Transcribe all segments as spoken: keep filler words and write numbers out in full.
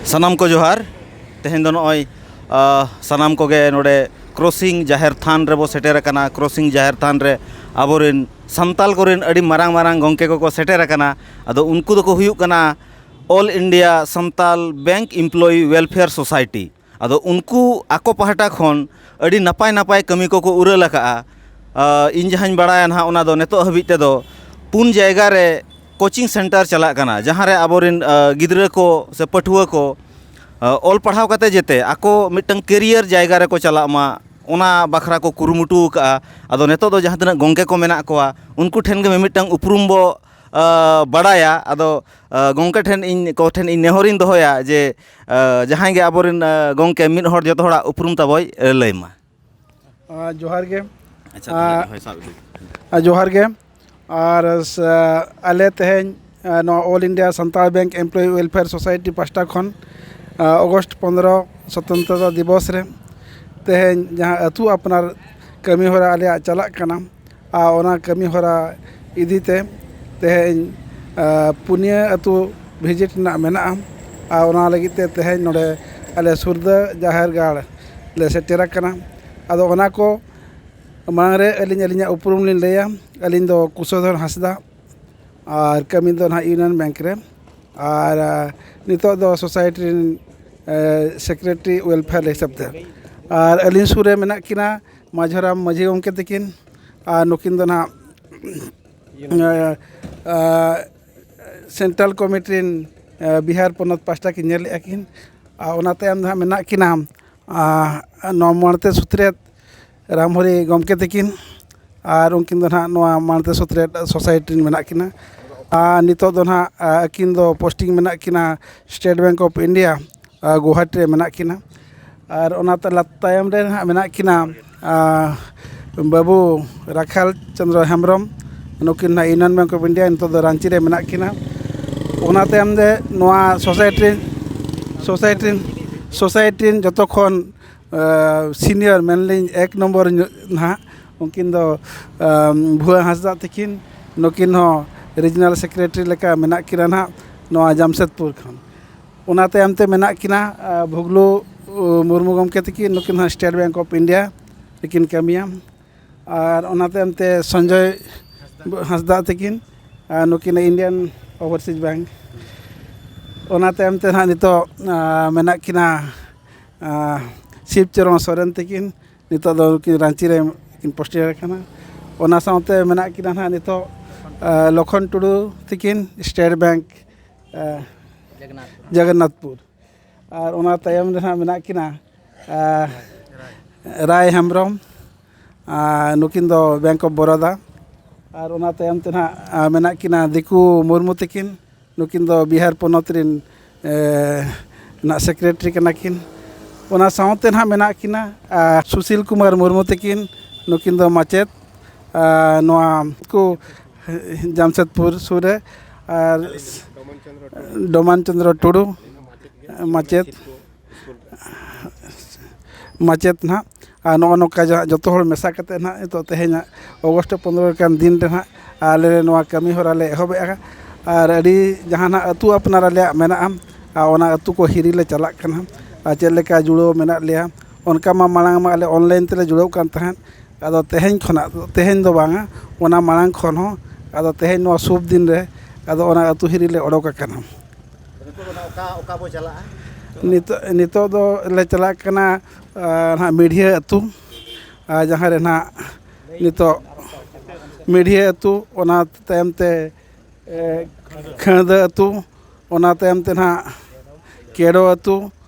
ᱥᱟᱱᱟᱢ ᱠᱚ ᱡᱚᱦᱟᱨ᱾ ᱛᱮᱦᱮᱧ ᱫᱚ ᱱᱚᱜᱼᱚᱭ, ᱟ, ᱥᱟᱱᱟᱢ ᱠᱚᱜᱮ ᱱᱚᱰᱮ ᱠᱨᱚᱥᱤᱝ ᱡᱟᱦᱮᱨ ᱛᱷᱟᱱ ᱨᱮᱵᱚ ᱥᱮᱴᱮᱨ ᱟᱠᱟᱱᱟ᱾ ᱠᱨᱚᱥᱤᱝ ᱡᱟᱦᱮᱨ ᱛᱷᱟᱱ ᱨᱮ ᱟᱵᱚᱨᱮᱱ ᱥᱟᱱᱛᱟᱞ ᱠᱚᱨᱮᱱ ᱟᱹᱰᱤ ᱢᱟᱨᱟᱝ ᱢᱟᱨᱟᱝ ᱜᱚᱢᱠᱮ ᱠᱚᱠᱚ ᱥᱮᱴᱮᱨ ᱟᱠᱟᱱᱟ᱾ ᱟᱫᱚ ᱩᱱᱠᱩ ᱫᱚᱠᱚ ᱦᱩᱭᱩᱜ ᱠᱟᱱᱟ All India Santal Bank Employee Welfare Society᱾ ᱟᱫᱚ ᱩᱱᱠᱩ ᱟᱠᱚ ᱯᱟᱦᱴᱟ ᱠᱷᱚᱱ ᱟᱹᱰᱤ ᱱᱟᱯᱟᱭ ᱱᱟᱯᱟᱭ ᱠᱟᱹᱢᱤ ᱠᱚᱠᱚ ᱩᱨᱟᱹᱞ ᱟᱠᱟᱜᱼᱟ᱾ ᱟ, ᱤᱧ ᱡᱟᱦᱟᱸᱧ ᱵᱟᱲᱟᱭᱟ ᱱᱟᱦᱟᱜ, ᱚᱱᱟ ᱫᱚ ᱱᱤᱛᱚᱜ ᱦᱟᱹᱵᱤᱡ ᱛᱮᱫᱚ ᱯᱩᱱ ᱡᱟᱭᱜᱟ ᱨᱮ ᱠᱳᱪᱤᱝ ᱥᱮᱱᱴᱟᱨ ᱪᱟᱞᱟᱜ ᱠᱟᱱᱟ, ᱡᱟᱦᱟᱸ ᱨᱮ ᱟᱵᱚᱨᱮᱱ, ᱟ, ᱜᱤᱫᱽᱨᱟᱹ ᱠᱚ ᱥᱮ ᱯᱟᱹᱴᱷᱩᱣᱟᱹ ᱠᱚ, ᱟ, ᱚᱞ ᱯᱟᱲᱦᱟᱣ ᱠᱟᱛᱮ ᱡᱟᱛᱮ ᱟᱠᱚ ᱢᱤᱫᱴᱟᱝ ᱠᱮᱨᱤᱭᱟᱨ ᱡᱟᱭᱜᱟ ᱨᱮᱠᱚ ᱪᱟᱞᱟᱜ ᱢᱟ, ᱚᱱᱟ ᱵᱟᱠᱷᱨᱟ ᱠᱚ ᱠᱩᱨᱩᱢᱩᱴᱩ ᱟᱠᱟᱜᱼᱟ᱾ ᱟᱫᱚ ᱱᱤᱛᱚᱜ ᱫᱚ ᱡᱟᱦᱟᱸ ᱛᱤᱱᱟᱹᱜ ᱜᱚᱢᱠᱮ ᱠᱚ ᱢᱮᱱᱟᱜ ᱠᱚᱣᱟ, ᱩᱱᱠᱩ ᱴᱷᱮᱱ ᱜᱮ ᱢᱤᱢᱤᱫᱴᱟᱝ ᱩᱯᱨᱩᱢ ᱵᱚ, ᱟ, ᱵᱟᱲᱟᱭᱟ᱾ ᱟᱫᱚ, ᱟ, ᱜᱚᱢᱠᱮ ᱴᱷᱮᱱ ᱤᱧ, ᱠᱚ ᱴᱷᱮᱱ ᱤᱧ ᱱᱮᱦᱚᱨᱤᱧ ᱫᱚᱦᱚᱭᱟ ᱡᱮ, ᱟ, ᱡᱟᱦᱟᱸᱭ ᱜᱮ ᱟᱵᱚᱨᱮᱱ, ᱟ, ᱜᱚᱢᱠᱮ ᱢᱤᱫ ᱦᱚᱲ ᱡᱚᱛᱚ ᱦᱚᱲᱟᱜ ᱩᱯᱨᱩᱢ ᱛᱟᱵᱚᱭ, ᱟ, ᱞᱟᱹᱭ ᱢᱟ᱾ ᱟ, ᱡᱚᱦᱟᱨ ᱜᱮ᱾ ᱟᱪᱪᱷᱟ, ᱟ, ᱛᱟᱦᱚᱞᱮ ᱦᱳᱭ, ᱥᱟᱵ ᱤᱫᱤ᱾ ᱟ, ᱡᱚᱦᱟᱨ ᱜᱮ᱾ ᱟᱨ ᱥᱟ-, ᱟᱞᱮ ᱛᱮᱦᱮᱧ, ᱟ, ᱱᱚᱣᱟ All India Santal Bank Employee Welfare Society ᱯᱟᱦᱴᱟ ᱠᱷᱚᱱ, ᱟ, ᱚᱜᱚᱥᱴ ᱯᱚᱱᱫᱽᱨᱚ ᱥᱚᱛᱚᱱᱛᱨᱚᱛᱟ ᱫᱤᱵᱚᱥ ᱨᱮ ᱛᱮᱦᱮᱧ ᱡᱟᱦᱟᱸ ᱟᱹᱛᱩ ᱟᱯᱱᱟᱨ ᱠᱟᱹᱢᱤ ᱦᱚᱨᱟ ᱟᱞᱮᱭᱟᱜ ᱪᱟᱞᱟᱜ ᱠᱟᱱᱟ, ᱟᱨ ᱚᱱᱟ ᱠᱟᱹᱢᱤ ᱦᱚᱨᱟ ᱤᱫᱤ ᱛᱮ ᱛᱮᱦᱮᱧ, ᱟ, ᱯᱩᱱᱭᱟᱹ ᱟᱹᱛᱩ ᱵᱷᱤᱡᱤᱴ ᱨᱮᱱᱟᱜ ᱢᱮᱱᱟᱜᱼᱟ᱾ ᱟᱨ ᱚᱱᱟ ᱞᱟᱹᱜᱤᱫ ᱛᱮ ᱛᱮᱦᱮᱧ ᱱᱚᱰᱮ ᱟᱞᱮ ᱥᱩᱨᱫᱟᱹ ᱡᱟᱦᱮᱨ ᱜᱟᱲ ᱞᱮ ᱥᱮᱴᱮᱨ ᱟᱠᱟᱱᱟ᱾ ᱟᱫᱚ ᱚᱱᱟ ᱠᱚ ᱢᱟᱲᱟᱝ ᱨᱮ ᱟᱹᱞᱤᱧ ᱟᱹᱞᱤᱧᱟᱜ ᱩᱯᱨᱩᱢ ᱞᱤᱧ ᱞᱟᱹᱭᱟ᱾ ᱟᱹᱞᱤᱧ ᱫᱚ ᱠᱩᱥᱚᱫᱷᱚᱨ ᱦᱟᱸᱥᱫᱟ, ᱟᱨ ᱠᱟᱹᱢᱤ ᱫᱚ ᱱᱟᱦᱟᱜ ᱤᱭᱩᱱᱤᱭᱚᱱ ᱵᱮᱝᱠ ᱨᱮ, ᱟᱨ, ᱟ, ᱱᱤᱛᱚᱜ ᱫᱚ ᱥᱳᱥᱟᱭᱴᱤ ᱨᱮᱱ, ᱮ, ᱥᱮᱠᱨᱮᱴᱟᱨᱤ ᱣᱮᱞᱯᱷᱮᱭᱟᱨ ᱦᱤᱥᱟᱹᱵ ᱛᱮ᱾ ᱟᱨ ᱟᱹᱞᱤᱧ ᱥᱩᱨ ᱨᱮ ᱢᱮᱱᱟᱜ ᱠᱤᱱᱟ ᱢᱟᱹᱡᱷᱤ ᱦᱟᱲᱟᱢ ᱢᱟᱹᱡᱷᱤ ᱜᱚᱢᱠᱮ ᱛᱟᱹᱠᱤᱱ, ᱟᱨ ᱱᱩᱠᱤᱱ ᱫᱚ ᱱᱟᱦᱟᱜ, ᱮ, ᱟ, ᱥᱮᱱᱴᱨᱟᱞ ᱠᱚᱢᱤᱴᱤ ᱨᱮᱱ, ᱮ, ᱵᱤᱦᱟᱨ ᱯᱚᱱᱚᱛ ᱯᱟᱦᱴᱟ ᱠᱤᱱ ᱧᱮᱞᱮᱫᱼᱟ ᱠᱤᱱ᱾ ᱟᱨ ᱚᱱᱟ ᱛᱟᱭᱚᱢ ᱫᱚ ᱦᱟᱸᱜ ᱢᱮᱱᱟᱜ ᱠᱤᱱᱟ, ᱟ, ᱱᱚᱣᱟ ᱢᱚᱬᱮᱛᱮ ᱥᱩᱛᱨᱮᱛ ᱨᱟᱢᱦᱚᱨᱤ ᱜᱚᱢᱠᱮ ᱛᱟᱹᱠᱤᱱ, ᱟᱨ ᱩᱱᱠᱤᱱ ᱫᱚ ᱱᱟᱦᱟᱜ ᱱᱚᱣᱟ ᱢᱟᱱᱛᱮ ᱥᱩᱛᱨᱮᱫ ᱥᱳᱥᱟᱭᱴᱤ ᱨᱮᱱ ᱢᱮᱱᱟᱜ ᱠᱤᱱᱟ᱾ ᱟᱨ ᱱᱤᱛᱚᱜ ᱫᱚ ᱱᱟᱦᱟᱜ ᱟᱹᱠᱤᱱ ᱫᱚ ᱯᱳᱥᱴᱤᱝ ᱢᱮᱱᱟᱜ ᱠᱤᱱᱟ state bank of India, Guwahati ᱨᱮ ᱢᱮᱱᱟᱜ ᱠᱤᱱᱟ᱾ ᱟᱨ ᱚᱱᱟ ᱛᱟᱞᱟ ᱛᱟᱭᱚᱢ ᱨᱮ ᱱᱟᱦᱟᱜ ᱢᱮᱱᱟᱜ ᱠᱤᱱᱟ ᱵᱟᱹᱵᱩ ᱨᱟᱠᱷᱟᱞ ᱪᱚᱸᱫᱽᱨᱚ ᱦᱮᱢᱵᱨᱚᱢ, ᱱᱩᱠᱤᱱ ᱱᱟᱦᱟᱜ ᱤᱭᱩᱱᱤᱭᱚᱱ ᱵᱮᱝᱠ ᱚᱯᱷ ᱤᱱᱰᱤᱭᱟ, ᱱᱤᱛᱚᱜ ᱫᱚ ᱨᱟᱺᱪᱤ ᱨᱮ ᱢᱮᱱᱟᱜ ᱠᱤᱱᱟ᱾ ᱚᱱᱟ ᱛᱟᱭᱚᱢ ᱨᱮ ᱱᱚᱣᱟ ᱥᱳᱥᱟᱭᱴᱤ ᱨᱮᱱ ᱥᱳᱥᱟᱭᱴᱤ ᱨᱮᱱ ᱥᱳᱥᱟᱭᱴᱤ ᱨᱮᱱ ᱡᱚᱛᱚ ᱠᱷᱚᱱ ᱥᱤᱱᱤᱭᱚᱨ, ᱢᱮᱱᱞᱤᱧ ᱮᱠ ᱱᱚᱢᱵᱚᱨ ᱧᱚᱜ ᱱᱟᱦᱟᱜ, ᱩᱱᱠᱤᱱ ᱫᱚ ᱵᱷᱩᱣᱟᱹ ᱦᱟᱸᱥᱫᱟ ᱛᱟᱹᱠᱤᱱ, ᱱᱩᱠᱤᱱ ᱦᱚᱸ ᱨᱤᱡᱤᱱᱟᱞ ᱥᱮᱠᱨᱮᱴᱟᱨᱤ ᱞᱮᱠᱟ ᱢᱮᱱᱟᱜ ᱠᱤᱱᱟ ᱱᱟᱦᱟᱜ ᱱᱚᱣᱟ ᱡᱟᱢᱥᱮᱫᱽᱯᱩᱨ ᱠᱷᱚᱱ᱾ ᱚᱱᱟ ᱛᱟᱭᱚᱢ ᱛᱮ ᱢᱮᱱᱟᱜ ᱠᱤᱱᱟ ᱵᱷᱩᱜᱽᱞᱩ ᱢᱩᱨᱢᱩ ᱜᱚᱢᱠᱮ ᱛᱟᱹᱠᱤᱱ, ᱱᱩᱠᱤᱱ ᱦᱚᱸ ᱥᱴᱮᱴ ᱵᱮᱝᱠ ᱚᱯᱷ ᱤᱱᱰᱤᱭᱟ ᱨᱮᱠᱤᱱ ᱠᱟᱹᱢᱤᱭᱟ᱾ ᱟᱨ ᱚᱱᱟ ᱛᱟᱭᱚᱢ ᱛᱮ ᱥᱚᱧᱡᱚᱭ ᱦᱟᱸᱥᱫᱟ ᱛᱟᱹᱠᱤᱱ, ᱟᱨ ᱱᱩᱠᱤᱱ ᱤᱱᱰᱤᱭᱟᱱ ᱳᱵᱷᱟᱨᱥᱤᱡᱽ ᱵᱮᱝᱠ᱾ ᱚᱱᱟ ᱛᱟᱭᱚᱢ ᱛᱮ ᱱᱟᱦᱟᱜ ᱱᱤᱛᱚᱜ ᱢᱮᱱᱟᱜ ᱠᱤᱱᱟ ᱥᱤᱵ ᱪᱚᱨᱚᱬ ᱥᱚᱨᱮᱱ ᱛᱟᱹᱠᱤᱱ, ᱱᱤᱛᱚᱜ ᱫᱚ ᱱᱩᱠᱤᱱ ᱨᱟᱺᱪᱤ ᱨᱮ ᱠᱤᱱ ᱯᱳᱥᱴᱤᱝ ᱟᱠᱟᱱᱟ᱾ ᱚᱱᱟ ᱥᱟᱶᱛᱮ ᱢᱮᱱᱟᱜ ᱠᱤᱱᱟ ᱱᱟᱦᱟᱜ ᱱᱤᱛᱚᱜ ᱞᱚᱠᱷᱚᱱ ᱴᱩᱰᱩ ᱛᱟᱹᱠᱤᱱ, ᱥᱴᱮᱴ ᱵᱮᱝᱠ ᱡᱚᱜᱚᱱᱱᱟᱛᱷᱯᱩᱨ᱾ ᱟᱨ ᱚᱱᱟ ᱛᱟᱭᱚᱢ ᱨᱮ ᱱᱟᱦᱟᱜ ᱢᱮᱱᱟᱜ ᱠᱤᱱᱟ ᱨᱟᱭ ᱦᱮᱢᱵᱨᱚᱢ, ᱱᱩᱠᱤᱱ ᱫᱚ ᱵᱮᱝᱠ ᱚᱯᱷ ᱵᱚᱨᱚᱫᱟ᱾ ᱟᱨ ᱚᱱᱟ ᱛᱟᱭᱚᱢ ᱛᱮ ᱱᱟᱦᱟᱜ ᱢᱮᱱᱟᱜ ᱠᱤᱱᱟ ᱫᱤᱠᱩ ᱢᱩᱨᱢᱩ ᱛᱟᱹᱠᱤᱱ, ᱱᱩᱠᱤᱱ ᱫᱚ ᱵᱤᱦᱟᱨ ᱯᱚᱱᱚᱛ ᱨᱮᱱ ᱱᱟᱜ ᱥᱮᱠᱨᱮᱴᱟᱨᱤ ᱠᱟᱱᱟ ᱠᱤᱱ᱾ ᱚᱱᱟ ᱥᱟᱶᱛᱮ ᱱᱟᱦᱟᱜ ᱢᱮᱱᱟᱜ ᱠᱤᱱᱟ ᱥᱩᱥᱤᱞ ᱠᱩᱢᱟᱨ ᱢᱩᱨᱢᱩ ᱛᱟᱹᱠᱤᱱ, ᱱᱩᱠᱤᱱ ᱫᱚ ᱢᱟᱪᱮᱫ, ᱱᱚᱣᱟ ᱠᱚ ᱡᱟᱢᱥᱮᱫᱽᱯᱩᱨ ᱥᱩᱨ ᱨᱮ᱾ ᱟᱨ ᱰᱚᱢᱟᱱ ᱪᱚᱸᱫᱽᱨᱚ ᱴᱩᱰᱩ, ᱢᱟᱪᱮᱫ, ᱢᱟᱪᱮᱫ ᱱᱟᱦᱟᱜ᱾ ᱟᱨ ᱱᱚᱜᱼᱚ ᱱᱚᱝᱠᱟ ᱡᱟᱦᱟᱸ ᱡᱚᱛᱚ ᱦᱚᱲ ᱢᱮᱥᱟ ᱠᱟᱛᱮ ᱱᱟᱦᱟᱜ ᱱᱤᱛᱚᱜ ᱛᱮᱦᱮᱧᱟᱜ ᱚᱜᱚᱥᱴ ᱯᱚᱱᱨᱚ ᱞᱮᱠᱟᱱ ᱫᱤᱱ ᱨᱮ ᱱᱟᱦᱟᱜ ᱟᱞᱮ ᱞᱮ ᱱᱚᱣᱟ ᱠᱟᱹᱢᱤ ᱦᱚᱨᱟ ᱞᱮ ᱮᱦᱚᱵᱮᱜᱼᱟ᱾ ᱟᱨ ᱟᱹᱰᱤ ᱡᱟᱦᱟᱱᱟᱜ ᱟᱹᱛᱩ ᱟᱯᱱᱟᱨ ᱟᱞᱮᱭᱟᱜ ᱢᱮᱱᱟᱜᱼᱟ, ᱟᱨ ᱚᱱᱟ ᱟᱹᱛᱩ ᱠᱚ ᱦᱤᱨᱤ ᱞᱮ ᱪᱟᱞᱟᱜ ᱠᱟᱱᱟ᱾ ᱟᱨ ᱪᱮᱫ ᱞᱮᱠᱟ ᱡᱩᱲᱟᱹᱣ ᱢᱮᱱᱟᱜ ᱞᱮᱭᱟ, ᱚᱱᱠᱟ ᱢᱟ ᱢᱟᱲᱟᱝ ᱢᱟ ᱟᱞᱮ ᱚᱱᱞᱟᱭᱤᱱ ᱛᱮᱞᱮ ᱡᱩᱲᱟᱹᱣ ᱠᱟᱱ ᱛᱟᱦᱮᱸᱫ᱾ ᱟᱫᱚ ᱛᱮᱦᱮᱧ ᱠᱷᱚᱱᱟᱜ, ᱛᱮᱦᱮᱧ ᱫᱚ ᱵᱟᱝᱟ, ᱚᱱᱟ ᱢᱟᱲᱟᱝ ᱠᱷᱚᱱ ᱦᱚᱸ, ᱟᱫᱚ ᱛᱮᱦᱮᱧ ᱱᱚᱣᱟ ᱥᱩᱵ ᱫᱤᱱ ᱨᱮ ᱟᱫᱚ ᱚᱱᱟ ᱟᱹᱛᱩ ᱦᱤᱨᱤ ᱞᱮ ᱚᱰᱚᱠ ᱟᱠᱟᱱᱟ᱾ ᱱᱤᱛᱚᱜ ᱫᱚ ᱱᱟᱦᱟᱜ ᱚᱠᱟ, ᱚᱠᱟ ᱵᱚ ᱪᱟᱞᱟᱜᱼᱟ? ᱱᱤᱛᱚᱜ, ᱱᱤᱛᱚᱜ ᱫᱚ ᱞᱮ ᱪᱟᱞᱟᱜ ᱠᱟᱱᱟ, ᱟᱨ ᱱᱟᱦᱟᱜ ᱢᱤᱰᱷᱤᱭᱟᱹ ᱟᱹᱛᱩ, ᱟᱨ ᱡᱟᱦᱟᱸ ᱨᱮ ᱱᱟᱦᱟᱜ ᱱᱤᱛᱚᱜ ᱢᱤᱰᱷᱤᱭᱟᱹ ᱟᱹᱛᱩ, ᱚᱱᱟ ᱛᱟᱭᱚᱢ ᱛᱮ, ᱮ, ᱠᱷᱟᱹᱲᱫᱟᱹ ᱟᱹᱛᱩ, ᱚᱱᱟ ᱛᱟᱭᱚᱢ ᱛᱮ ᱱᱟᱦᱟᱜ ᱠᱮᱰᱳ ᱟᱹᱛᱩ,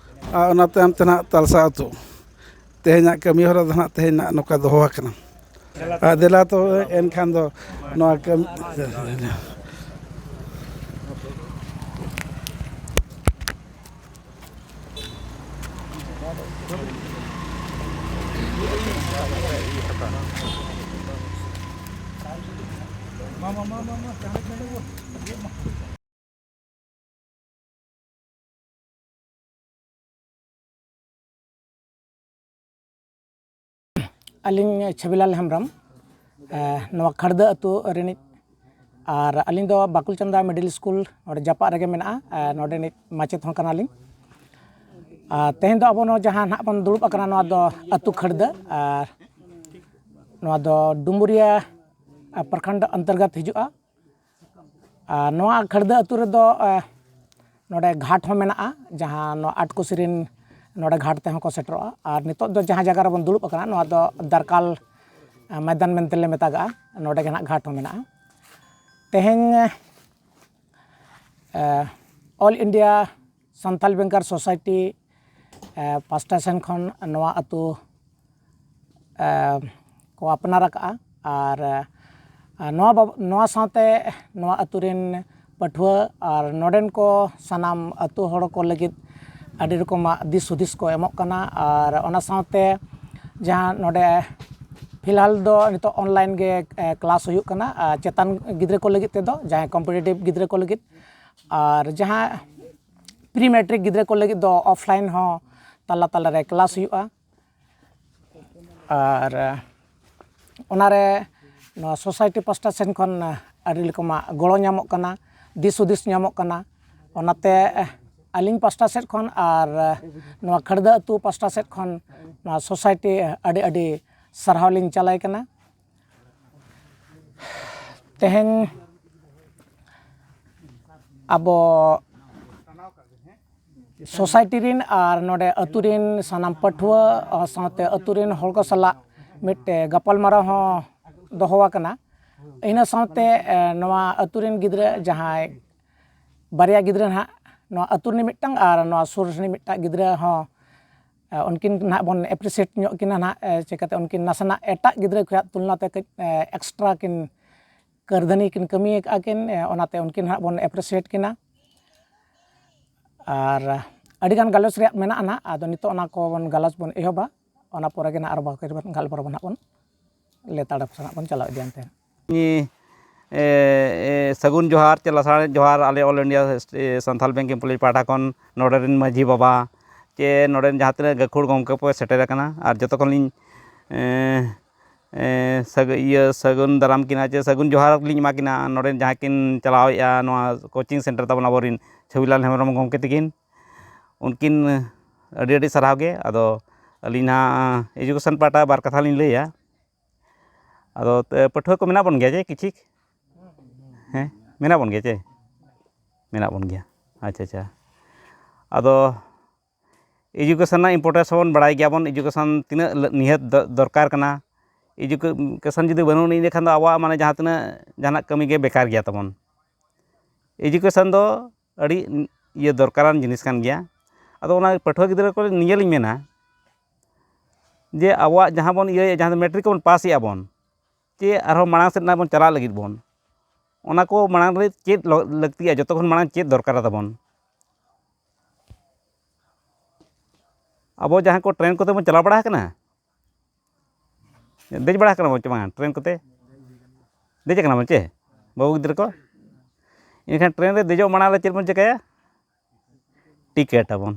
ᱟᱨ ᱚᱱᱟ ᱛᱟᱭᱚᱢ ᱛᱮ ᱱᱟᱦᱟᱜ ᱛᱟᱞᱥᱟ ᱟᱹᱛᱩ᱾ ᱛᱮᱦᱮᱧᱟᱜ ᱠᱟᱹᱢᱤ ᱦᱚᱨᱟ ᱫᱚ ᱱᱟᱦᱟᱜ ᱛᱮᱦᱮᱧ ᱱᱟᱦᱟᱜ ᱱᱚᱝᱠᱟ ᱫᱚᱦᱚ ᱟᱠᱟᱱᱟ᱾ ᱟᱨ ᱫᱮᱞᱟ ᱛᱚ ᱮᱱᱠᱷᱟᱱ ᱫᱚ ᱱᱚᱣᱟ ᱠᱟᱹᱢᱤ᱾ ᱟᱹᱞᱤᱧ ᱪᱷᱚᱵᱤᱞᱟᱞ ᱦᱮᱢᱵᱨᱚᱢ, ᱮ, ᱱᱚᱣᱟ ᱠᱷᱟᱲᱫᱟᱹ ᱟᱹᱛᱩ ᱨᱤᱱᱤᱡ, ᱟᱨ ᱟᱹᱞᱤᱧ ᱫᱚ ᱵᱟᱠᱩᱞ ᱪᱟᱸᱫᱟ ᱢᱤᱰᱤᱞ ᱥᱠᱩᱞ ᱱᱚᱰᱮ ᱡᱟᱯᱟᱜ ᱨᱮᱜᱮ ᱢᱮᱱᱟᱜᱼᱟ, ᱮ, ᱱᱚᱰᱮᱱᱤᱡ ᱢᱟᱪᱮᱫ ᱦᱚᱸ ᱠᱟᱱᱟᱞᱤᱧ᱾ ᱟᱨ ᱛᱮᱦᱮᱧ ᱫᱚ ᱟᱵᱚ ᱱᱚᱣᱟ ᱡᱟᱦᱟᱸ ᱱᱟᱦᱟᱜ ᱵᱚᱱ ᱫᱩᱲᱩᱵ ᱟᱠᱟᱱᱟ, ᱱᱚᱣᱟ ᱫᱚ ᱟᱹᱛᱩ ᱠᱷᱟᱲᱫᱟᱹ, ᱟᱨ ᱱᱚᱣᱟ ᱫᱚ ᱰᱩᱢᱩᱨᱤᱭᱟ, ᱮ, ᱯᱨᱚᱠᱷᱚᱸᱰ ᱚᱱᱛᱚᱨᱜᱚᱛ ᱦᱤᱡᱩᱜᱼᱟ᱾ ᱟᱨ ᱱᱚᱣᱟ ᱠᱷᱟᱲᱫᱟᱹ ᱟᱹᱛᱩ ᱨᱮᱫᱚ, ᱮ, ᱱᱚᱰᱮ ᱜᱷᱟᱴ ᱦᱚᱸ ᱢᱮᱱᱟᱜᱼᱟ, ᱡᱟᱦᱟᱸ ᱱᱚᱣᱟ ᱟᱴᱠᱩᱥᱤ ᱨᱤᱱ ᱱᱚᱰᱮ ᱜᱷᱟᱴ ᱛᱮᱦᱚᱸ ᱠᱚ ᱥᱮᱴᱮᱨᱚᱜᱼᱟ᱾ ᱟᱨ ᱱᱤᱛᱚᱜ ᱫᱚ ᱡᱟᱦᱟᱸ ᱡᱟᱭᱜᱟ ᱨᱮᱵᱚᱱ ᱫᱩᱲᱩᱵ ᱟᱠᱟᱱᱟ, ᱱᱚᱣᱟ ᱫᱚ ᱫᱟᱨᱠᱟᱞ, ᱮ, ᱢᱚᱭᱫᱟᱱ ᱢᱮᱱᱛᱮ ᱞᱮ ᱢᱮᱛᱟᱜᱟᱜᱼᱟ᱾ ᱱᱚᱰᱮ ᱜᱮ ᱱᱟᱦᱟᱜ ᱜᱷᱟᱴ ᱦᱚᱸ ᱢᱮᱱᱟᱜᱼᱟ᱾ ᱛᱮᱦᱮᱧ, ᱮ, All India Santal Banker Society, ᱮ, ᱯᱟᱥᱴᱟ ᱥᱮᱱ ᱠᱷᱚᱱ ᱱᱚᱣᱟ ᱟᱹᱛᱩ ᱮ, ᱠᱚ ᱟᱯᱱᱟᱨ ᱟᱠᱟᱫᱼᱟ᱾ ᱟᱨ, ᱮ, ᱱᱚᱣᱟ ᱵᱟᱵ-, ᱱᱚᱣᱟ ᱥᱟᱶᱛᱮ ᱱᱚᱣᱟ ᱟᱹᱛᱩ ᱨᱮᱱ ᱯᱟᱹᱴᱷᱩᱣᱟᱹ ᱟᱨ ᱱᱚᱰᱮᱱ ᱠᱚ ᱥᱟᱱᱟᱢ ᱟᱹᱛᱩ ᱦᱚᱲ ᱠᱚ ᱞᱟᱹᱜᱤᱫ ᱟᱹᱰᱤ ᱨᱚᱠᱚᱢᱟᱜ ᱫᱤᱥ ᱦᱩᱫᱤᱥ ᱠᱚ ᱮᱢᱚᱜ ᱠᱟᱱᱟ᱾ ᱟᱨ ᱚᱱᱟ ᱥᱟᱶᱛᱮ ᱡᱟᱦᱟᱸ ᱱᱚᱰᱮ ᱯᱷᱤᱞᱦᱟᱞ ᱫᱚ ᱱᱤᱛᱚᱜ online ᱜᱮ, ᱮ, class ᱦᱩᱭᱩᱜ ᱠᱟᱱᱟ, ᱟᱨ ᱪᱮᱛᱟᱱ ᱜᱤᱫᱽᱨᱟᱹ ᱠᱚ ᱞᱟᱹᱜᱤᱫ ᱛᱮᱫᱚ, ᱡᱟᱦᱟᱸᱭ competitive ᱜᱤᱫᱽᱨᱟᱹ ᱠᱚ ᱞᱟᱹᱜᱤᱫ, ᱟᱨ ᱡᱟᱦᱟᱸ pre matric ᱜᱤᱫᱽᱨᱟᱹ ᱠᱚ ᱞᱟᱹᱜᱤᱫ ᱫᱚ offline ᱦᱚᱸ ᱛᱟᱞᱟ ᱛᱟᱞᱟ ᱨᱮ class ᱦᱩᱭᱩᱜᱼᱟ᱾ ᱟᱨ, ᱮ, ᱚᱱᱟᱨᱮ ᱱᱚᱣᱟ society ᱯᱟᱥᱴᱟ ᱥᱮᱱ ᱠᱷᱚᱱ, ᱮ, ᱟᱹᱰᱤ ᱨᱚᱠᱚᱢᱟᱜ ᱜᱚᱲᱚ ᱧᱟᱢᱚᱜ ᱠᱟᱱᱟ, ᱫᱤᱥ ᱦᱩᱫᱤᱥ ᱧᱟᱢᱚᱜ ᱠᱟᱱᱟ᱾ ᱚᱱᱟᱛᱮ, ᱮ, ᱟᱹᱞᱤᱧ ᱯᱟᱥᱴᱟ ᱥᱮᱫ ᱠᱷᱚᱱ ᱟᱨ, ᱮ, ᱱᱚᱣᱟ ᱠᱷᱟᱲᱫᱟᱹ ᱟᱹᱛᱩ ᱯᱟᱥᱴᱟ ᱥᱮᱫ ᱠᱷᱚᱱ ᱱᱚᱣᱟ society, ᱮ, ᱟᱹᱰᱤ ᱟᱹᱰᱤ ᱥᱟᱨᱦᱟᱣ ᱞᱤᱧ ᱪᱟᱞᱟᱭ ᱠᱟᱱᱟ᱾ ᱛᱮᱦᱮᱧ ᱟᱵᱚ society ᱨᱤᱱ ᱟᱨ ᱱᱚᱰᱮ ᱟᱹᱛᱩ ᱨᱤᱱ ᱥᱟᱱᱟᱢ ᱯᱟᱹᱴᱷᱩᱣᱟᱹ, ᱟᱨ ᱥᱟᱶᱛᱮ ᱟᱹᱛᱩ ᱨᱤᱱ ᱦᱚᱲ ᱠᱚ ᱥᱟᱞᱟᱜ ᱢᱤᱫᱴᱮᱱ ᱜᱟᱯᱟᱞᱢᱟᱨᱟᱣ ᱦᱚᱸ ᱫᱚᱦᱚ ᱟᱠᱟᱱᱟ᱾ ᱤᱱᱟᱹ ᱥᱟᱶᱛᱮ, ᱮ, ᱱᱚᱣᱟ ᱟᱹᱛᱩ ᱨᱤᱱ ᱜᱤᱫᱽᱨᱟᱹ ᱡᱟᱦᱟᱸᱭ ᱵᱟᱨᱭᱟ ᱜᱤᱫᱽᱨᱟᱹ ᱱᱟᱦᱟᱜ, ᱱᱚᱣᱟ ᱟᱹᱛᱩ ᱨᱤᱱᱤᱡ ᱢᱤᱫᱴᱟᱝ ᱟᱨ ᱱᱚᱣᱟ ᱥᱩᱨ ᱨᱤᱱᱤᱡ ᱢᱤᱫᱴᱟᱝ ᱜᱤᱫᱽᱨᱟᱹ ᱦᱚᱸ, ᱩᱱᱠᱤᱱ ᱱᱟᱦᱟᱜ ᱵᱚᱱ ᱮᱯᱨᱤᱥᱤᱭᱮᱴ ᱧᱚᱜ ᱠᱤᱱᱟ ᱱᱟᱦᱟᱜ, ᱪᱤᱠᱟᱹᱛᱮ ᱩᱱᱠᱤᱱ ᱱᱟᱥᱮᱱᱟᱜ ᱮᱴᱟᱜ ᱜᱤᱫᱽᱨᱟᱹ ᱠᱷᱚᱱᱟᱜ ᱛᱩᱞᱱᱟ ᱛᱮ ᱠᱟᱹᱡ ᱮᱠᱥᱴᱨᱟ ᱠᱤᱱ ᱠᱟᱹᱨᱫᱷᱟᱹᱱᱤ ᱠᱤᱱ ᱠᱟᱹᱢᱤ ᱟᱠᱟᱫᱼᱟ ᱠᱤᱱ, ᱚᱱᱟᱛᱮ ᱩᱱᱠᱤᱱ ᱱᱟᱦᱟᱜ ᱵᱚᱱ ᱮᱯᱨᱤᱥᱤᱭᱮᱴ ᱠᱤᱱᱟ᱾ ᱟᱨ ᱟᱹᱰᱤᱜᱟᱱ ᱜᱟᱞᱚᱪ ᱨᱮᱭᱟᱜ ᱢᱮᱱᱟᱜᱼᱟ ᱱᱟᱦᱟᱜ, ᱟᱫᱚ ᱱᱤᱛᱚᱜ ᱚᱱᱟ ᱠᱚᱵᱚᱱ ᱜᱟᱞᱚᱪ ᱵᱚᱱ ᱮᱦᱚᱵᱟ, ᱚᱱᱟ ᱯᱚᱨᱮ ᱜᱮ ᱱᱟᱦᱟᱜ ᱟᱨ ᱵᱟᱠᱤ ᱜᱟᱞᱢᱟᱨᱟᱣ ᱵᱚᱱ ᱱᱟᱦᱟᱜ ᱵᱚᱱ ᱞᱮᱛᱟᱲ ᱯᱟᱥᱱᱟᱜ ᱵᱚᱱ ᱪᱟᱞᱟᱣ ᱤᱫᱤᱭᱟ ᱮᱱᱛᱮ᱾ ᱮ, ᱮ, ᱥᱟᱹᱜᱩᱱ ᱡᱚᱦᱟᱨ ᱪᱮ ᱞᱟᱥᱟᱲᱦᱮᱫ ᱡᱚᱦᱟᱨ ᱟᱞᱮ all India Santal bank employees ᱯᱟᱦᱴᱟ ᱠᱷᱚᱱ ᱱᱚᱰᱮ ᱨᱮᱱ ᱢᱟᱹᱡᱷᱤ ᱵᱟᱵᱟ ᱪᱮ ᱱᱚᱰᱮ ᱨᱮᱱ ᱡᱟᱦᱟᱸ ᱛᱤᱱᱟᱹᱜ ᱜᱟᱹᱠᱷᱩᱲ ᱜᱚᱢᱠᱮ ᱠᱚ ᱥᱮᱴᱮᱨ ᱟᱠᱟᱱᱟ, ᱟᱨ ᱡᱚᱛᱚ ᱠᱷᱚᱱ ᱞᱤᱧ, ᱮ, ᱮ, ᱥᱟᱹᱜ-, ᱤᱭᱟᱹ, ᱥᱟᱹᱜᱩᱱ ᱫᱟᱨᱟᱢ ᱠᱤᱱᱟ ᱪᱮ ᱥᱟᱹᱜᱩᱱ ᱡᱚᱦᱟᱨ ᱞᱤᱧ ᱮᱢᱟ ᱠᱤᱱᱟ᱾ ᱱᱚᱰᱮ ᱡᱟᱦᱟᱸ ᱠᱤᱱ ᱪᱟᱞᱟᱣᱮᱫᱼᱟ ᱱᱚᱣᱟ ᱠᱳᱪᱤᱝ ᱥᱮᱱᱴᱟᱨ ᱛᱟᱵᱚᱱ ᱟᱵᱚᱨᱮᱱ ᱪᱷᱚᱵᱤᱞᱟᱞ ᱦᱮᱢᱵᱨᱚᱢ ᱜᱚᱢᱠᱮ ᱛᱟᱹᱠᱤᱱ, ᱩᱱᱠᱤᱱ ᱟᱹᱰᱤ ᱟᱹᱰᱤ ᱥᱟᱨᱦᱟᱣ ᱜᱮ᱾ ᱟᱫᱚ ᱟᱹᱞᱤᱧ ᱱᱟᱦᱟᱜ ᱮᱡᱩᱠᱮᱥᱚᱱ ᱯᱟᱦᱴᱟ ᱵᱟᱨ ᱠᱟᱛᱷᱟ ᱞᱤᱧ ᱞᱟᱹᱭᱟ᱾ ᱟᱫᱚ ᱛᱮ, ᱯᱟᱹᱴᱷᱩᱣᱟᱹ ᱠᱚ ᱢᱮᱱᱟᱜ ᱵᱚᱱ ᱜᱮᱭᱟ ᱪᱮ ᱠᱤᱪᱷᱤᱠ? ᱦᱮᱸ, ᱢᱮᱱᱟᱜ ᱵᱚᱱ ᱜᱮᱭᱟ ᱪᱮ? ᱢᱮᱱᱟᱜ ᱵᱚᱱ ᱜᱮᱭᱟ᱾ ᱟᱪᱪᱷᱟ, ᱟᱪᱪᱷᱟ᱾ ᱟᱫᱚ ᱮᱡᱩᱠᱮᱥᱚᱱ ᱨᱮᱱᱟᱜ ᱤᱢᱯᱚᱨᱴᱮᱱᱥ ᱦᱚᱸᱵᱚᱱ ᱵᱟᱲᱟᱭ ᱜᱮᱭᱟᱵᱚᱱ, ᱮᱡᱩᱠᱮᱥᱚᱱ ᱛᱤᱱᱟᱹᱜ ᱞᱟᱹ-, ᱱᱤᱦᱟᱹᱛ ᱫᱚ-, ᱫᱚᱨᱠᱟᱨ ᱠᱟᱱᱟ᱾ ᱮᱡᱩᱠᱮᱥᱚᱱ ᱡᱩᱫᱤ ᱵᱟᱹᱱᱩᱜ ᱟᱹᱱᱤᱡ ᱤᱱᱟᱹᱠᱷᱟᱱ ᱫᱚ ᱟᱵᱚᱣᱟᱜ ᱢᱟᱱᱮ ᱡᱟᱦᱟᱸ ᱛᱤᱱᱟᱹᱜ ᱡᱟᱦᱟᱱᱟᱜ ᱠᱟᱹᱢᱤ ᱜᱮ ᱵᱮᱠᱟᱨ ᱜᱮᱭᱟ ᱛᱟᱵᱚᱱ᱾ ᱮᱡᱩᱠᱮᱥᱚᱱ ᱫᱚ ᱟᱹᱰᱤ ᱤᱭᱟᱹ ᱫᱚᱨᱠᱟᱨᱟᱱ ᱡᱤᱱᱤᱥ ᱠᱟᱱ ᱜᱮᱭᱟ᱾ ᱟᱫᱚ ᱚᱱᱟ ᱯᱟᱹᱴᱷᱩᱣᱟᱹ ᱜᱤᱫᱽᱨᱟᱹ ᱠᱚ ᱱᱤᱭᱟᱹ ᱞᱤᱧ ᱢᱮᱱᱟ ᱡᱮ ᱟᱵᱚᱣᱟᱜ ᱡᱟᱦᱟᱸ ᱵᱚᱱ ᱤᱭᱟᱹᱭᱮᱫ, ᱡᱟᱦᱟᱸ ᱫᱚ ᱢᱮᱴᱨᱤᱠ ᱠᱚᱵᱚᱱ ᱯᱟᱥ ᱮᱫᱼᱟ ᱵᱚᱱ, ᱪᱮ ᱟᱨᱦᱚᱸ ᱢᱟᱲᱟᱝ ᱥᱮᱫ ᱱᱟᱜ ᱵᱚᱱ ᱪᱟᱞᱟᱜ ᱞᱟᱹᱜᱤᱫ ᱵᱚᱱ, ᱚᱱᱟ ᱠᱚ ᱢᱟᱲᱟᱝ ᱨᱮ ᱪᱮᱫ ᱞᱚ-, ᱞᱟᱹᱠᱛᱤᱜᱼᱟ, ᱡᱚᱛᱚ ᱠᱷᱚᱱ ᱢᱟᱲᱟᱝ ᱪᱮᱫ ᱫᱚᱨᱠᱟᱨᱟ ᱛᱟᱵᱚᱱ? ᱟᱵᱚ ᱡᱟᱦᱟᱸ ᱠᱚ ᱴᱨᱮᱱ ᱠᱚᱛᱮ ᱵᱚᱱ ᱪᱟᱞᱟᱣ ᱵᱟᱲᱟ ᱟᱠᱟᱱᱟ, ᱫᱮᱡ ᱵᱟᱲᱟ ᱟᱠᱟᱱᱟ ᱵᱚᱱ ᱪᱮ ᱵᱟᱝ ᱴᱨᱮᱱ ᱠᱚᱛᱮ? ᱫᱮᱡ ᱟᱠᱟᱱᱟ ᱵᱚᱱ ᱪᱮ, ᱵᱟᱹᱵᱩ ᱜᱤᱫᱽᱨᱟᱹ ᱠᱚ? ᱮᱱᱠᱷᱟᱱ ᱴᱨᱮᱱ ᱨᱮ ᱫᱮᱡᱚᱜ ᱢᱟᱲᱟᱝ ᱨᱮ ᱪᱮᱫ ᱵᱚᱱ ᱪᱤᱠᱟᱹᱭᱟ? ᱴᱤᱠᱤᱴ ᱟᱵᱚᱱ᱾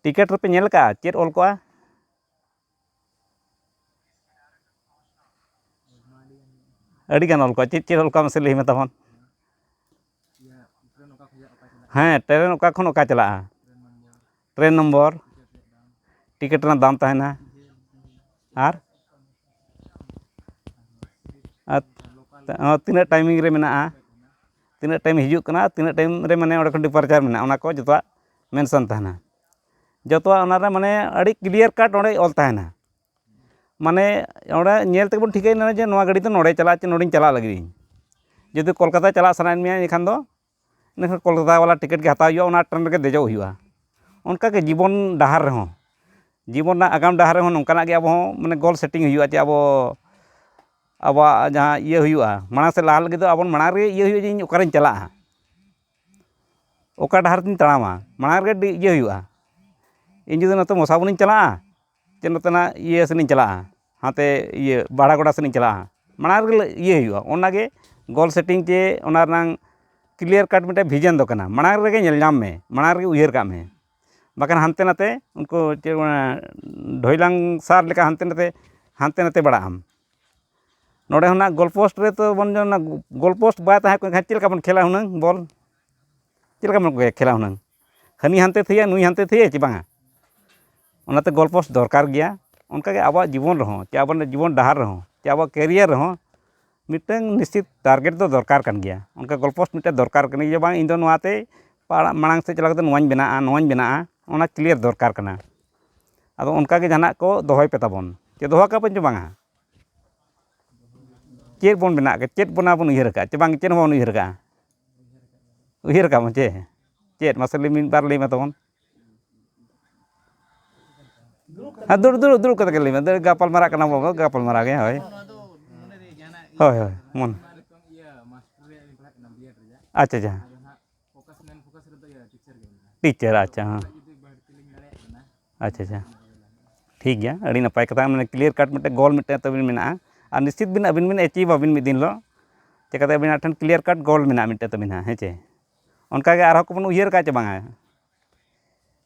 ᱴᱤᱠᱤᱴ ᱨᱮᱯᱮ ᱧᱮᱞ ᱠᱟᱜᱼᱟ ᱪᱮᱫ ᱚᱞ ᱠᱚᱜᱼᱟ? ᱟᱹᱰᱤᱜᱟᱱ ᱚᱞ ᱠᱚᱜᱼᱟ᱾ ᱪᱮᱫ ᱪᱮᱫ ᱚᱞ ᱠᱚᱜᱼᱟ ᱢᱟᱥᱮ ᱞᱟᱹᱭ ᱢᱮ ᱛᱟᱵᱚᱱ᱾ ᱦᱮᱸ, ᱴᱨᱮᱱ ᱚᱠᱟ ᱠᱷᱚᱱ ᱚᱠᱟ ᱪᱟᱞᱟᱜᱼᱟ, ᱴᱨᱮᱱ ᱱᱚᱢᱵᱚᱨ, ᱴᱤᱠᱤᱴ ᱨᱮᱱᱟᱜ ᱫᱟᱢ ᱛᱟᱦᱮᱱᱟ, ᱟᱨ, ᱟᱨ ᱛᱤᱱᱟᱹᱜ ᱴᱟᱭᱢᱤᱝ ᱨᱮ ᱢᱮᱱᱟᱜᱼᱟ, ᱛᱤᱱᱟᱹᱜ ᱴᱟᱭᱤᱢ ᱦᱤᱡᱩᱜ ᱠᱟᱱᱟ, ᱛᱤᱱᱟᱹᱜ ᱴᱟᱭᱤᱢ ᱨᱮ ᱢᱟᱱᱮ ᱚᱸᱰᱮ ᱠᱷᱚᱱ ᱰᱤᱯᱟᱨᱪᱟᱨ ᱢᱮᱱᱟᱜᱼᱟ, ᱚᱱᱟ ᱠᱚ ᱡᱚᱛᱚᱣᱟᱜ ᱢᱮᱱᱥᱚᱱ ᱛᱟᱦᱮᱱᱟ᱾ ᱡᱚᱛᱚᱣᱟᱜ ᱚᱱᱟᱨᱮ ᱢᱟᱱᱮ ᱟᱹᱰᱤ ᱠᱞᱤᱭᱟᱨ ᱠᱟᱴ ᱚᱸᱰᱮ ᱚᱞ ᱛᱟᱦᱮᱱᱟ᱾ ᱢᱟᱱᱮ ᱚᱸᱰᱮ ᱧᱮᱞ ᱛᱮᱜᱮ ᱵᱚᱱ ᱴᱷᱤᱠᱟᱹᱭᱟ ᱡᱮ ᱱᱚᱣᱟ ᱜᱟᱹᱰᱤ ᱫᱚ ᱱᱚᱸᱰᱮ ᱪᱟᱞᱟᱜᱼᱟ ᱪᱮ ᱱᱚᱸᱰᱮᱧ ᱪᱟᱞᱟᱜ ᱞᱟᱹᱜᱤᱫ ᱤᱧ᱾ ᱡᱩᱫᱤ ᱠᱳᱞᱠᱟᱛᱟ ᱪᱟᱞᱟᱜ ᱥᱟᱱᱟᱭᱮᱫ ᱢᱮᱭᱟ, ᱮᱱᱠᱷᱟᱱ ᱫᱚ ᱤᱱᱟᱹ ᱠᱷᱟᱱ ᱠᱳᱞᱠᱟᱛᱟ ᱵᱟᱞᱟ ᱴᱤᱠᱤᱴ ᱜᱮ ᱦᱟᱛᱟᱣ ᱦᱩᱭᱩᱜᱼᱟ, ᱚᱱᱟ ᱴᱨᱮᱱ ᱨᱮᱜᱮ ᱫᱮᱡᱚᱜ ᱦᱩᱭᱩᱜᱼᱟ᱾ ᱚᱱᱠᱟᱜᱮ ᱡᱤᱵᱚᱱ ᱰᱟᱦᱟᱨ ᱨᱮᱦᱚᱸ ᱡᱤᱵᱚᱱ ᱨᱮᱱᱟᱜ ᱟᱜᱟᱢ ᱰᱟᱦᱟᱨ ᱨᱮᱦᱚᱸ ᱱᱚᱝᱠᱟᱱᱟᱜ ᱜᱮ ᱟᱵᱚ ᱦᱚᱸ ᱢᱟᱱᱮ ᱜᱳᱞ ᱥᱮᱴᱤᱝ ᱦᱩᱭᱩᱜᱼᱟ, ᱡᱮ ᱟᱵᱚ ᱟᱵᱚᱣᱟᱜ ᱡᱟᱦᱟᱸ ᱤᱭᱟᱹ ᱦᱩᱭᱩᱜᱼᱟ, ᱢᱟᱲᱟᱝ ᱥᱮᱫ ᱞᱟᱦᱟ ᱞᱟᱹᱜᱤᱫ ᱫᱚ ᱟᱵᱚ ᱢᱟᱲᱟᱝ ᱨᱮᱜᱮ ᱤᱭᱟᱹ ᱦᱩᱭᱩᱜᱼᱟ ᱡᱮ ᱤᱧ ᱚᱠᱟᱨᱤᱧ ᱪᱟᱞᱟᱜᱼᱟ, ᱚᱠᱟ ᱰᱟᱦᱟᱨ ᱛᱤᱧ ᱛᱟᱲᱟᱢᱟ, ᱢᱟᱲᱟᱝ ᱨᱮᱜᱮ ᱤᱭᱟᱹ ᱦᱩᱭᱩᱜᱼᱟ᱾ ᱤᱧ ᱡᱩᱫᱤ ᱱᱚᱛᱮ ᱢᱚᱥᱟᱵᱚᱱᱤᱧ ᱪᱟᱞᱟᱜᱼᱟ, ᱪᱮ ᱱᱚᱛᱮᱱᱟᱜ ᱤᱭᱟᱹ ᱥᱮᱱᱤᱧ ᱪᱟᱞᱟᱜᱼᱟ, ᱦᱟᱱᱛᱮ ᱤᱭᱟᱹ ᱵᱟᱲᱟᱜᱚᱰᱟ ᱥᱮᱱᱤᱧ ᱪᱟᱞᱟᱜᱼᱟ, ᱢᱟᱲᱟᱝ ᱨᱮᱜᱮ ᱤᱭᱟᱹ ᱦᱩᱭᱩᱜᱼᱟ᱾ ᱚᱱᱟᱜᱮ ᱜᱳᱞ ᱥᱮᱴᱤᱝ ᱪᱮ ᱚᱱᱟ ᱨᱮᱱᱟᱝ ᱠᱞᱤᱭᱟᱨ ᱠᱟᱴ ᱢᱤᱫᱴᱮᱱ ᱵᱷᱤᱡᱚᱱ ᱫᱚ ᱠᱟᱱᱟ᱾ ᱢᱟᱲᱟᱝ ᱨᱮᱜᱮ ᱧᱮᱞ ᱧᱟᱢ ᱢᱮ, ᱢᱟᱲᱟᱝ ᱨᱮᱜᱮ ᱩᱭᱦᱟᱹᱨ ᱠᱟᱜ ᱢᱮ, ᱵᱟᱠᱷᱟᱱ ᱦᱟᱱᱛᱮ ᱱᱟᱛᱮ ᱩᱱᱠᱩ ᱪᱮᱫ ᱚᱱᱟ ᱰᱷᱚᱭᱞᱟᱝ ᱥᱟᱨ ᱞᱮᱠᱟ ᱦᱟᱱᱛᱮ ᱱᱟᱛᱮ, ᱦᱟᱱᱛᱮ ᱱᱟᱛᱮ ᱵᱟᱲᱟᱜ ᱟᱢ᱾ ᱱᱚᱰᱮ ᱦᱚᱸ ᱱᱟᱜ ᱜᱳᱞ ᱯᱳᱥᱴ ᱨᱮ ᱛᱚ ᱵᱚᱱ ᱚᱱᱟ ᱜᱳᱞ ᱯᱳᱥᱴ ᱵᱟᱭ ᱛᱟᱦᱮᱸ ᱠᱚᱜ ᱠᱷᱟᱱ ᱪᱮᱫ ᱞᱮᱠᱟ ᱵᱚᱱ ᱠᱷᱮᱞᱟ ᱦᱩᱱᱟᱹᱝ ᱵᱚᱞ? ᱪᱮᱫ ᱞᱮᱠᱟ ᱵᱚᱱ ᱠᱷᱮᱞᱟ ᱦᱩᱱᱟᱹᱝ? ᱦᱟᱹᱱᱤ ᱦᱟᱱᱛᱮ ᱛᱷᱤᱭᱟ, ᱱᱩᱭ ᱦᱟᱱᱛᱮ ᱛᱷᱤᱭᱟ ᱪᱮ ᱵᱟᱝᱟ? ᱚᱱᱟᱛᱮ ᱜᱳᱞ ᱯᱳᱥᱴ ᱫᱚᱨᱠᱟᱨ ᱜᱮᱭᱟ᱾ ᱚᱱᱠᱟᱜᱮ ᱟᱵᱚᱣᱟᱜ ᱡᱤᱵᱚᱱ ᱨᱮᱦᱚᱸ, ᱪᱮ ᱟᱵᱚᱣᱟᱜ ᱡᱤᱵᱚᱱ ᱰᱟᱦᱟᱨ ᱨᱮᱦᱚᱸ, ᱪᱮ ᱟᱵᱚᱣᱟᱜ ᱠᱮᱨᱤᱭᱟᱨ ᱨᱮᱦᱚᱸ ᱢᱤᱫᱴᱟᱝ ᱱᱤᱥᱪᱤᱛ ᱴᱟᱨᱜᱮᱴ ᱫᱚ ᱫᱚᱨᱠᱟᱨ ᱠᱟᱱ ᱜᱮᱭᱟ᱾ ᱚᱱᱠᱟ ᱜᱳᱞ ᱯᱳᱥᱴ ᱢᱤᱫᱴᱟᱝ ᱫᱚᱨᱠᱟᱨ ᱠᱟᱱ ᱜᱮᱭᱟ, ᱵᱟᱝ ᱤᱧ ᱫᱚ ᱱᱚᱣᱟᱛᱮ ᱯᱟᱲ-, ᱢᱟᱲᱟᱝ ᱥᱮᱫ ᱪᱟᱞᱟᱣ ᱠᱟᱛᱮ ᱱᱚᱣᱟᱧ ᱵᱮᱱᱟᱜᱼᱟ, ᱱᱚᱣᱟᱧ ᱵᱮᱱᱟᱜᱼᱟ, ᱚᱱᱟ ᱠᱞᱤᱭᱟᱨ ᱫᱚᱨᱠᱟᱨ ᱠᱟᱱᱟ᱾ ᱟᱫᱚ ᱚᱱᱠᱟᱜᱮ ᱡᱟᱦᱟᱱᱟᱜ ᱠᱚ ᱫᱚᱦᱚᱭ ᱯᱮ ᱛᱟᱵᱚᱱ, ᱪᱮ ᱫᱚᱦᱚ ᱠᱟᱜ ᱵᱚᱱ ᱪᱮ ᱵᱟᱝᱟ? ᱪᱮᱫ ᱵᱚᱱ ᱵᱮᱱᱟᱜ ᱠᱟᱜ, ᱪᱮᱫ ᱵᱚᱱ ᱟᱵᱚᱱ ᱩᱭᱦᱟᱹᱨ ᱟᱠᱟᱫ ᱪᱮ ᱵᱟᱝ, ᱪᱮᱫ ᱦᱚᱸ ᱵᱟᱵᱚᱱ ᱩᱭᱦᱟᱹᱨ ᱟᱠᱟᱫᱼᱟ? ᱩᱭᱦᱟᱹᱨ ᱟᱠᱟᱫ ᱵᱚᱱ ᱪᱮ? ᱪᱮᱫ? ᱢᱟᱥᱮ ᱞᱟᱹᱭ, ᱢᱤᱫ ᱵᱟᱨ ᱞᱟᱹᱭ ᱢᱮ ᱛᱟᱵᱚᱱ᱾ ᱦᱮᱸ, ᱫᱩᱲᱩᱵ, ᱫᱩᱲᱩᱵ, ᱫᱩᱲᱩᱵ ᱠᱟᱛᱮ ᱜᱮ ᱞᱟᱹᱭ ᱢᱮ᱾ ᱫᱩᱲᱩᱵ, ᱜᱟᱯᱟᱞ ᱢᱟᱨᱟᱜ ᱠᱟᱱᱟ ᱵᱚᱱ, ᱜᱟᱯᱟᱞ ᱢᱟᱨᱟᱣ ᱜᱮ, ᱦᱳᱭ᱾ ᱦᱳᱭ, ᱦᱳᱭ, ᱢᱚᱱ᱾ ᱟᱪᱪᱷᱟ, ᱟᱪᱪᱷᱟ᱾ ᱴᱤᱪᱟᱨ, ᱟᱪᱪᱷᱟ, ᱦᱮᱸ᱾ ᱟᱪᱪᱷᱟ, ᱟᱪᱪᱷᱟ᱾ ᱴᱷᱤᱠ ᱜᱮᱭᱟ, ᱟᱹᱰᱤ ᱱᱟᱯᱟᱭ ᱠᱟᱛᱷᱟ, ᱢᱟᱱᱮ ᱠᱞᱤᱭᱟᱨ ᱠᱟᱴ ᱢᱤᱫᱴᱮᱱ ᱜᱳᱞ ᱢᱤᱫᱴᱮᱱ ᱛᱟᱹᱵᱤᱱ ᱢᱮᱱᱟᱜᱼᱟ, ᱟᱨ ᱱᱤᱥᱪᱤᱛ ᱵᱤᱱ ᱟᱹᱵᱤᱱ ᱵᱤᱱ ᱮᱪᱤᱵᱷ ᱟᱹᱵᱤᱱ ᱢᱤᱫ ᱫᱤᱱ ᱦᱤᱞᱳᱜ, ᱪᱤᱠᱟᱹᱛᱮ ᱟᱹᱵᱤᱱᱟᱜ ᱴᱷᱮᱱ ᱠᱞᱤᱭᱟᱨ ᱠᱟᱴ ᱜᱳᱞ ᱢᱮᱱᱟᱜᱼᱟ ᱢᱤᱫᱴᱮᱱ ᱛᱟᱹᱵᱤᱱ ᱦᱟᱸᱜ, ᱦᱮᱸ ᱪᱮ? ᱚᱱᱠᱟᱜᱮ ᱟᱨᱦᱚᱸ ᱠᱚᱵᱚᱱ ᱩᱭᱦᱟᱹᱨ ᱠᱟᱜᱼᱟ ᱪᱮ ᱵᱟᱝᱟ?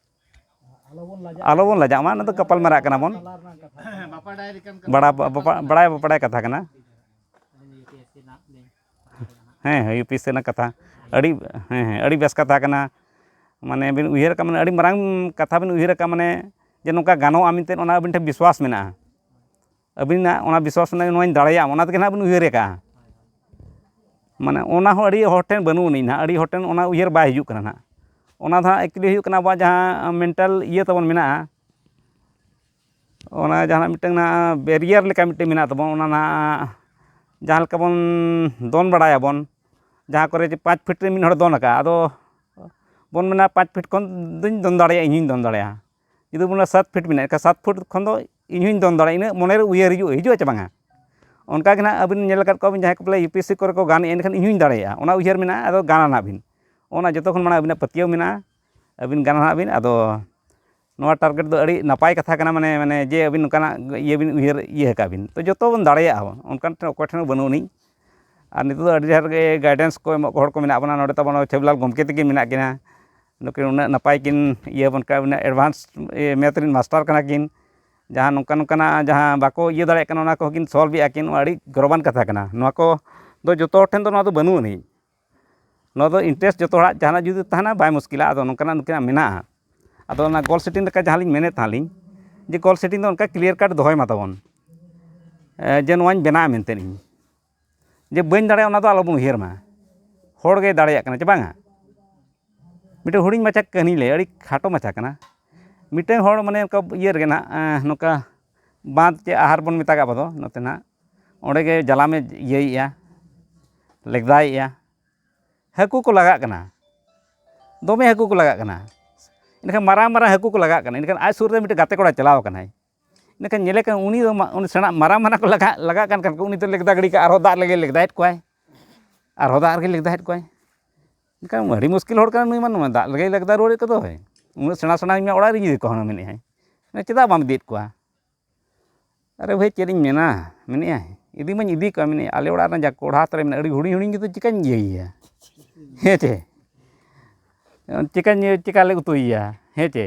ᱟᱞᱚ ᱵᱚᱱ ᱞᱟᱡᱟᱜ ᱢᱟ, ᱚᱱᱟ ᱫᱚ ᱜᱟᱯᱟᱞ ᱢᱟᱨᱟᱜ ᱠᱟᱱᱟ ᱵᱚᱱ᱾ ᱵᱟᱲᱟ-, ᱵᱟᱯᱟ-, ᱵᱟᱲᱟᱭ ᱵᱟᱯᱟᱲᱟᱭ ᱠᱟᱛᱷᱟ ᱠᱟᱱᱟ᱾ ᱦᱮᱸ, ᱦᱮᱸ, ᱤᱭᱩ ᱯᱤ ᱮᱥ ᱥᱤ ᱨᱮᱱᱟᱜ ᱠᱟᱛᱷᱟ᱾ ᱟᱹᱰᱤ, ᱦᱮᱸ, ᱦᱮᱸ, ᱟᱹᱰᱤ ᱵᱮᱥ ᱠᱟᱛᱷᱟ ᱠᱟᱱᱟ᱾ ᱢᱟᱱᱮ ᱵᱤᱱ ᱩᱭᱦᱟᱹᱨ ᱟᱠᱟᱫ, ᱢᱟᱱᱮ ᱟᱹᱰᱤ ᱢᱟᱨᱟᱝ ᱠᱟᱛᱷᱟ ᱵᱤᱱ ᱩᱭᱦᱟᱹᱨ ᱟᱠᱟᱫ, ᱢᱟᱱᱮ ᱡᱮ ᱱᱚᱝᱠᱟ ᱜᱟᱱᱚᱜᱼᱟ ᱢᱮᱱᱛᱮ ᱚᱱᱟ ᱟᱹᱵᱤᱱ ᱴᱷᱮᱱ ᱵᱤᱥᱣᱟᱥ ᱢᱮᱱᱟᱜᱼᱟ᱾ ᱟᱹᱵᱤᱱᱟᱜ ᱚᱱᱟ ᱵᱤᱥᱣᱟᱥ ᱢᱮᱱᱟᱜᱼᱟ, ᱱᱚᱣᱟᱧ ᱫᱟᱲᱮᱭᱟᱜᱼᱟ, ᱚᱱᱟ ᱛᱮᱜᱮ ᱱᱟᱦᱟᱜ ᱵᱤᱱ ᱩᱭᱦᱟᱹᱨ ᱟᱠᱟᱫᱼᱟ᱾ ᱢᱟᱱᱮ ᱚᱱᱟ ᱦᱚᱸ ᱟᱹᱰᱤ ᱦᱚᱲ ᱴᱷᱮᱱ ᱵᱟᱹᱱᱩᱜ ᱟᱹᱱᱤᱡ ᱱᱟᱦᱟᱜ, ᱟᱹᱰᱤ ᱦᱚᱲ ᱴᱷᱮᱱ ᱚᱱᱟ ᱩᱭᱦᱟᱹᱨ ᱵᱟᱭ ᱦᱤᱡᱩᱜ ᱠᱟᱱᱟ ᱱᱟᱦᱟᱜ᱾ ᱚᱱᱟ ᱫᱚ ᱦᱟᱸᱜ ᱮᱠᱪᱩᱭᱮᱞᱤ ᱦᱩᱭᱩᱜ ᱠᱟᱱᱟ ᱟᱵᱚᱣᱟᱜ ᱡᱟᱦᱟᱸ ᱢᱮᱱᱴᱟᱞ ᱤᱭᱟᱹ ᱛᱟᱵᱚᱱ ᱢᱮᱱᱟᱜᱼᱟ, ᱚᱱᱟ ᱡᱟᱦᱟᱱᱟᱜ ᱢᱤᱫᱴᱟᱝ ᱱᱟᱦᱟᱜ ᱵᱮᱨᱤᱭᱟᱨ ᱞᱮᱠᱟ ᱢᱤᱫᱴᱟᱝ ᱢᱮᱱᱟᱜ ᱛᱟᱵᱚᱱ, ᱚᱱᱟ ᱱᱟᱦᱟᱜ ᱡᱟᱦᱟᱸ ᱞᱮᱠᱟ ᱵᱚᱱ ᱫᱚᱱ ᱵᱟᱲᱟᱭᱟᱵᱚᱱ, ᱡᱟᱦᱟᱸ ᱠᱚᱨᱮ ᱡᱮ ᱯᱟᱸᱪ ᱯᱷᱤᱴ ᱨᱮ ᱢᱤᱫ ᱦᱚᱲ ᱫᱚᱱ ᱟᱠᱟᱫᱼᱟ, ᱟᱫᱚ ᱵᱚᱱ ᱢᱮᱱᱟ, "ᱯᱟᱸᱪ ᱯᱷᱤᱴ ᱠᱷᱚᱱ ᱫᱚᱧ ᱫᱚᱱ ᱫᱟᱲᱮᱭᱟᱜᱼᱟ, ᱤᱧ ᱦᱚᱧ ᱫᱚᱱ ᱫᱟᱲᱮᱭᱟᱜᱼᱟ, ᱡᱩᱫᱤ ᱵᱚᱱ ᱢᱮᱱᱟ ᱥᱟᱛ ᱯᱷᱤᱴ ᱢᱮᱱᱟᱜᱼᱟ, ᱮᱱᱠᱷᱟᱱ ᱥᱟᱛ ᱯᱷᱩᱴ ᱠᱷᱚᱱ ᱫᱚ ᱤᱧ ᱦᱚᱧ ᱫᱚᱱ ᱫᱟᱲᱮᱭᱟᱜᱼᱟ, ᱤᱱᱟᱹᱜ ᱢᱚᱱᱮᱨᱮ ᱩᱭᱦᱟᱹᱨ ᱦᱤᱡᱩᱜᱼᱟ, ᱦᱤᱡᱩᱜᱼᱟ ᱪᱮ ᱵᱟᱝᱟ? ᱚᱱᱠᱟ ᱜᱮ ᱱᱟᱦᱟᱜ ᱟᱹᱵᱤᱱ ᱧᱮᱞ ᱟᱠᱟᱫ ᱠᱚᱣᱟ ᱵᱤᱱ, ᱡᱟᱦᱟᱸᱭ ᱠᱚ ᱯᱟᱞᱮ ᱭᱩ ᱯᱤ ᱮᱥ ᱥᱤ ᱠᱚᱨᱮ ᱠᱚ ᱜᱟᱱᱮᱫᱼᱟ, ᱮᱱᱠᱷᱟᱱ ᱤᱧ ᱦᱚᱧ ᱫᱟᱲᱮᱭᱟᱜᱼᱟ, ᱚᱱᱟ ᱩᱭᱦᱟᱹᱨ ᱢᱮᱱᱟᱜᱼᱟ, ᱟᱫᱚ ᱜᱟᱱᱟ ᱱᱟᱦᱟᱜ ᱵᱤᱱ᱾ ᱚᱱᱟ ᱡᱚᱛᱚ ᱠᱷᱚᱱ ᱢᱟᱲᱟᱝ ᱟᱹᱵᱤᱱᱟᱜ ᱯᱟᱹᱛᱭᱟᱹᱣ ᱢᱮᱱᱟᱜᱼᱟ, ᱟᱹᱵᱤᱱ ᱜᱟᱱᱟ ᱱᱟᱦᱟᱜ ᱵᱤᱱ᱾ ᱟᱫᱚ ᱱᱚᱣᱟ ᱴᱟᱨᱜᱮᱴ ᱫᱚ ᱟᱹᱰᱤ ᱱᱟᱯᱟᱭ ᱠᱟᱛᱷᱟ ᱠᱟᱱᱟ, ᱢᱟᱱᱮ, ᱢᱟᱱᱮ ᱡᱮ ᱟᱹᱵᱤᱱ ᱱᱚᱝᱠᱟᱱᱟᱜ ᱤᱭᱟᱹ ᱵᱤᱱ ᱩᱭᱦᱟᱹᱨ ᱤᱭᱟᱹ ᱟᱠᱟᱫ ᱵᱤᱱ᱾ ᱛᱚ ᱡᱚᱛᱚ ᱵᱚᱱ ᱫᱟᱲᱮᱭᱟᱜᱼᱟ ᱵᱚᱱ, ᱚᱱᱠᱟᱱ ᱴᱷᱮᱱ ᱚᱠᱚᱭ ᱴᱷᱮᱱ ᱦᱚᱸ ᱵᱟᱹᱱᱩᱜ ᱟᱹᱱᱤᱡ᱾ ᱟᱨ ᱱᱤᱛᱚᱜ ᱫᱚ ᱟᱹᱰᱤ ᱰᱷᱮᱨ ᱜᱮ ᱜᱟᱭᱰᱮᱱᱥ ᱠᱚ ᱮᱢᱚᱜ ᱦᱚᱲ ᱠᱚ ᱢᱮᱱᱟᱜ ᱵᱚᱱᱟ᱾ ᱱᱚᱰᱮ ᱛᱟᱵᱚᱱ ᱪᱷᱚᱵᱤᱞᱟᱞ ᱜᱚᱢᱠᱮ ᱛᱟᱹᱠᱤᱱ ᱢᱮᱱᱟᱜ ᱠᱤᱱᱟ, ᱱᱩᱠᱤᱱ ᱩᱱᱟᱹᱜ ᱱᱟᱯᱟᱭ ᱠᱤᱱ ᱤᱭᱟᱹ ᱵᱚᱱ ᱠᱟᱱᱟ, ᱩᱱᱟᱹᱜ ᱮᱰᱵᱷᱟᱱᱥ ᱢᱮᱛᱷ ᱨᱮᱱ ᱢᱟᱥᱴᱟᱨ ᱠᱟᱱᱟ ᱠᱤᱱ᱾ ᱡᱟᱦᱟᱸ ᱱᱚᱝᱠᱟ ᱱᱚᱝᱠᱟᱱᱟᱜ ᱡᱟᱦᱟᱸ ᱵᱟᱠᱚ ᱤᱭᱟᱹ ᱫᱟᱲᱮᱭᱟᱜ ᱠᱟᱱᱟ, ᱚᱱᱟ ᱠᱚᱦᱚᱸ ᱠᱤᱱ ᱥᱚᱞᱵᱷ ᱮᱫᱼᱟ ᱠᱤᱱ᱾ ᱱᱚᱣᱟ ᱟᱹᱰᱤ ᱜᱚᱨᱚᱵᱟᱱ ᱠᱟᱛᱷᱟ ᱠᱟᱱᱟ᱾ ᱱᱚᱣᱟ ᱠᱚ ᱫᱚ ᱡᱚᱛᱚ ᱦᱚᱲ ᱴᱷᱮᱱ ᱫᱚ ᱱᱚᱣᱟ ᱫᱚ ᱵᱟᱹᱱᱩᱜ ᱟᱹᱱᱤᱡ᱾ ᱱᱚᱣᱟ ᱫᱚ ᱤᱱᱴᱟᱨᱮᱥᱴ ᱡᱚᱛᱚ ᱦᱚᱲᱟᱜ ᱡᱟᱦᱟᱱᱟᱜ ᱡᱩᱫᱤ ᱛᱟᱦᱮᱱᱟ, ᱵᱟᱭ ᱢᱩᱥᱠᱤᱞᱟ᱾ ᱟᱫᱚ ᱱᱚᱝᱠᱟᱱᱟᱜ ᱱᱩᱠᱤᱱᱟᱜ ᱢᱮᱱᱟᱜᱼᱟ᱾ ᱟᱫᱚ ᱚᱱᱟ ᱜᱳᱞ ᱥᱮᱴᱤᱝ ᱞᱮᱠᱟ ᱡᱟᱦᱟᱸ ᱞᱤᱧ ᱢᱮᱱᱮᱫ ᱛᱟᱦᱮᱸᱫ ᱞᱤᱧ, ᱡᱮ ᱜᱳᱞ ᱥᱮᱴᱤᱝ ᱫᱚ ᱚᱱᱠᱟ ᱠᱞᱤᱭᱟᱨ ᱠᱟᱴ ᱫᱚᱦᱚᱭ ᱢᱟ ᱛᱟᱵᱚᱱ, ᱮ, ᱡᱮ ᱱᱚᱣᱟᱧ ᱵᱮᱱᱟᱣᱟ ᱢᱮᱱᱛᱮ ᱤᱧ, ᱡᱮ ᱵᱟᱹᱧ ᱫᱟᱲᱮᱭᱟᱜᱼᱟ, ᱚᱱᱟ ᱫᱚ ᱟᱞᱚᱵᱚᱱ ᱩᱭᱦᱟᱹᱨ ᱢᱟ᱾ ᱦᱚᱲ ᱜᱮᱭ ᱫᱟᱲᱮᱭᱟᱜ ᱠᱟᱱᱟ ᱪᱮ ᱵᱟᱝᱟ? ᱢᱤᱫᱴᱮᱱ ᱦᱩᱰᱤᱧ ᱢᱟᱪᱷᱟ ᱠᱟᱹᱦᱱᱤ ᱞᱟᱹᱭ, ᱟᱹᱰᱤ ᱠᱷᱟᱴᱚ ᱢᱟᱪᱷᱟ ᱠᱟᱱᱟ᱾ ᱢᱤᱫᱴᱮᱱ ᱦᱚᱲ ᱢᱟᱱᱮ ᱚᱱᱠᱟ ᱤᱭᱟᱹ ᱨᱮᱜᱮ ᱱᱟᱦᱟᱜ, ᱮᱸ, ᱱᱚᱝᱠᱟ ᱵᱟᱸᱫᱽ ᱪᱮ ᱟᱦᱟᱨ ᱵᱚᱱ ᱢᱮᱛᱟᱜᱟᱜ ᱟᱵᱚ ᱫᱚ ᱱᱚᱛᱮ ᱱᱟᱦᱟᱜ, ᱚᱸᱰᱮ ᱜᱮ ᱡᱟᱞᱟᱢᱮ ᱤᱭᱟᱹᱭᱮᱫᱼᱟ, ᱞᱮᱜᱫᱟᱭᱮᱫᱼᱟ᱾ ᱦᱟᱹᱠᱩ ᱠᱚ ᱞᱟᱜᱟᱜ ᱠᱟᱱᱟ, ᱫᱚᱢᱮ ᱦᱟᱹᱠᱩ ᱠᱚ ᱞᱟᱜᱟᱜ ᱠᱟᱱᱟ᱾ ᱮᱱᱠᱷᱟᱱ ᱢᱟᱨᱟᱝ ᱢᱟᱨᱟᱝ ᱦᱟᱹᱠᱩ ᱠᱚ ᱞᱟᱜᱟᱜ ᱠᱟᱱᱟ᱾ ᱮᱱᱠᱷᱟᱱ ᱟᱡ ᱥᱩᱨ ᱨᱮ ᱢᱤᱫᱴᱮᱱ ᱜᱟᱛᱮ ᱠᱚᱲᱟ ᱪᱟᱞᱟᱣ ᱟᱠᱟᱱᱟᱭ᱾ ᱮᱱᱠᱷᱟᱱ ᱧᱮᱞᱮ ᱠᱟᱱᱟ, ᱩᱱᱤ ᱫᱚ ᱢᱟ-, ᱩᱱᱤ ᱥᱮᱬᱟ ᱢᱟᱨᱟᱝ ᱢᱟᱨᱟᱝ ᱠᱚ ᱞᱟᱜᱟᱜ, ᱞᱟᱜᱟᱜ ᱠᱟᱱ ᱠᱷᱟᱱ ᱠᱚ, ᱩᱱᱤ ᱫᱚ ᱞᱮᱜᱫᱟ ᱜᱤᱰᱤ ᱠᱟᱜ, ᱟᱨᱦᱚᱸ ᱫᱟᱜ ᱞᱮᱜᱮ ᱞᱮᱜᱫᱟᱭᱮᱫ ᱠᱚᱣᱟᱭ, ᱟᱨᱦᱚᱸ ᱫᱟᱜ ᱨᱮᱜᱮ ᱞᱮᱜᱫᱟᱭᱮᱫ ᱠᱚᱣᱟᱭ᱾ ᱮᱱᱠᱷᱟᱱ ᱟᱹᱰᱤ ᱢᱩᱥᱠᱤᱞ ᱦᱚᱲ ᱠᱟᱱᱟ ᱱᱩᱭ ᱢᱟ, ᱱᱚᱣᱟ ᱫᱟᱜ ᱞᱮᱜᱮ ᱞᱮᱜᱫᱟ ᱨᱩᱣᱟᱹᱲᱮᱫ ᱠᱚᱫᱚᱭ᱾ ᱩᱱᱟᱹᱜ ᱥᱮᱬᱟ ᱥᱮᱬᱟ ᱤᱧ ᱢᱟ ᱚᱲᱟᱜ ᱨᱮ ᱤᱫᱤ ᱠᱚ ᱦᱩᱱᱟᱹᱝ ᱢᱮᱱᱮᱫᱼᱟᱭ, ᱪᱮᱫᱟᱜ ᱵᱟᱢ ᱤᱫᱤᱭᱮᱫ ᱠᱚᱣᱟ? ᱟᱨᱮ ᱵᱷᱟᱹᱭ, ᱪᱮᱫ ᱤᱧ ᱢᱮᱱᱟ, ᱢᱮᱱᱮᱫᱼᱟᱭ, ᱤᱫᱤ ᱢᱟᱧ ᱤᱫᱤ ᱠᱚᱣᱟ, ᱢᱮᱱᱮᱫᱼᱟᱭ, ᱟᱞᱮ ᱚᱲᱟᱜ ᱨᱮᱱ ᱡᱟ ᱠᱚᱲᱦᱟ ᱛᱟᱞᱮ ᱢᱮᱱᱟᱜᱼᱟ, ᱟᱹᱰᱤ ᱦᱩᱰᱤᱧ ᱦᱩᱰᱤᱧ ᱜᱮᱛᱚ ᱪᱤᱠᱟᱹᱧ ᱤᱭᱟᱹᱭᱮᱭᱟ? ᱦᱮᱸ ᱪᱮ? ᱪᱤᱠᱟᱹᱧ, ᱪᱤᱠᱟᱹ ᱞᱮ ᱩᱛᱩᱭᱮᱭᱟ? ᱦᱮᱸ ᱪᱮ?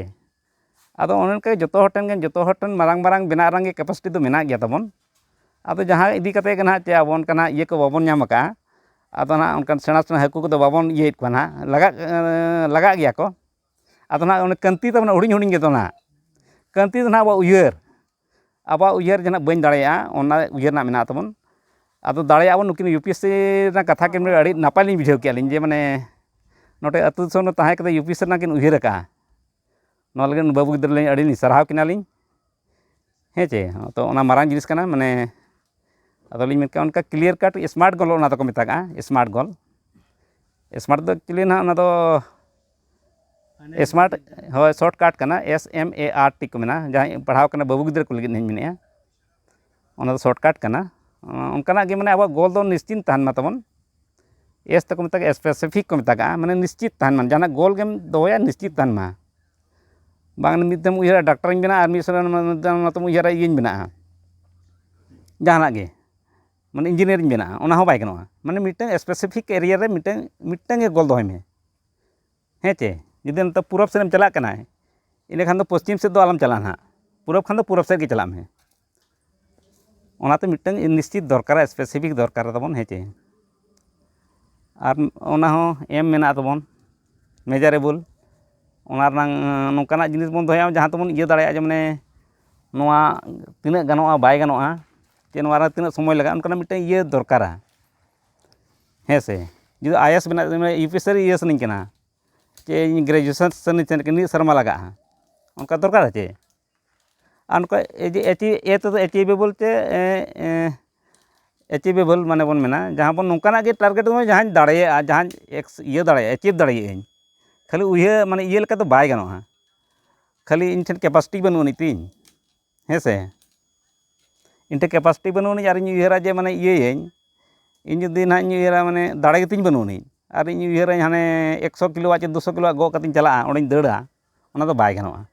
ᱟᱫᱚ ᱚᱱᱮ ᱚᱱᱠᱟ ᱡᱚᱛᱚ ᱦᱚᱲ ᱴᱷᱮᱱ ᱜᱮ, ᱡᱚᱛᱚ ᱦᱚᱲ ᱴᱷᱮᱱ ᱢᱟᱨᱟᱝ ᱢᱟᱨᱟᱝ ᱵᱮᱱᱟᱜ ᱨᱮᱱᱟᱜ ᱜᱮ ᱠᱮᱯᱟᱥᱤᱴᱤ ᱫᱚ ᱢᱮᱱᱟᱜ ᱜᱮᱭᱟ ᱛᱟᱵᱚᱱ᱾ ᱟᱫᱚ ᱡᱟᱦᱟᱸ ᱤᱫᱤ ᱠᱟᱛᱮ ᱜᱮ ᱱᱟᱦᱟᱜ ᱪᱮ ᱟᱵᱚ ᱚᱱᱠᱟᱱᱟᱜ ᱤᱭᱟᱹ ᱠᱚ ᱵᱟᱵᱚᱱ ᱧᱟᱢ ᱟᱠᱟᱫᱼᱟ, ᱟᱫᱚ ᱱᱟᱦᱟᱜ ᱚᱱᱠᱟᱱ ᱥᱮᱬᱟ ᱥᱮᱬᱟ ᱦᱟᱹᱠᱩ ᱠᱚᱫᱚ ᱵᱟᱵᱚᱱ ᱤᱭᱟᱹᱭᱮᱫ ᱠᱚᱣᱟ ᱱᱟᱦᱟᱜ, ᱞᱟᱜᱟᱜ, ᱞᱟᱜᱟᱜ ᱜᱮᱭᱟ ᱠᱚ᱾ ᱟᱫᱚ ᱱᱟᱦᱟᱜ ᱚᱱᱮ ᱠᱟᱹᱱᱛᱤ ᱛᱟᱵᱚᱱ ᱦᱩᱰᱤᱧ ᱦᱩᱰᱤᱧ ᱜᱮᱫᱚ ᱱᱟᱦᱟᱜ, ᱠᱟᱹᱱᱛᱤ ᱫᱚ ᱱᱟᱦᱟᱜ ᱟᱵᱚᱣᱟᱜ ᱩᱭᱦᱟᱹᱨ, ᱟᱵᱚᱣᱟᱜ ᱩᱭᱦᱟᱹᱨ ᱡᱟᱦᱟᱱᱟᱜ ᱵᱟᱹᱧ ᱫᱟᱲᱮᱭᱟᱜᱼᱟ, ᱚᱱᱟ ᱩᱭᱦᱟᱹᱨ ᱨᱮᱱᱟᱜ ᱢᱮᱱᱟᱜ ᱛᱟᱵᱚᱱ᱾ ᱟᱫᱚ ᱫᱟᱲᱮᱭᱟᱜᱼᱟ ᱵᱚᱱ᱾ ᱱᱩᱠᱤᱱ ᱭᱩ ᱯᱤ ᱮᱥ ᱥᱤ ᱨᱮᱱᱟᱜ ᱠᱟᱛᱷᱟ ᱠᱤᱱ ᱟᱹᱰᱤ ᱱᱟᱯᱟᱭ ᱞᱤᱧ ᱵᱩᱡᱷᱟᱹᱣ ᱠᱮᱜᱼᱟ ᱞᱤᱧ, ᱡᱮ ᱢᱟᱱᱮ ᱱᱚᱰᱮ ᱟᱹᱛᱩ ᱫᱤᱥᱚᱢ ᱨᱮ ᱛᱟᱦᱮᱸ ᱠᱟᱛᱮ ᱭᱩ ᱯᱤ ᱮᱥ ᱥᱤ ᱨᱮᱱᱟᱜ ᱠᱤᱱ ᱩᱭᱦᱟᱹᱨ ᱟᱠᱟᱜᱼᱟ᱾ ᱱᱚᱣᱟ ᱞᱟᱹᱜᱤᱫ ᱵᱟᱹᱵᱩ ᱜᱤᱫᱽᱨᱟᱹ ᱞᱤᱧ ᱟᱹᱰᱤ ᱞᱤᱧ ᱥᱟᱨᱦᱟᱣ ᱠᱤᱱᱟ ᱞᱤᱧ᱾ ᱦᱮᱸ ᱪᱮ? ᱛᱚ ᱚᱱᱟ ᱢᱟᱨᱟᱝ ᱡᱤᱱᱤᱥ ᱠᱟᱱᱟ, ᱢᱟᱱᱮ ᱟᱫᱚ ᱞᱤᱧ ᱢᱮᱱ ᱠᱮᱜᱼᱟ ᱚᱱᱠᱟ ᱠᱞᱤᱭᱟᱨ ᱠᱟᱴ ᱥᱢᱟᱨᱴ ᱜᱳᱞ ᱚᱱᱟ ᱫᱚᱠᱚ ᱢᱮᱛᱟᱜᱼᱟ, ᱥᱢᱟᱨᱴ ᱜᱳᱞ᱾ ᱥᱢᱟᱨᱴ ᱫᱚ ᱮᱠᱪᱩᱭᱮᱞᱤ ᱱᱟᱦᱟᱜ ᱚᱱᱟ ᱫᱚ ᱥᱢᱟᱨᱴ, ᱦᱳᱭ, ᱥᱚᱨᱴ ᱠᱟᱴ ᱠᱟᱱᱟ, ᱮᱥ ᱮᱢ ᱮ ᱟᱨ ᱴᱤ ᱠᱚ ᱢᱮᱱᱟ, ᱡᱟᱦᱟᱸᱭ ᱯᱟᱲᱦᱟᱣ ᱠᱟᱱᱟ ᱵᱟᱹᱵᱩ ᱜᱤᱫᱽᱨᱟᱹ ᱠᱚ ᱞᱟᱹᱜᱤᱫ ᱤᱧ ᱢᱮᱱᱮᱫᱼᱟ, ᱚᱱᱟ ᱫᱚ ᱥᱚᱨᱴ ᱠᱟᱴ ᱠᱟᱱᱟ᱾ ᱚᱱᱠᱟᱱᱟᱜ ᱜᱮ ᱢᱟᱱᱮ ᱟᱵᱚᱣᱟᱜ ᱜᱳᱞ ᱫᱚ ᱱᱤᱥᱪᱤᱛ ᱛᱟᱦᱮᱱ ᱢᱟ ᱛᱟᱵᱚᱱ᱾ ᱮᱥ ᱛᱮᱠᱚ ᱢᱮᱛᱟᱜᱼᱟ, ᱥᱯᱮᱥᱤᱯᱷᱤᱠ ᱠᱚ ᱢᱮᱛᱟᱜᱼᱟ, ᱢᱟᱱᱮ ᱱᱤᱥᱪᱤᱛ ᱛᱟᱦᱮᱱ ᱢᱟ, ᱡᱟᱦᱟᱱᱟᱜ ᱜᱳᱞ ᱜᱮᱢ ᱫᱚᱦᱚᱭᱟ ᱱᱤᱥᱪᱤᱛ ᱛᱟᱦᱮᱱ ᱢᱟ᱾ ᱵᱟᱝ ᱢᱤᱫ ᱫᱷᱟᱣ ᱩᱭᱦᱟᱹᱨᱟ ᱰᱟᱠᱛᱟᱨᱤᱧ ᱵᱮᱱᱟᱜᱼᱟ ᱟᱨ ᱢᱤᱫ ᱥᱚᱢᱚᱭ ᱚᱱᱟᱛᱮᱢ ᱩᱭᱦᱟᱹᱨᱟ ᱤᱭᱟᱹᱧ ᱵᱮᱱᱟᱜᱼᱟ, ᱡᱟᱦᱟᱱᱟᱜ ᱜᱮ, ᱢᱟᱱᱮ ᱤᱧᱡᱤᱱᱤᱭᱟᱨᱤᱧ ᱵᱮᱱᱟᱜᱼᱟ, ᱚᱱᱟ ᱦᱚᱸ ᱵᱟᱭ ᱜᱟᱱᱚᱜᱼᱟ᱾ ᱢᱟᱱᱮ ᱢᱤᱫᱴᱟᱝ ᱥᱯᱮᱥᱤᱯᱷᱤᱠ ᱮᱨᱤᱭᱟ ᱨᱮ ᱢᱤᱫᱴᱟᱝ, ᱢᱤᱫᱴᱟᱝ ᱜᱮ ᱜᱳᱞ ᱫᱚᱦᱚᱭ ᱢᱮ᱾ ᱦᱮᱸ ᱪᱮ? ᱡᱩᱫᱤ ᱱᱚᱛᱮ ᱯᱩᱨᱚᱵᱽ ᱥᱮᱫ ᱮᱢ ᱪᱟᱞᱟᱜ ᱠᱟᱱᱟ, ᱤᱱᱟᱹᱠᱷᱟᱱ ᱫᱚ ᱯᱚᱥᱪᱤᱢ ᱥᱮᱫ ᱫᱚ ᱟᱞᱚᱢ ᱪᱟᱞᱟᱜᱼᱟ ᱱᱟᱦᱟᱜ, ᱯᱩᱨᱚᱵᱽ ᱠᱷᱟᱱ ᱫᱚ ᱯᱩᱨᱚᱵᱽ ᱥᱮᱫ ᱜᱮ ᱪᱟᱞᱟᱜ ᱢᱮ᱾ ᱚᱱᱟᱛᱮ ᱢᱤᱫᱴᱟᱝ ᱱᱤᱥᱪᱤᱛ ᱫᱚᱨᱠᱟᱨᱟ, ᱥᱯᱮᱥᱤᱯᱷᱤᱠ ᱫᱚᱨᱠᱟᱨ ᱛᱟᱵᱚᱱ, ᱦᱮᱸ ᱪᱮ? ᱟᱨ ᱚᱱᱟ ᱦᱚᱸ ᱮᱢ ᱢᱮᱱᱟᱜ ᱛᱟᱵᱚᱱ, ᱢᱮᱡᱟᱨᱮᱵᱚᱞ᱾ ᱚᱱᱟ ᱨᱮᱱᱟᱝ ᱱᱚᱝᱠᱟᱱᱟᱜ ᱡᱤᱱᱤᱥ ᱵᱚᱱ ᱫᱚᱦᱚᱭᱟ ᱡᱟᱦᱟᱸ ᱛᱮᱵᱚᱱ ᱤᱭᱟᱹ ᱫᱟᱲᱮᱭᱟᱜᱼᱟ, ᱡᱮ ᱢᱟᱱᱮ ᱱᱚᱣᱟ ᱛᱤᱱᱟᱹᱜ ᱜᱟᱱᱚᱜᱼᱟ ᱵᱟᱭ ᱜᱟᱱᱚᱜᱼᱟ, ᱪᱮ ᱱᱚᱣᱟ ᱨᱮ ᱛᱤᱱᱟᱹᱜ ᱥᱚᱢᱚᱭ ᱞᱟᱜᱟᱜᱼᱟ, ᱚᱱᱠᱟᱱᱟᱜ ᱢᱤᱫᱴᱟᱝ ᱤᱭᱟᱹ ᱫᱚᱨᱠᱟᱨᱟ᱾ ᱦᱮᱸ ᱥᱮ? ᱡᱩᱫᱤ ᱟᱭᱮᱥ ᱵᱮᱱᱟᱜ, ᱤᱭᱩ ᱯᱤ ᱮᱥ ᱥᱤ ᱨᱮ ᱤᱭᱟᱹ ᱥᱟᱱᱟᱧ ᱠᱟᱱᱟ, ᱪᱮ ᱤᱧ ᱜᱨᱮᱡᱩᱭᱮᱥᱚᱱ ᱥᱟᱱᱟᱧ ᱠᱟᱱᱟ, ᱢᱤᱫ ᱥᱮᱨᱢᱟ ᱞᱟᱜᱟᱜᱼᱟ, ᱚᱱᱠᱟ ᱫᱚᱨᱠᱟᱨᱟ ᱪᱮ? ᱟᱨ ᱱᱚᱝᱠᱟ ᱮ ᱡᱮ ᱮ ᱛᱮᱫᱚ ᱮᱪᱤᱵᱮᱵᱚᱞ ᱪᱮ, ᱮ, ᱮ, ᱮᱪᱤᱵᱮᱵᱚᱞ ᱢᱟᱱᱮ ᱵᱚᱱ ᱢᱮᱱᱟ, ᱡᱟᱦᱟᱸ ᱵᱚᱱ ᱱᱚᱝᱠᱟᱱᱟᱜ ᱜᱮ ᱴᱟᱨᱜᱮᱴ ᱵᱚᱱ, ᱡᱟᱦᱟᱸᱧ ᱫᱟᱲᱮᱭᱟᱜᱼᱟ, ᱡᱟᱦᱟᱸᱧ ᱮᱠᱥ-, ᱤᱭᱟᱹ ᱫᱟᱲᱮᱭᱟᱜᱼᱟ, ᱮᱪᱤᱵᱷ ᱫᱟᱲᱮᱭᱟᱜᱼᱟᱹᱧ᱾ ᱠᱷᱟᱹᱞᱤ ᱩᱭᱦᱟᱹᱨ, ᱢᱟᱱᱮ ᱤᱭᱟᱹ ᱞᱮᱠᱟ ᱫᱚ ᱵᱟᱭ ᱜᱟᱱᱚᱜᱼᱟ᱾ ᱠᱷᱟᱹᱞᱤ ᱤᱧ ᱴᱷᱮᱱ ᱠᱮᱯᱟᱥᱤᱴᱤ ᱵᱟᱹᱱᱩᱜ ᱟᱹᱱᱤᱡ ᱛᱤᱧ, ᱦᱮᱸ ᱥᱮ? ᱤᱧ ᱴᱷᱮᱱ ᱠᱮᱯᱟᱥᱤᱴᱤ ᱵᱟᱹᱱᱩᱜ ᱟᱹᱱᱤᱡ ᱟᱨ ᱤᱧ ᱩᱭᱦᱟᱹᱨᱟ ᱡᱮ ᱢᱟᱱᱮ ᱤᱭᱟᱹᱭᱟᱹᱧ, ᱤᱧ ᱡᱩᱫᱤ ᱱᱟᱦᱟᱜ ᱤᱧ ᱩᱭᱦᱟᱹᱨᱟ ᱢᱟᱱᱮ ᱫᱟᱲᱮ ᱜᱮᱛᱤᱧ ᱵᱟᱹᱱᱩᱜ ᱟᱹᱱᱤᱡ, ᱟᱨ ᱤᱧ ᱩᱭᱦᱟᱹᱨᱟᱹᱧ ᱦᱟᱱᱮ ᱮᱠᱥᱚ ᱠᱤᱞᱳᱣᱟᱜ ᱪᱮ ᱫᱩᱥᱚ ᱠᱤᱞᱳᱣᱟᱜ ᱜᱚᱜ ᱠᱟᱛᱮᱧ ᱪᱟᱞᱟᱜᱼᱟ, ᱚᱸᱰᱮᱧ ᱫᱟᱹᱲᱟ, ᱚᱱᱟ ᱫᱚ ᱵᱟᱭ ᱜᱟᱱᱚᱜᱼᱟ᱾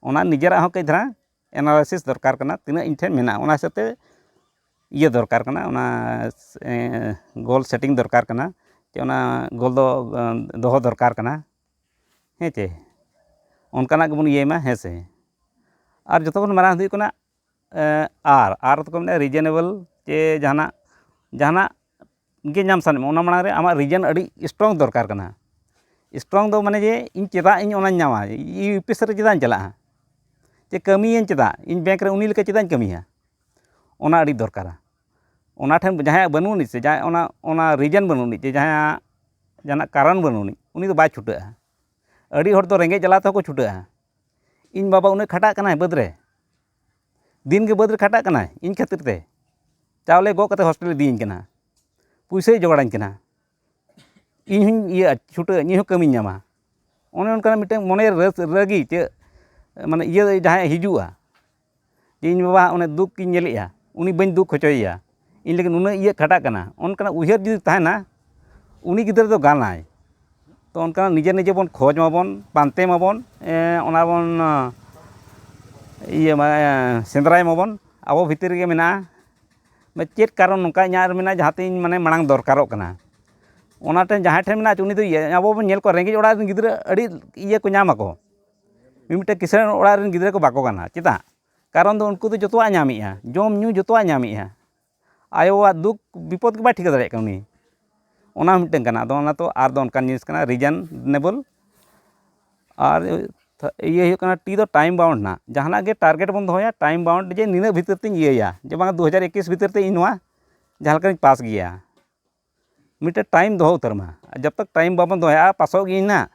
ᱚᱱᱟ ᱱᱤᱡᱮᱨᱟᱜ ᱦᱚᱸ ᱠᱟᱹᱡ ᱫᱷᱟᱨᱟ ᱮᱱᱟᱞᱟᱭᱥᱤᱥ ᱫᱚᱨᱠᱟᱨ ᱠᱟᱱᱟ, ᱛᱤᱱᱟᱹᱜ ᱤᱧ ᱴᱷᱮᱱ ᱢᱮᱱᱟᱜᱼᱟ, ᱚᱱᱟ ᱦᱤᱥᱟᱹᱵ ᱛᱮ ᱤᱭᱟᱹ ᱫᱚᱨᱠᱟᱨ ᱠᱟᱱᱟ, ᱚᱱᱟ, ᱮ, ᱜᱳᱞ ᱥᱮᱴᱤᱝ ᱫᱚᱨᱠᱟᱨ ᱠᱟᱱᱟ, ᱪᱮ ᱚᱱᱟ ᱜᱳᱞ ᱫᱚ, ᱮ, ᱫᱚᱦᱚ ᱫᱚᱨᱠᱟᱨ ᱠᱟᱱᱟ, ᱦᱮᱸ ᱪᱮ? ᱚᱱᱠᱟᱱᱟᱜ ᱜᱮᱵᱚᱱ ᱤᱭᱟᱹᱭ ᱢᱟ, ᱦᱮᱸ ᱥᱮ? ᱟᱨ ᱡᱚᱛᱚ ᱠᱷᱚᱱ ᱢᱟᱨᱟᱝ ᱫᱚ ᱦᱩᱭᱩᱜ ᱠᱟᱱᱟ, ᱮ, ᱟᱨ, ᱟᱨ ᱫᱚᱠᱚ ᱢᱮᱱᱟ ᱨᱤᱡᱚᱱᱮᱵᱚᱞ, ᱪᱮ ᱡᱟᱦᱟᱱᱟᱜ, ᱡᱟᱦᱟᱱᱟᱜ ᱜᱮ ᱧᱟᱢ ᱥᱟᱱᱟᱭᱮᱫ ᱢᱮ, ᱚᱱᱟ ᱢᱟᱲᱟᱝ ᱨᱮ ᱟᱢᱟᱜ ᱨᱤᱡᱚᱱ ᱟᱹᱰᱤ ᱥᱴᱨᱚᱝ ᱫᱚᱨᱠᱟᱨ ᱠᱟᱱᱟ᱾ ᱥᱴᱨᱚᱝ ᱫᱚ ᱢᱟᱱᱮ ᱡᱮ ᱤᱧ ᱪᱮᱫᱟᱜ ᱤᱧ ᱚᱱᱟᱧ ᱧᱟᱢᱟ, ᱤᱧ ᱤᱭᱩ ᱯᱤ ᱮᱥ ᱨᱮ ᱪᱮᱫᱟᱜ ᱤᱧ ᱪᱟᱞᱟᱜᱼᱟ, ᱪᱮ ᱠᱟᱹᱢᱤᱭᱟᱹᱧ ᱪᱮᱫᱟᱜ, ᱤᱧ ᱵᱮᱝᱠ ᱨᱮ ᱩᱱᱤ ᱞᱮᱠᱟ ᱪᱮᱫᱟᱜ ᱤᱧ ᱠᱟᱹᱢᱤᱭᱟ, ᱚᱱᱟ ᱟᱹᱰᱤ ᱫᱚᱨᱠᱟᱨᱟ᱾ ᱚᱱᱟ ᱴᱷᱮᱱ ᱡᱟᱦᱟᱸᱭᱟᱜ ᱵᱟᱹᱱᱩᱜ ᱟᱹᱱᱤᱡ ᱥᱮ ᱡᱟᱦᱟᱸᱭ ᱚᱱᱟ, ᱚᱱᱟ ᱨᱤᱡᱚᱱ ᱵᱟᱹᱱᱩᱜ ᱟᱹᱱᱤᱡ, ᱡᱮ ᱡᱟᱦᱟᱸᱭᱟᱜ ᱡᱟᱦᱟᱱᱟᱜ ᱠᱟᱨᱚᱱ ᱵᱟᱹᱱᱩᱜ ᱟᱹᱱᱤᱡ, ᱩᱱᱤ ᱫᱚ ᱵᱟᱭ ᱪᱷᱩᱴᱟᱹᱜᱼᱟ᱾ ᱟᱹᱰᱤ ᱦᱚᱲ ᱫᱚ ᱨᱮᱸᱜᱮᱡ ᱡᱟᱞᱟ ᱛᱮᱦᱚᱸ ᱠᱚ ᱪᱷᱩᱴᱟᱹᱜᱼᱟ᱾ ᱤᱧ ᱵᱟᱵᱟ ᱩᱱᱟᱹᱜ ᱠᱷᱟᱴᱟᱜ ᱠᱟᱱᱟᱭ ᱵᱟᱹᱫᱽ ᱨᱮ, ᱫᱤᱱ ᱜᱮ ᱵᱟᱹᱫᱽ ᱨᱮ ᱠᱷᱟᱴᱟᱜ ᱠᱟᱱᱟᱭ ᱤᱧ ᱠᱷᱟᱹᱛᱤᱨ ᱛᱮ, ᱪᱟᱣᱞᱮ ᱜᱚᱜ ᱠᱟᱛᱮ ᱦᱳᱥᱴᱮᱞ ᱤᱫᱤᱭᱤᱧ ᱠᱟᱱᱟ, ᱯᱩᱭᱥᱟᱹᱭ ᱡᱚᱜᱟᱲᱟᱹᱧ ᱠᱟᱱᱟ, ᱤᱧ ᱦᱚᱸᱧ ᱤᱭᱟᱹᱜᱼᱟ, ᱪᱷᱩᱴᱟᱹᱜᱼᱟ, ᱤᱧ ᱦᱚᱸ ᱠᱟᱹᱢᱤᱧ ᱧᱟᱢᱟ᱾ ᱚᱱᱮ ᱚᱱᱠᱟᱱᱟᱜ ᱢᱤᱫᱴᱟᱝ ᱢᱚᱱᱮ ᱨᱟᱹᱥ ᱨᱟᱹᱜᱤ ᱪᱮᱫ ᱢᱟᱱᱮ ᱤᱭᱟᱹ ᱡᱟᱦᱟᱸᱭ ᱦᱤᱡᱩᱜᱼᱟ, ᱡᱮ ᱤᱧ ᱵᱟᱵᱟ ᱚᱱᱮ ᱫᱩᱠ ᱤᱧ ᱧᱮᱞᱮᱜᱼᱟ, ᱩᱱᱤ ᱵᱟᱹᱧ ᱫᱩᱠ ᱦᱚᱪᱚᱭᱮᱭᱟ, ᱤᱧ ᱞᱟᱹᱜᱤᱫ ᱱᱩᱱᱟᱹᱜ ᱤᱭᱟᱹ ᱠᱷᱟᱴᱟᱜ ᱠᱟᱱᱟ, ᱚᱱᱠᱟᱱᱟᱜ ᱩᱭᱦᱟᱹᱨ ᱡᱩᱫᱤ ᱛᱟᱦᱮᱱᱟ, ᱩᱱᱤ ᱜᱤᱫᱽᱨᱟᱹ ᱫᱚ ᱜᱟᱱᱟᱭ᱾ ᱛᱚ ᱚᱱᱠᱟᱱᱟᱜ ᱱᱤᱡᱮ ᱱᱤᱡᱮ ᱵᱚᱱ ᱠᱷᱚᱡᱽ ᱢᱟᱵᱚᱱ, ᱯᱟᱱᱛᱮ ᱢᱟᱵᱚᱱ, ᱮᱸ, ᱚᱱᱟ ᱵᱚᱱ, ᱮᱸ, ᱤᱭᱟᱹ ᱢᱟ, ᱮᱸ, ᱥᱮᱸᱫᱽᱨᱟᱭ ᱢᱟᱵᱚᱱ, ᱟᱵᱚ ᱵᱷᱤᱛᱤᱨ ᱨᱮᱜᱮ ᱢᱮᱱᱟᱜᱼᱟ᱾ ᱪᱮᱫ ᱠᱟᱨᱚᱱ ᱱᱚᱝᱠᱟ ᱤᱧᱟᱹᱜ ᱨᱮ ᱢᱮᱱᱟᱜᱼᱟ, ᱡᱟᱦᱟᱸ ᱛᱮ ᱤᱧ ᱢᱟᱱᱮ ᱢᱟᱲᱟᱝ ᱫᱚᱨᱠᱟᱨᱚᱜ ᱠᱟᱱᱟ, ᱚᱱᱟ ᱴᱷᱮᱱ ᱡᱟᱦᱟᱸᱭ ᱴᱷᱮᱱ ᱢᱮᱱᱟᱜᱼᱟ, ᱩᱱᱤ ᱫᱚ ᱤᱭᱟᱹ, ᱟᱵᱚ ᱵᱚᱱ ᱧᱮᱞ ᱠᱚᱣᱟ, ᱨᱮᱸᱜᱮᱡ ᱚᱲᱟᱜ ᱨᱮᱱ ᱜᱤᱫᱽᱨᱟᱹ ᱟᱹᱰᱤ ᱤᱭᱟᱹ ᱠᱚ ᱧᱟᱢ ᱟᱠᱚ, ᱢᱤᱢᱤᱫᱴᱟᱝ ᱠᱤᱥᱟᱹᱬ ᱚᱲᱟᱜ ᱨᱮᱱ ᱜᱤᱫᱽᱨᱟᱹ ᱠᱚ ᱵᱟᱠᱚ ᱜᱟᱱᱟ᱾ ᱪᱮᱫᱟᱜ? ᱠᱟᱨᱚᱱ ᱫᱚ ᱩᱱᱠᱩ ᱫᱚ ᱡᱚᱛᱚᱣᱟᱜ ᱧᱟᱢᱮᱜᱼᱟ, ᱡᱚᱢ ᱧᱩ ᱡᱚᱛᱚᱣᱟᱜ ᱧᱟᱢᱮᱜᱼᱟ, ᱟᱭᱳᱣᱟᱜ ᱫᱩᱠ ᱵᱤᱯᱚᱫ ᱜᱮ ᱵᱟᱭ ᱴᱷᱤᱠᱟᱹ ᱫᱟᱲᱮᱭᱟᱜ ᱠᱟᱱᱟ ᱩᱱᱤ᱾ ᱚᱱᱟ ᱦᱚᱸ ᱢᱤᱫᱴᱟᱝ ᱠᱟᱱᱟ᱾ ᱟᱫᱚ ᱚᱱᱟ ᱛᱚ ᱟᱨ ᱫᱚ ᱚᱱᱠᱟᱱ ᱡᱤᱱᱤᱥ ᱠᱟᱱᱟ, reasonable᱾ ᱟᱨ ᱤᱭᱟᱹ ᱦᱩᱭᱩᱜ ᱠᱟᱱᱟ, ᱴᱤ ᱫᱚ time bound ᱱᱟ, ᱡᱟᱦᱟᱱᱟᱜ ᱜᱮ target ᱵᱚᱱ ᱫᱚᱦᱚᱭᱟ, time bound, ᱡᱮ ᱱᱤᱱᱟᱹᱜ ᱵᱷᱤᱛᱤᱨ ᱛᱤᱧ ᱤᱭᱟᱹᱭᱟ, ᱡᱮ ᱵᱟᱝ ᱫᱩ ᱦᱟᱡᱟᱨ ᱮᱠᱩᱥ ᱵᱷᱤᱛᱤᱨ ᱛᱮ ᱤᱧ ᱱᱚᱣᱟ ᱡᱟᱦᱟᱸ ᱞᱮᱠᱟᱧ ᱯᱟᱥ ᱜᱮᱭᱟ᱾ ᱢᱤᱫᱴᱮᱱ time ᱫᱚᱦᱚ ᱩᱛᱟᱹᱨ ᱢᱟ᱾ ᱟᱨ ᱡᱚᱵ ᱛᱚᱠ time ᱵᱟᱵᱚᱱ ᱫᱚᱦᱚᱭᱟ, ᱯᱟᱥᱚᱜ ᱜᱤᱭᱟᱹᱧ ᱱᱟᱜ,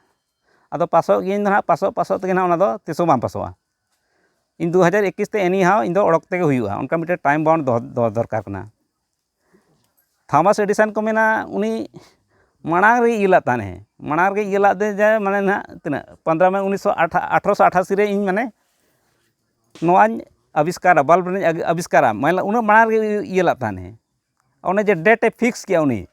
ᱟᱫᱚ ᱯᱟᱥᱚᱜ ᱜᱤᱭᱟᱹᱧ ᱫᱚ ᱱᱟᱜ, ᱯᱟᱥᱚᱜ ᱯᱟᱥᱚᱜ ᱛᱮᱜᱮ ᱱᱟᱜ ᱚᱱᱟ ᱫᱚ ᱛᱤᱥ ᱦᱚᱸ ᱵᱟᱝ ᱯᱟᱥᱚᱜᱼᱟ᱾ ᱤᱧ ᱫᱩ ᱦᱟᱡᱟᱨ ᱮᱠᱩᱥ ᱛᱮ anyhow ᱤᱧ ᱫᱚ ᱚᱰᱚᱠ ᱛᱮᱜᱮ ᱦᱩᱭᱩᱜᱼᱟ, ᱚᱱᱠᱟ ᱢᱤᱫᱴᱮᱱ time bound ᱫᱚᱦᱚ, ᱫᱚᱦᱚ ᱫᱚᱨᱠᱟᱨ ᱠᱟᱱᱟ᱾ ᱛᱷᱟᱢᱟᱥ ᱮᱰᱤᱥᱚᱱ ᱠᱚ ᱢᱮᱱᱟ, ᱩᱱᱤ ᱢᱟᱲᱟᱝ ᱨᱮ ᱤᱭᱟᱹ ᱞᱮᱫ ᱛᱟᱦᱮᱸᱫ, ᱢᱟᱲᱟᱝ ᱨᱮ ᱤᱭᱟᱹ ᱞᱮᱫ ᱛᱮ ᱡᱮ ᱢᱟᱱᱮ ᱱᱟᱦᱟᱜ ᱛᱤᱱᱟᱹᱜ ᱯᱚᱱᱫᱽᱨᱚ ᱢᱮ ᱩᱱᱤᱥᱥᱚ ᱟᱴᱷᱟᱨᱚᱥᱚ ᱟᱴᱷᱟᱥᱤ ᱨᱮ ᱤᱧ ᱢᱟᱱᱮ ᱱᱚᱣᱟᱧ ᱟᱵᱤᱥᱠᱟᱨᱟ, bulb ᱨᱮᱱᱟᱜ ᱟᱵᱤᱥᱠᱟᱨᱟ, ᱢᱟᱱᱮ ᱩᱱᱟᱹᱜ ᱢᱟᱲᱟᱝ ᱨᱮ ᱤᱭᱟᱹ ᱞᱮᱫ ᱛᱟᱦᱮᱸᱫ᱾ ᱚᱱᱮ ᱡᱮ date ᱮ fix ᱠᱮᱜᱼᱟ ᱩᱱᱤ,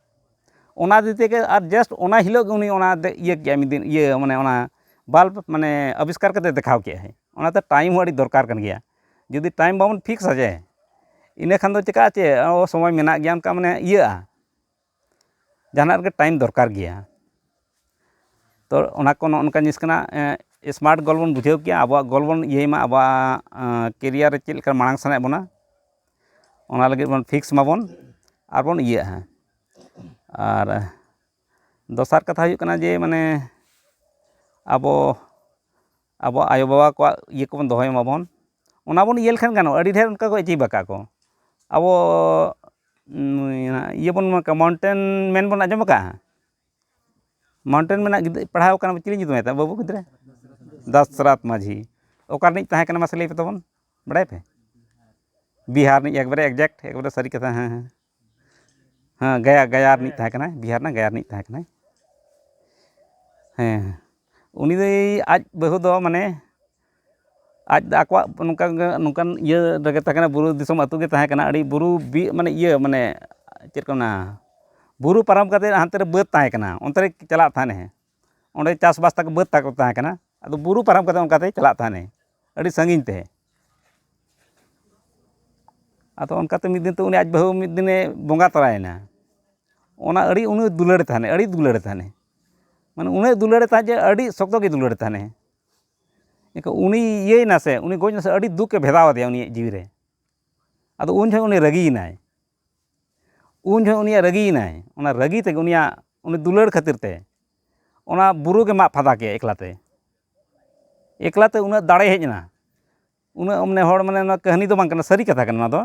ᱚᱱᱟ ᱫᱤ ᱛᱮᱜᱮ ᱟᱨ just ᱚᱱᱟ ᱦᱤᱞᱳᱜ ᱜᱮ ᱩᱱᱤ ᱚᱱᱟ ᱫᱮ-, ᱤᱭᱟᱹ ᱠᱮᱜᱼᱟ ᱢᱤᱫ ᱫᱤᱱ, ᱤᱭᱟᱹ ᱢᱟᱱᱮ ᱚᱱᱟ bulb ᱢᱟᱱᱮ ᱟᱵᱤᱥᱠᱟᱨ ᱠᱟᱛᱮ ᱫᱮᱠᱷᱟᱣ ᱠᱮᱜᱼᱟᱭ᱾ ᱚᱱᱟᱛᱮ time ᱦᱚᱸ ᱟᱹᱰᱤ ᱫᱚᱨᱠᱟᱨ ᱠᱟᱱ ᱜᱮᱭᱟ᱾ ᱡᱩᱫᱤ time ᱵᱟᱵᱚᱱ ᱯᱷᱤᱠᱥᱟ ᱡᱮ, ᱤᱱᱟᱹ ᱠᱷᱟᱱ ᱫᱚ ᱪᱤᱠᱟᱹᱜᱼᱟ ᱪᱮ, ᱚ, ᱥᱚᱢᱚᱭ ᱢᱮᱱᱟᱜ ᱜᱮᱭᱟ, ᱚᱱᱠᱟ ᱢᱟᱱᱮ ᱤᱭᱟᱹᱜᱼᱟ᱾ ᱡᱟᱦᱟᱱᱟᱜ ᱨᱮᱜᱮ time ᱫᱚᱨᱠᱟᱨ ᱜᱮᱭᱟ᱾ ᱛᱚ ᱚᱱᱟ ᱠᱚ ᱱᱚᱜᱼᱚ ᱱᱚᱝᱠᱟᱱ ᱡᱤᱱᱤᱥ ᱠᱟᱱᱟ᱾ ᱮᱸ, smart goal ᱵᱚᱱ ᱵᱩᱡᱷᱟᱹᱣ ᱠᱮᱭᱟ, ᱟᱵᱚᱣᱟᱜ goal ᱵᱚᱱ ᱤᱭᱟᱹᱭ ᱢᱟ, ᱟᱵᱚᱣᱟᱜ, ᱮᱸ, career ᱨᱮ ᱪᱮᱫ ᱞᱮᱠᱟ ᱢᱟᱲᱟᱝ ᱥᱟᱱᱟᱭᱮᱫ ᱵᱚᱱᱟ, ᱚᱱᱟ ᱞᱟᱹᱜᱤᱫ ᱵᱚᱱ ᱯᱷᱤᱠᱥ ᱢᱟᱵᱚᱱ ᱟᱨ ᱵᱚᱱ ᱤᱭᱟᱹᱜᱼᱟ᱾ ᱟᱨ ᱫᱚᱥᱟᱨ ᱠᱟᱛᱷᱟ ᱦᱩᱭᱩᱜ ᱠᱟᱱᱟ ᱡᱮ ᱢᱟᱱᱮ ᱟᱵᱚ, ᱟᱵᱚ ᱟᱭᱳᱼᱵᱟᱵᱟ ᱠᱚᱣᱟᱜ ᱤᱭᱟᱹ ᱠᱚᱵᱚᱱ ᱫᱚᱦᱚᱭ ᱢᱟᱵᱚᱱ, ᱚᱱᱟ ᱵᱚᱱ ᱤᱭᱟᱹ ᱞᱮᱠᱷᱟᱱ ᱜᱟᱱᱚᱜᱼᱟ᱾ ᱟᱹᱰᱤ ᱰᱷᱮᱨ ᱚᱱᱠᱟ ᱠᱚ achieve ᱟᱠᱟᱫ ᱠᱚ᱾ ᱟᱵᱚ, ᱩᱸ, ᱤᱭᱟᱹ ᱵᱚᱱ, mountain man ᱵᱚᱱ ᱟᱸᱡᱚᱢ ᱟᱠᱟᱫᱼᱟ? Mountain man ᱜᱤᱫᱽᱨᱟᱹ ᱯᱟᱲᱦᱟᱣ ᱠᱟᱱᱟ, ᱪᱤᱞᱤ ᱧᱩᱛᱩᱢ ᱛᱟᱭ ᱵᱟᱹᱵᱩ ᱜᱤᱫᱽᱨᱟᱹ? ᱫᱟᱥᱨᱟᱛ ᱢᱟᱹᱡᱷᱤ᱾ ᱚᱠᱟ ᱨᱤᱱᱤᱡ ᱛᱟᱦᱮᱸ ᱠᱟᱱᱟ ᱢᱟᱥᱮ ᱞᱟᱹᱭ ᱯᱮ ᱛᱟᱵᱚᱱ, ᱵᱟᱲᱟᱭ ᱯᱮ? ᱵᱤᱦᱟᱨ ᱨᱤᱱᱤᱡ, ᱮᱠᱵᱟᱨᱮ exact, ᱮᱠᱵᱟᱨᱮ ᱥᱟᱹᱨᱤ ᱠᱟᱛᱷᱟ᱾ ᱦᱮᱸ, ᱦᱮᱸ, ᱦᱮᱸ, ᱜᱟᱭᱟ, ᱜᱟᱭᱟ ᱨᱤᱱᱤᱡ ᱛᱟᱦᱮᱸ ᱠᱟᱱᱟᱭ, ᱵᱤᱦᱟᱨ ᱨᱮᱱᱟᱜ ᱜᱟᱭᱟ ᱨᱤᱱᱤᱡ ᱛᱟᱦᱮᱸ ᱠᱟᱱᱟᱭ᱾ ᱦᱮᱸ, ᱩᱱᱤ ᱫᱚᱭ, ᱟᱡ ᱵᱟᱹᱦᱩ ᱫᱚ ᱢᱟᱱᱮ ᱟᱡ ᱫᱚ ᱟᱠᱚᱣᱟᱜ ᱱᱚᱝᱠᱟ, ᱱᱚᱝᱠᱟᱱ ᱤᱭᱟᱹ ᱨᱮᱜᱮ ᱛᱟᱦᱮᱸ ᱠᱟᱱᱟ, ᱵᱩᱨᱩ ᱫᱤᱥᱚᱢ ᱟᱹᱛᱩ ᱜᱮ ᱛᱟᱦᱮᱸ ᱠᱟᱱᱟ, ᱟᱹᱰᱤ ᱵᱩᱨᱩ ᱵᱤ-, ᱢᱟᱱᱮ ᱤᱭᱟᱹ, ᱢᱟᱱᱮ ᱪᱮᱫ ᱠᱚ ᱢᱮᱱᱟ, ᱵᱩᱨᱩ ᱯᱟᱨᱚᱢ ᱠᱟᱛᱮ ᱦᱟᱱᱛᱮ ᱨᱮ ᱵᱟᱹᱫᱽ ᱛᱟᱦᱮᱸ ᱠᱟᱱᱟ, ᱚᱱᱛᱮ ᱨᱮ ᱪᱟᱞᱟᱜ ᱛᱟᱦᱮᱱᱮ, ᱚᱸᱰᱮ ᱪᱟᱥᱵᱟᱥ ᱛᱟᱠᱚ, ᱵᱟᱹᱫᱽ ᱛᱟᱠᱚ ᱛᱟᱦᱮᱸ ᱠᱟᱱᱟ, ᱟᱫᱚ ᱵᱩᱨᱩ ᱯᱟᱨᱚᱢ ᱠᱟᱛᱮ ᱚᱱᱠᱟᱛᱮ ᱪᱟᱞᱟᱜ ᱛᱟᱦᱮᱱᱮ ᱟᱹᱰᱤ ᱥᱟᱺᱜᱤᱧ ᱛᱮ᱾ ᱟᱫᱚ ᱚᱱᱠᱟᱛᱮ ᱢᱤᱫ ᱫᱤᱱ ᱛᱮ ᱩᱱᱤ ᱟᱡ ᱵᱟᱹᱦᱩ ᱢᱤᱫ ᱫᱤᱱᱮ ᱵᱚᱸᱜᱟ ᱛᱟᱞᱟᱭᱮᱱᱟ᱾ ᱚᱱᱟ ᱟᱹᱰᱤ ᱩᱱᱤ ᱫᱩᱞᱟᱹᱲᱮ ᱛᱟᱦᱮᱱᱮ, ᱟᱹᱰᱤ ᱫᱩᱞᱟᱹᱲᱮ ᱛᱟᱦᱮᱱᱮ, ᱢᱟᱱᱮ ᱩᱱᱟᱹᱜ ᱫᱩᱞᱟᱹᱲᱮ ᱛᱟᱦᱮᱸᱫ ᱡᱮ ᱟᱹᱰᱤ ᱥᱚᱠᱛᱚ ᱜᱮ ᱫᱩᱞᱟᱹᱲᱮ ᱛᱟᱦᱮᱱᱮ᱾ ᱮᱱᱠᱷᱟᱱ ᱩᱱᱤ ᱤᱭᱟᱹᱭᱮᱱᱟ ᱥᱮ, ᱩᱱᱤ ᱜᱚᱡ ᱮᱱᱟ ᱥᱮ, ᱟᱹᱰᱤ ᱫᱩᱠ ᱮ ᱵᱷᱮᱫᱟᱣ ᱟᱫᱮᱭᱟ ᱩᱱᱤᱭᱟᱜ ᱡᱤᱣᱤ ᱨᱮ᱾ ᱟᱫᱚ ᱩᱱ ᱡᱚᱠᱷᱚᱱ ᱩᱱᱤ ᱨᱟᱹᱜᱤᱭᱮᱱᱟᱭ, ᱩᱱ ᱡᱚᱠᱷᱚᱱ ᱩᱱᱤᱭᱟᱜ ᱨᱟᱹᱜᱤᱭᱮᱱᱟᱭ, ᱚᱱᱟ ᱨᱟᱹᱜᱤ ᱛᱮᱜᱮ ᱩᱱᱤᱭᱟᱜ, ᱩᱱᱤ ᱫᱩᱞᱟᱹᱲ ᱠᱷᱟᱹᱛᱤᱨ ᱛᱮ ᱚᱱᱟ ᱵᱩᱨᱩ ᱜᱮ ᱢᱟᱜ ᱯᱷᱟᱫᱟ ᱠᱮᱜᱼᱟ ᱮᱠᱞᱟᱛᱮ᱾ ᱮᱠᱞᱟᱛᱮ ᱩᱱᱟᱹᱜ ᱫᱟᱲᱮ ᱦᱮᱡ ᱮᱱᱟ, ᱩᱱᱟᱹᱜ ᱢᱟᱱᱮ ᱦᱚᱲ, ᱢᱟᱱᱮ ᱱᱚᱣᱟ ᱠᱟᱹᱦᱱᱤ ᱫᱚ ᱵᱟᱝ ᱠᱟᱱᱟ, ᱥᱟᱹᱨᱤ ᱠᱟᱛᱷᱟ ᱠᱟᱱᱟ ᱱᱚᱣᱟ ᱫᱚ᱾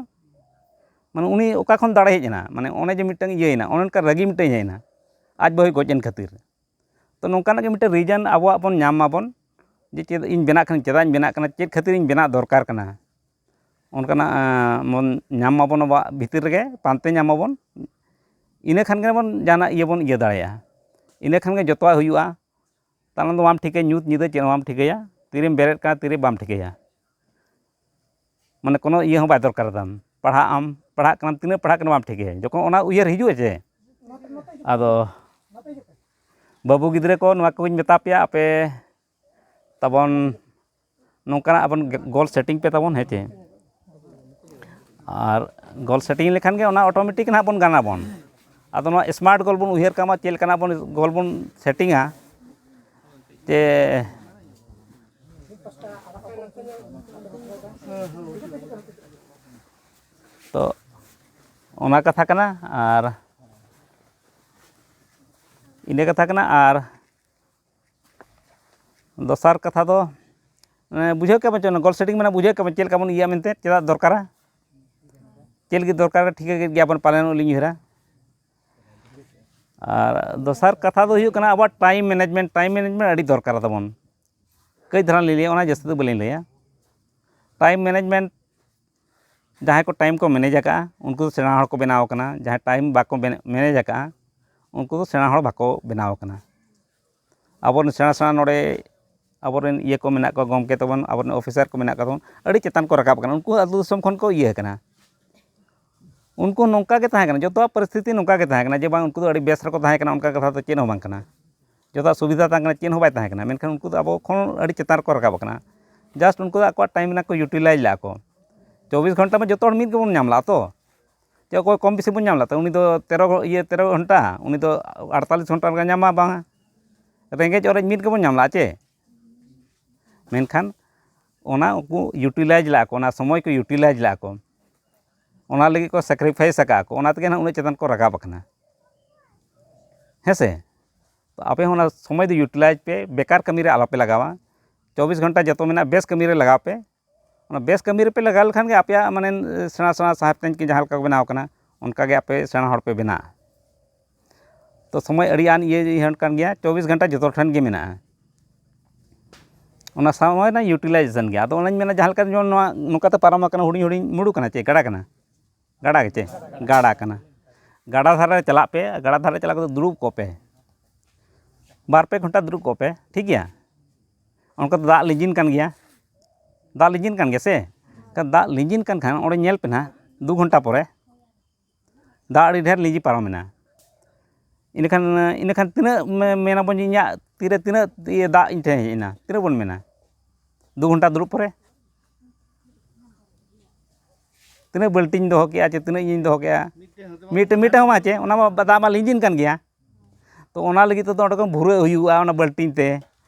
ᱢᱟᱱᱮ ᱩᱱᱤ ᱚᱠᱟ ᱠᱷᱚᱱ ᱫᱟᱲᱮ ᱦᱮᱡ ᱮᱱᱟ, ᱢᱟᱱᱮ ᱚᱱᱮ ᱡᱮ ᱢᱤᱫᱴᱟᱝ ᱤᱭᱟᱹᱭᱮᱱᱟ, ᱚᱱᱮ ᱚᱱᱠᱟ ᱨᱟᱹᱜᱤ ᱢᱤᱫᱴᱟᱝ ᱦᱮᱡ ᱮᱱᱟ ᱟᱡ ᱵᱟᱹᱦᱩᱭ ᱜᱚᱡ ᱮᱱ ᱠᱷᱟᱹᱛᱤᱨ᱾ ᱛᱚ ᱱᱚᱝᱠᱟᱱᱟᱜ ᱜᱮ ᱢᱤᱫᱴᱮᱱ reason ᱟᱵᱚᱣᱟᱜ ᱵᱚᱱ ᱧᱟᱢ ᱢᱟᱵᱚᱱ, ᱡᱮ ᱪᱮᱫ ᱤᱧ ᱵᱮᱱᱟᱜ ᱠᱷᱟᱱ, ᱪᱮᱫᱟᱜ ᱤᱧ ᱵᱮᱱᱟᱜ ᱠᱟᱱᱟ, ᱪᱮᱫ ᱠᱷᱟᱹᱛᱤᱨ ᱤᱧ ᱵᱮᱱᱟᱜ ᱫᱚᱨᱠᱟᱨ ᱠᱟᱱᱟ, ᱚᱱᱠᱟᱱᱟᱜ, ᱟᱸ, ᱵᱚᱱ ᱧᱟᱢ ᱢᱟᱵᱚᱱ, ᱟᱵᱚᱣᱟᱜ ᱵᱷᱤᱛᱤᱨ ᱨᱮᱜᱮ ᱯᱟᱱᱛᱮ ᱧᱟᱢ ᱢᱟᱵᱚᱱ᱾ ᱤᱱᱟᱹ ᱠᱷᱟᱱ ᱜᱮᱵᱚᱱ ᱡᱟᱦᱟᱱᱟᱜ ᱤᱭᱟᱹ ᱵᱚᱱ ᱤᱭᱟᱹ ᱫᱟᱲᱮᱭᱟᱜᱼᱟ, ᱤᱱᱟᱹ ᱠᱷᱟᱱ ᱜᱮ ᱡᱚᱛᱚᱣᱟᱜ ᱦᱩᱭᱩᱜᱼᱟ᱾ ᱛᱟᱭᱱᱚᱢ ᱫᱚ ᱵᱟᱢ ᱴᱷᱤᱠᱟᱹᱭᱟ, ᱧᱩᱛ ᱧᱤᱫᱟᱹ ᱪᱮᱫ ᱦᱚᱸ ᱵᱟᱢ ᱴᱷᱤᱠᱟᱹᱭᱟ, ᱛᱤᱨᱮᱢ ᱵᱮᱨᱮᱫ ᱠᱟᱱᱟ, ᱛᱤᱨᱮ ᱵᱟᱢ ᱴᱷᱤᱠᱟᱹᱭᱟ᱾ ᱢᱟᱱᱮ ᱠᱳᱱᱳ ᱤᱭᱟᱹ ᱦᱚᱸ ᱵᱟᱭ ᱫᱚᱨᱠᱟᱨ ᱛᱟᱢ᱾ ᱯᱟᱲᱦᱟᱜ ᱟᱢ, ᱯᱟᱲᱦᱟᱜ ᱠᱟᱱᱟᱢ, ᱛᱤᱱᱟᱹᱜ ᱯᱟᱲᱦᱟᱜ ᱠᱟᱱᱟ ᱵᱟᱢ ᱴᱷᱤᱠᱟᱹᱭᱟ᱾ ᱡᱚᱠᱷᱚᱱ ᱚᱱᱟ ᱩᱭᱦᱟᱹᱨ ᱦᱤᱡᱩᱜᱼᱟ ᱪᱮ, ᱟᱫᱚ ᱵᱟᱹᱵᱩ ᱜᱤᱫᱽᱨᱟᱹ ᱠᱚ, ᱱᱚᱣᱟ ᱠᱚᱧ ᱢᱮᱛᱟ ᱯᱮᱭᱟ, ᱟᱯᱮ ᱛᱟᱵᱚᱱ ᱱᱚᱝᱠᱟᱱᱟᱜ ᱟᱵᱚᱱ goal setting ᱯᱮ ᱛᱟᱵᱚᱱ, ᱦᱮᱸ ᱪᱮ? ᱟᱨ goal setting ᱞᱮᱠᱷᱟᱱ ᱜᱮ ᱚᱱᱟ automatic ᱱᱟᱦᱟᱜ ᱵᱚᱱ ᱜᱟᱱᱟᱵᱚᱱ᱾ ᱟᱫᱚ ᱱᱚᱣᱟ smart goal ᱵᱚᱱ ᱩᱭᱦᱟᱹᱨ ᱠᱟᱜ ᱢᱟ, ᱪᱮᱫ ᱞᱮᱠᱟᱱᱟᱜ ᱵᱚᱱ goal ᱵᱚᱱ settingᱟ, ᱡᱮ ᱛᱚ ᱚᱱᱟ ᱠᱟᱛᱷᱟ ᱠᱟᱱᱟ᱾ ᱟᱨ ᱤᱱᱟᱹ ᱠᱟᱛᱷᱟ ᱠᱟᱱᱟ᱾ ᱟᱨ ᱫᱚᱥᱟᱨ ᱠᱟᱛᱷᱟ ᱫᱚ, ᱢᱟᱱᱮ, ᱵᱩᱡᱷᱟᱹᱣ ᱠᱮᱫ ᱵᱚᱱ ᱪᱮ, ᱚᱱᱟ goal setting ᱢᱟᱱᱮ ᱵᱩᱡᱷᱟᱹᱣ ᱠᱮᱫ ᱵᱚᱱ ᱪᱮᱫ ᱞᱮᱠᱟ ᱵᱚᱱ ᱤᱭᱟᱹᱭᱟ ᱢᱮᱱᱛᱮ, ᱪᱮᱫᱟᱜ ᱫᱚᱨᱠᱟᱨᱟ, ᱪᱮᱫ ᱞᱟᱹᱜᱤᱫ ᱫᱚᱨᱠᱟᱨᱟ, ᱴᱷᱤᱠᱟᱹ ᱠᱮᱫ ᱜᱮᱭᱟ ᱵᱚᱱ ᱯᱟᱞᱮᱱ, ᱟᱹᱞᱤᱧ ᱩᱭᱦᱟᱹᱨᱟ᱾ ᱟᱨ ᱫᱚᱥᱟᱨ ᱠᱟᱛᱷᱟ ᱫᱚ ᱦᱩᱭᱩᱜ ᱠᱟᱱᱟ ᱟᱵᱚᱣᱟᱜ time management, time management ᱟᱹᱰᱤ ᱫᱚᱨᱠᱟᱨ ᱛᱟᱵᱚᱱ᱾ ᱠᱟᱹᱡ ᱫᱷᱟᱨᱟ ᱞᱤᱧ ᱞᱟᱹᱭᱟ, ᱚᱱᱟ ᱡᱟᱹᱥᱛᱤ ᱫᱚ ᱵᱟᱹᱞᱤᱧ ᱞᱟᱹᱭᱟ᱾ Time management, ᱡᱟᱦᱟᱸᱭ ᱠᱚ time ᱠᱚ manage ᱟᱠᱟᱫᱼᱟ, ᱩᱱᱠᱩ ᱫᱚ ᱥᱮᱬᱟ ᱦᱚᱲ ᱠᱚ ᱵᱮᱱᱟᱣ ᱟᱠᱟᱱᱟ᱾ ᱡᱟᱦᱟᱸᱭ time ᱵᱟᱠᱚ ᱵᱮᱱ-, manage ᱟᱠᱟᱫᱼᱟ, ᱩᱱᱠᱩ ᱫᱚ ᱥᱮᱬᱟ ᱦᱚᱲ ᱵᱟᱠᱚ ᱵᱮᱱᱟᱣ ᱟᱠᱟᱱᱟ᱾ ᱟᱵᱚᱨᱮᱱ ᱥᱮᱬᱟ ᱥᱮᱬᱟ ᱱᱚᱰᱮ ᱟᱵᱚᱨᱮᱱ ᱤᱭᱟᱹ ᱠᱚ ᱢᱮᱱᱟᱜ ᱠᱚᱣᱟ, ᱜᱚᱢᱠᱮ ᱛᱟᱵᱚᱱ, ᱟᱵᱚᱨᱮᱱ ᱚᱯᱷᱤᱥᱟᱨ ᱠᱚ ᱢᱮᱱᱟᱜ ᱠᱚᱣᱟ ᱛᱟᱵᱚᱱ, ᱟᱹᱰᱤ ᱪᱮᱛᱟᱱ ᱠᱚ ᱨᱟᱠᱟᱵ ᱟᱠᱟᱱᱟ᱾ ᱩᱱᱠᱩ ᱟᱹᱛᱩ ᱫᱤᱥᱚᱢ ᱠᱷᱚᱱ ᱠᱚ ᱤᱭᱟᱹ ᱟᱠᱟᱱᱟ᱾ ᱩᱱᱠᱩ ᱱᱚᱝᱠᱟ ᱜᱮ ᱛᱟᱦᱮᱸ ᱠᱟᱱᱟ, ᱡᱚᱛᱚᱣᱟᱜ ᱯᱚᱨᱤᱥᱛᱷᱤᱛᱤ ᱱᱚᱝᱠᱟ ᱜᱮ ᱛᱟᱦᱮᱸ ᱠᱟᱱᱟ ᱡᱮ ᱵᱟᱝ, ᱩᱱᱠᱩ ᱫᱚ ᱟᱹᱰᱤ ᱵᱮᱥ ᱨᱮᱠᱚ ᱛᱟᱦᱮᱸ ᱠᱟᱱᱟ, ᱚᱱᱠᱟ ᱠᱟᱛᱷᱟ ᱫᱚ ᱪᱮᱫ ᱦᱚᱸ ᱵᱟᱝ ᱠᱟᱱᱟ᱾ ᱡᱚᱛᱚᱣᱟᱜ ᱥᱩᱵᱤᱫᱷᱟ ᱛᱟᱦᱮᱸ ᱠᱟᱱᱟ, ᱪᱮᱫ ᱦᱚᱸ ᱵᱟᱭ ᱛᱟᱦᱮᱸ ᱠᱟᱱᱟ, ᱢᱮᱱᱠᱷᱟᱱ ᱩᱱᱠᱩ ᱫᱚ ᱟᱵᱚ ᱠᱷᱚᱱ ᱟᱹᱰᱤ ᱪᱮᱛᱟᱱ ᱨᱮᱠᱚ ᱨᱟᱠᱟᱵ ᱟᱠᱟᱱᱟ᱾ ᱡᱟᱥᱴ ᱩᱱᱠᱩ ᱫᱚ ᱟᱠᱚᱣᱟᱜ ᱴᱟᱭᱤᱢ ᱨᱮᱱᱟᱜ ᱠᱚ ᱤᱭᱩᱴᱤᱞᱟᱭᱤᱡᱽ ᱞᱮᱫᱼᱟ ᱠᱚ᱾ ᱪᱚᱵᱵᱤᱥ ᱜᱷᱚᱱᱴᱟ ᱢᱟ ᱡᱚᱛᱚ ᱦᱚᱲ ᱢᱤᱫ ᱜᱮᱵᱚᱱ ᱧᱟᱢ ᱞᱮᱫᱼᱟ ᱛᱚ᱾ ᱪᱮ ᱚᱠᱚᱭ ᱠᱚᱢ ᱵᱮᱥᱤ ᱵᱚᱱ ᱧᱟᱢ ᱞᱮᱫ ᱛᱟᱭᱟ, ᱩᱱᱤ ᱫᱚ ᱛᱮᱨᱚ ᱜᱷᱚ-, ᱤᱭᱟᱹ, ᱛᱮᱨᱚ ᱜᱷᱚᱱᱴᱟ, ᱩᱱᱤ ᱫᱚ ᱟᱴᱛᱟᱞᱤᱥ ᱜᱷᱚᱱᱴᱟ ᱞᱮᱠᱟ ᱧᱟᱢᱟ ᱵᱟᱝᱟ᱾ ᱨᱮᱸᱜᱮᱡ ᱚᱨᱮᱡ ᱢᱤᱫ ᱜᱮᱵᱚᱱ ᱧᱟᱢ ᱞᱮᱫᱼᱟ ᱪᱮ? ᱢᱮᱱᱠᱷᱟᱱ ᱚᱱᱟ ᱩᱱᱠᱩ ᱤᱭᱩᱴᱤᱞᱟᱭᱤᱡᱽ ᱞᱮᱫᱼᱟ ᱠᱚ, ᱚᱱᱟ ᱥᱚᱢᱚᱭ ᱠᱚ ᱤᱭᱩᱴᱤᱞᱟᱭᱤᱡᱽ ᱞᱮᱫᱼᱟ ᱠᱚ, ᱚᱱᱟ ᱞᱟᱹᱜᱤᱫ ᱠᱚ ᱥᱮᱠᱨᱤᱯᱷᱟᱭᱤᱥ ᱟᱠᱟᱫᱼᱟ ᱠᱚ, ᱚᱱᱟ ᱛᱮᱜᱮ ᱱᱟᱦᱟᱜ ᱩᱱᱟᱹᱜ ᱪᱮᱛᱟᱱ ᱠᱚ ᱨᱟᱠᱟᱵ ᱟᱠᱟᱱᱟ᱾ ᱦᱮᱸ ᱥᱮ? ᱛᱚ ᱟᱯᱮ ᱦᱚᱸ ᱚᱱᱟ ᱥᱚᱢᱚᱭ ᱫᱚ ᱤᱭᱩᱴᱤᱞᱟᱭᱤᱡᱽ ᱯᱮ, ᱵᱮᱠᱟᱨ ᱠᱟᱹᱢᱤ ᱨᱮ ᱟᱞᱚᱯᱮ ᱞᱟᱜᱟᱣᱟ᱾ ᱪᱚᱵᱵᱤᱥ ᱜᱷᱚᱱᱴᱟ ᱡᱚᱛᱚ ᱢᱮᱱᱟᱜᱼᱟ, ᱵᱮᱥ ᱠᱟᱹᱢᱤ ᱨᱮ ᱞᱟᱜᱟᱣ ᱯᱮ᱾ ᱚᱱᱟ ᱵᱮᱥ ᱠᱟᱹᱢᱤ ᱨᱮᱯᱮ ᱞᱟᱜᱟᱣ ᱞᱮᱠᱷᱟᱱ ᱜᱮ ᱟᱯᱮᱭᱟᱜ ᱢᱟᱱᱮ ᱥᱮᱬᱟ ᱥᱮᱬᱟ ᱥᱟᱦᱮᱵᱽ ᱛᱮᱧ ᱠᱚ ᱡᱟᱦᱟᱸ ᱞᱮᱠᱟ ᱠᱚ ᱵᱮᱱᱟᱣ ᱠᱟᱱᱟ, ᱚᱱᱠᱟ ᱜᱮ ᱟᱯᱮ ᱥᱮᱬᱟ ᱦᱚᱲ ᱯᱮ ᱵᱮᱱᱟᱜᱼᱟ᱾ ᱛᱚ ᱥᱚᱢᱚᱭ ᱟᱹᱰᱤ ᱟᱱ ᱤᱭᱟᱹ ᱤᱭᱟᱹ ᱠᱟᱱ ᱜᱮᱭᱟ, ᱪᱚᱵᱵᱤᱥ ᱜᱷᱚᱱᱴᱟ ᱡᱚᱛᱚ ᱴᱷᱮᱱ ᱜᱮ ᱢᱮᱱᱟᱜᱼᱟ᱾ ᱚᱱᱟ ᱥᱚᱢᱚᱭ ᱨᱮᱱᱟᱜ ᱤᱭᱩᱴᱤᱞᱟᱭᱡᱮᱥᱚᱱ ᱜᱮ᱾ ᱟᱫᱚ ᱚᱱᱟᱧ ᱢᱮᱱᱟ, ᱡᱟᱦᱟᱸ ᱞᱮᱠᱟ ᱡᱮᱢᱚᱱ ᱱᱚᱣᱟ ᱱᱚᱝᱠᱟ ᱛᱮ ᱯᱟᱨᱚᱢ ᱟᱠᱟᱱᱟ, ᱦᱩᱰᱤᱧ ᱦᱩᱰᱤᱧ ᱢᱩᱰᱩ ᱠᱟᱱᱟ ᱪᱮ ᱜᱟᱰᱟ ᱠᱟᱱᱟ? ᱜᱟᱰᱟ ᱜᱮ ᱪᱮ? ᱜᱟᱰᱟ ᱠᱟᱱᱟ᱾ ᱜᱟᱰᱟ ᱫᱷᱟᱨᱮ ᱪᱟᱞᱟᱜ ᱯᱮ, ᱜᱟᱰᱟ ᱫᱷᱟᱨᱮ ᱪᱟᱞᱟᱣ ᱠᱟᱛᱮ ᱫᱩᱲᱩᱵ ᱠᱚᱜ ᱯᱮ, ᱵᱟᱨ ᱯᱮ ᱜᱷᱚᱱᱴᱟ ᱫᱩᱲᱩᱵ ᱠᱚᱜ ᱯᱮ, ᱴᱷᱤᱠ ᱜᱮᱭᱟ? ᱚᱱᱠᱟ ᱫᱚ ᱫᱟᱜ ᱞᱤᱸᱡᱤᱱ ᱠᱟᱱ ᱜᱮᱭᱟ, ᱫᱟᱜ ᱞᱤᱸᱡᱤᱱ ᱠᱟᱱ ᱜᱮᱭᱟ ᱥᱮ? ᱮᱱᱠᱷᱟᱱ ᱫᱟᱜ ᱞᱤᱸᱡᱤᱱ ᱠᱟᱱ ᱠᱷᱟᱱ ᱚᱸᱰᱮ ᱧᱮᱞ ᱯᱮ ᱱᱟᱦᱟᱜ, ᱫᱩ ᱜᱷᱚᱱᱴᱟ ᱯᱚᱨᱮ ᱫᱟᱜ ᱟᱹᱰᱤ ᱰᱷᱮᱨ ᱞᱤᱸᱡᱤ ᱯᱟᱨᱚᱢᱮᱱᱟ᱾ ᱤᱱᱟᱹᱠᱷᱟᱱ, ᱤᱱᱟᱹᱠᱷᱟᱱ ᱛᱤᱱᱟᱹᱜ ᱢᱮ-, ᱢᱮᱱᱟᱵᱚᱱ ᱡᱮ ᱤᱧᱟᱹᱜ ᱛᱤᱨᱮ ᱛᱤᱱᱟᱹᱜ ᱤᱭᱟᱹ ᱫᱟᱜ ᱤᱧ ᱴᱷᱮᱱ ᱦᱮᱡ ᱮᱱᱟ, ᱛᱤᱱᱟᱹᱜ ᱵᱚᱱ ᱢᱮᱱᱟ? ᱫᱩ ᱜᱷᱚᱱᱴᱟ ᱫᱩᱲᱩᱵ ᱯᱚᱨᱮ ᱛᱤᱱᱟᱹᱜ ᱵᱟᱹᱞᱴᱤᱧ ᱫᱚᱦᱚ ᱠᱮᱜᱼᱟ ᱪᱮ ᱛᱤᱱᱟᱹᱜ ᱤᱧᱤᱧ ᱫᱚᱦᱚ ᱠᱮᱜᱼᱟ? ᱢᱤᱫᱴᱟᱹᱝ, ᱢᱤᱫᱴᱟᱹᱝ ᱦᱚᱸ ᱵᱟᱝ ᱪᱮ, ᱚᱱᱟ ᱢᱟ ᱫᱟᱜ ᱢᱟ ᱞᱤᱸᱡᱤᱱ ᱠᱟᱱ ᱜᱮᱭᱟ᱾ ᱛᱚ ᱚᱱᱟ ᱞᱟᱹᱜᱤᱫ ᱛᱮᱫᱚ ᱚᱸᱰᱮ ᱠᱷᱚᱱ ᱵᱷᱩᱨᱟᱹᱜ ᱦᱩᱭᱩᱜᱼᱟ ᱚᱱᱟ ᱵᱟᱹᱞᱴᱤᱱ ᱛᱮ,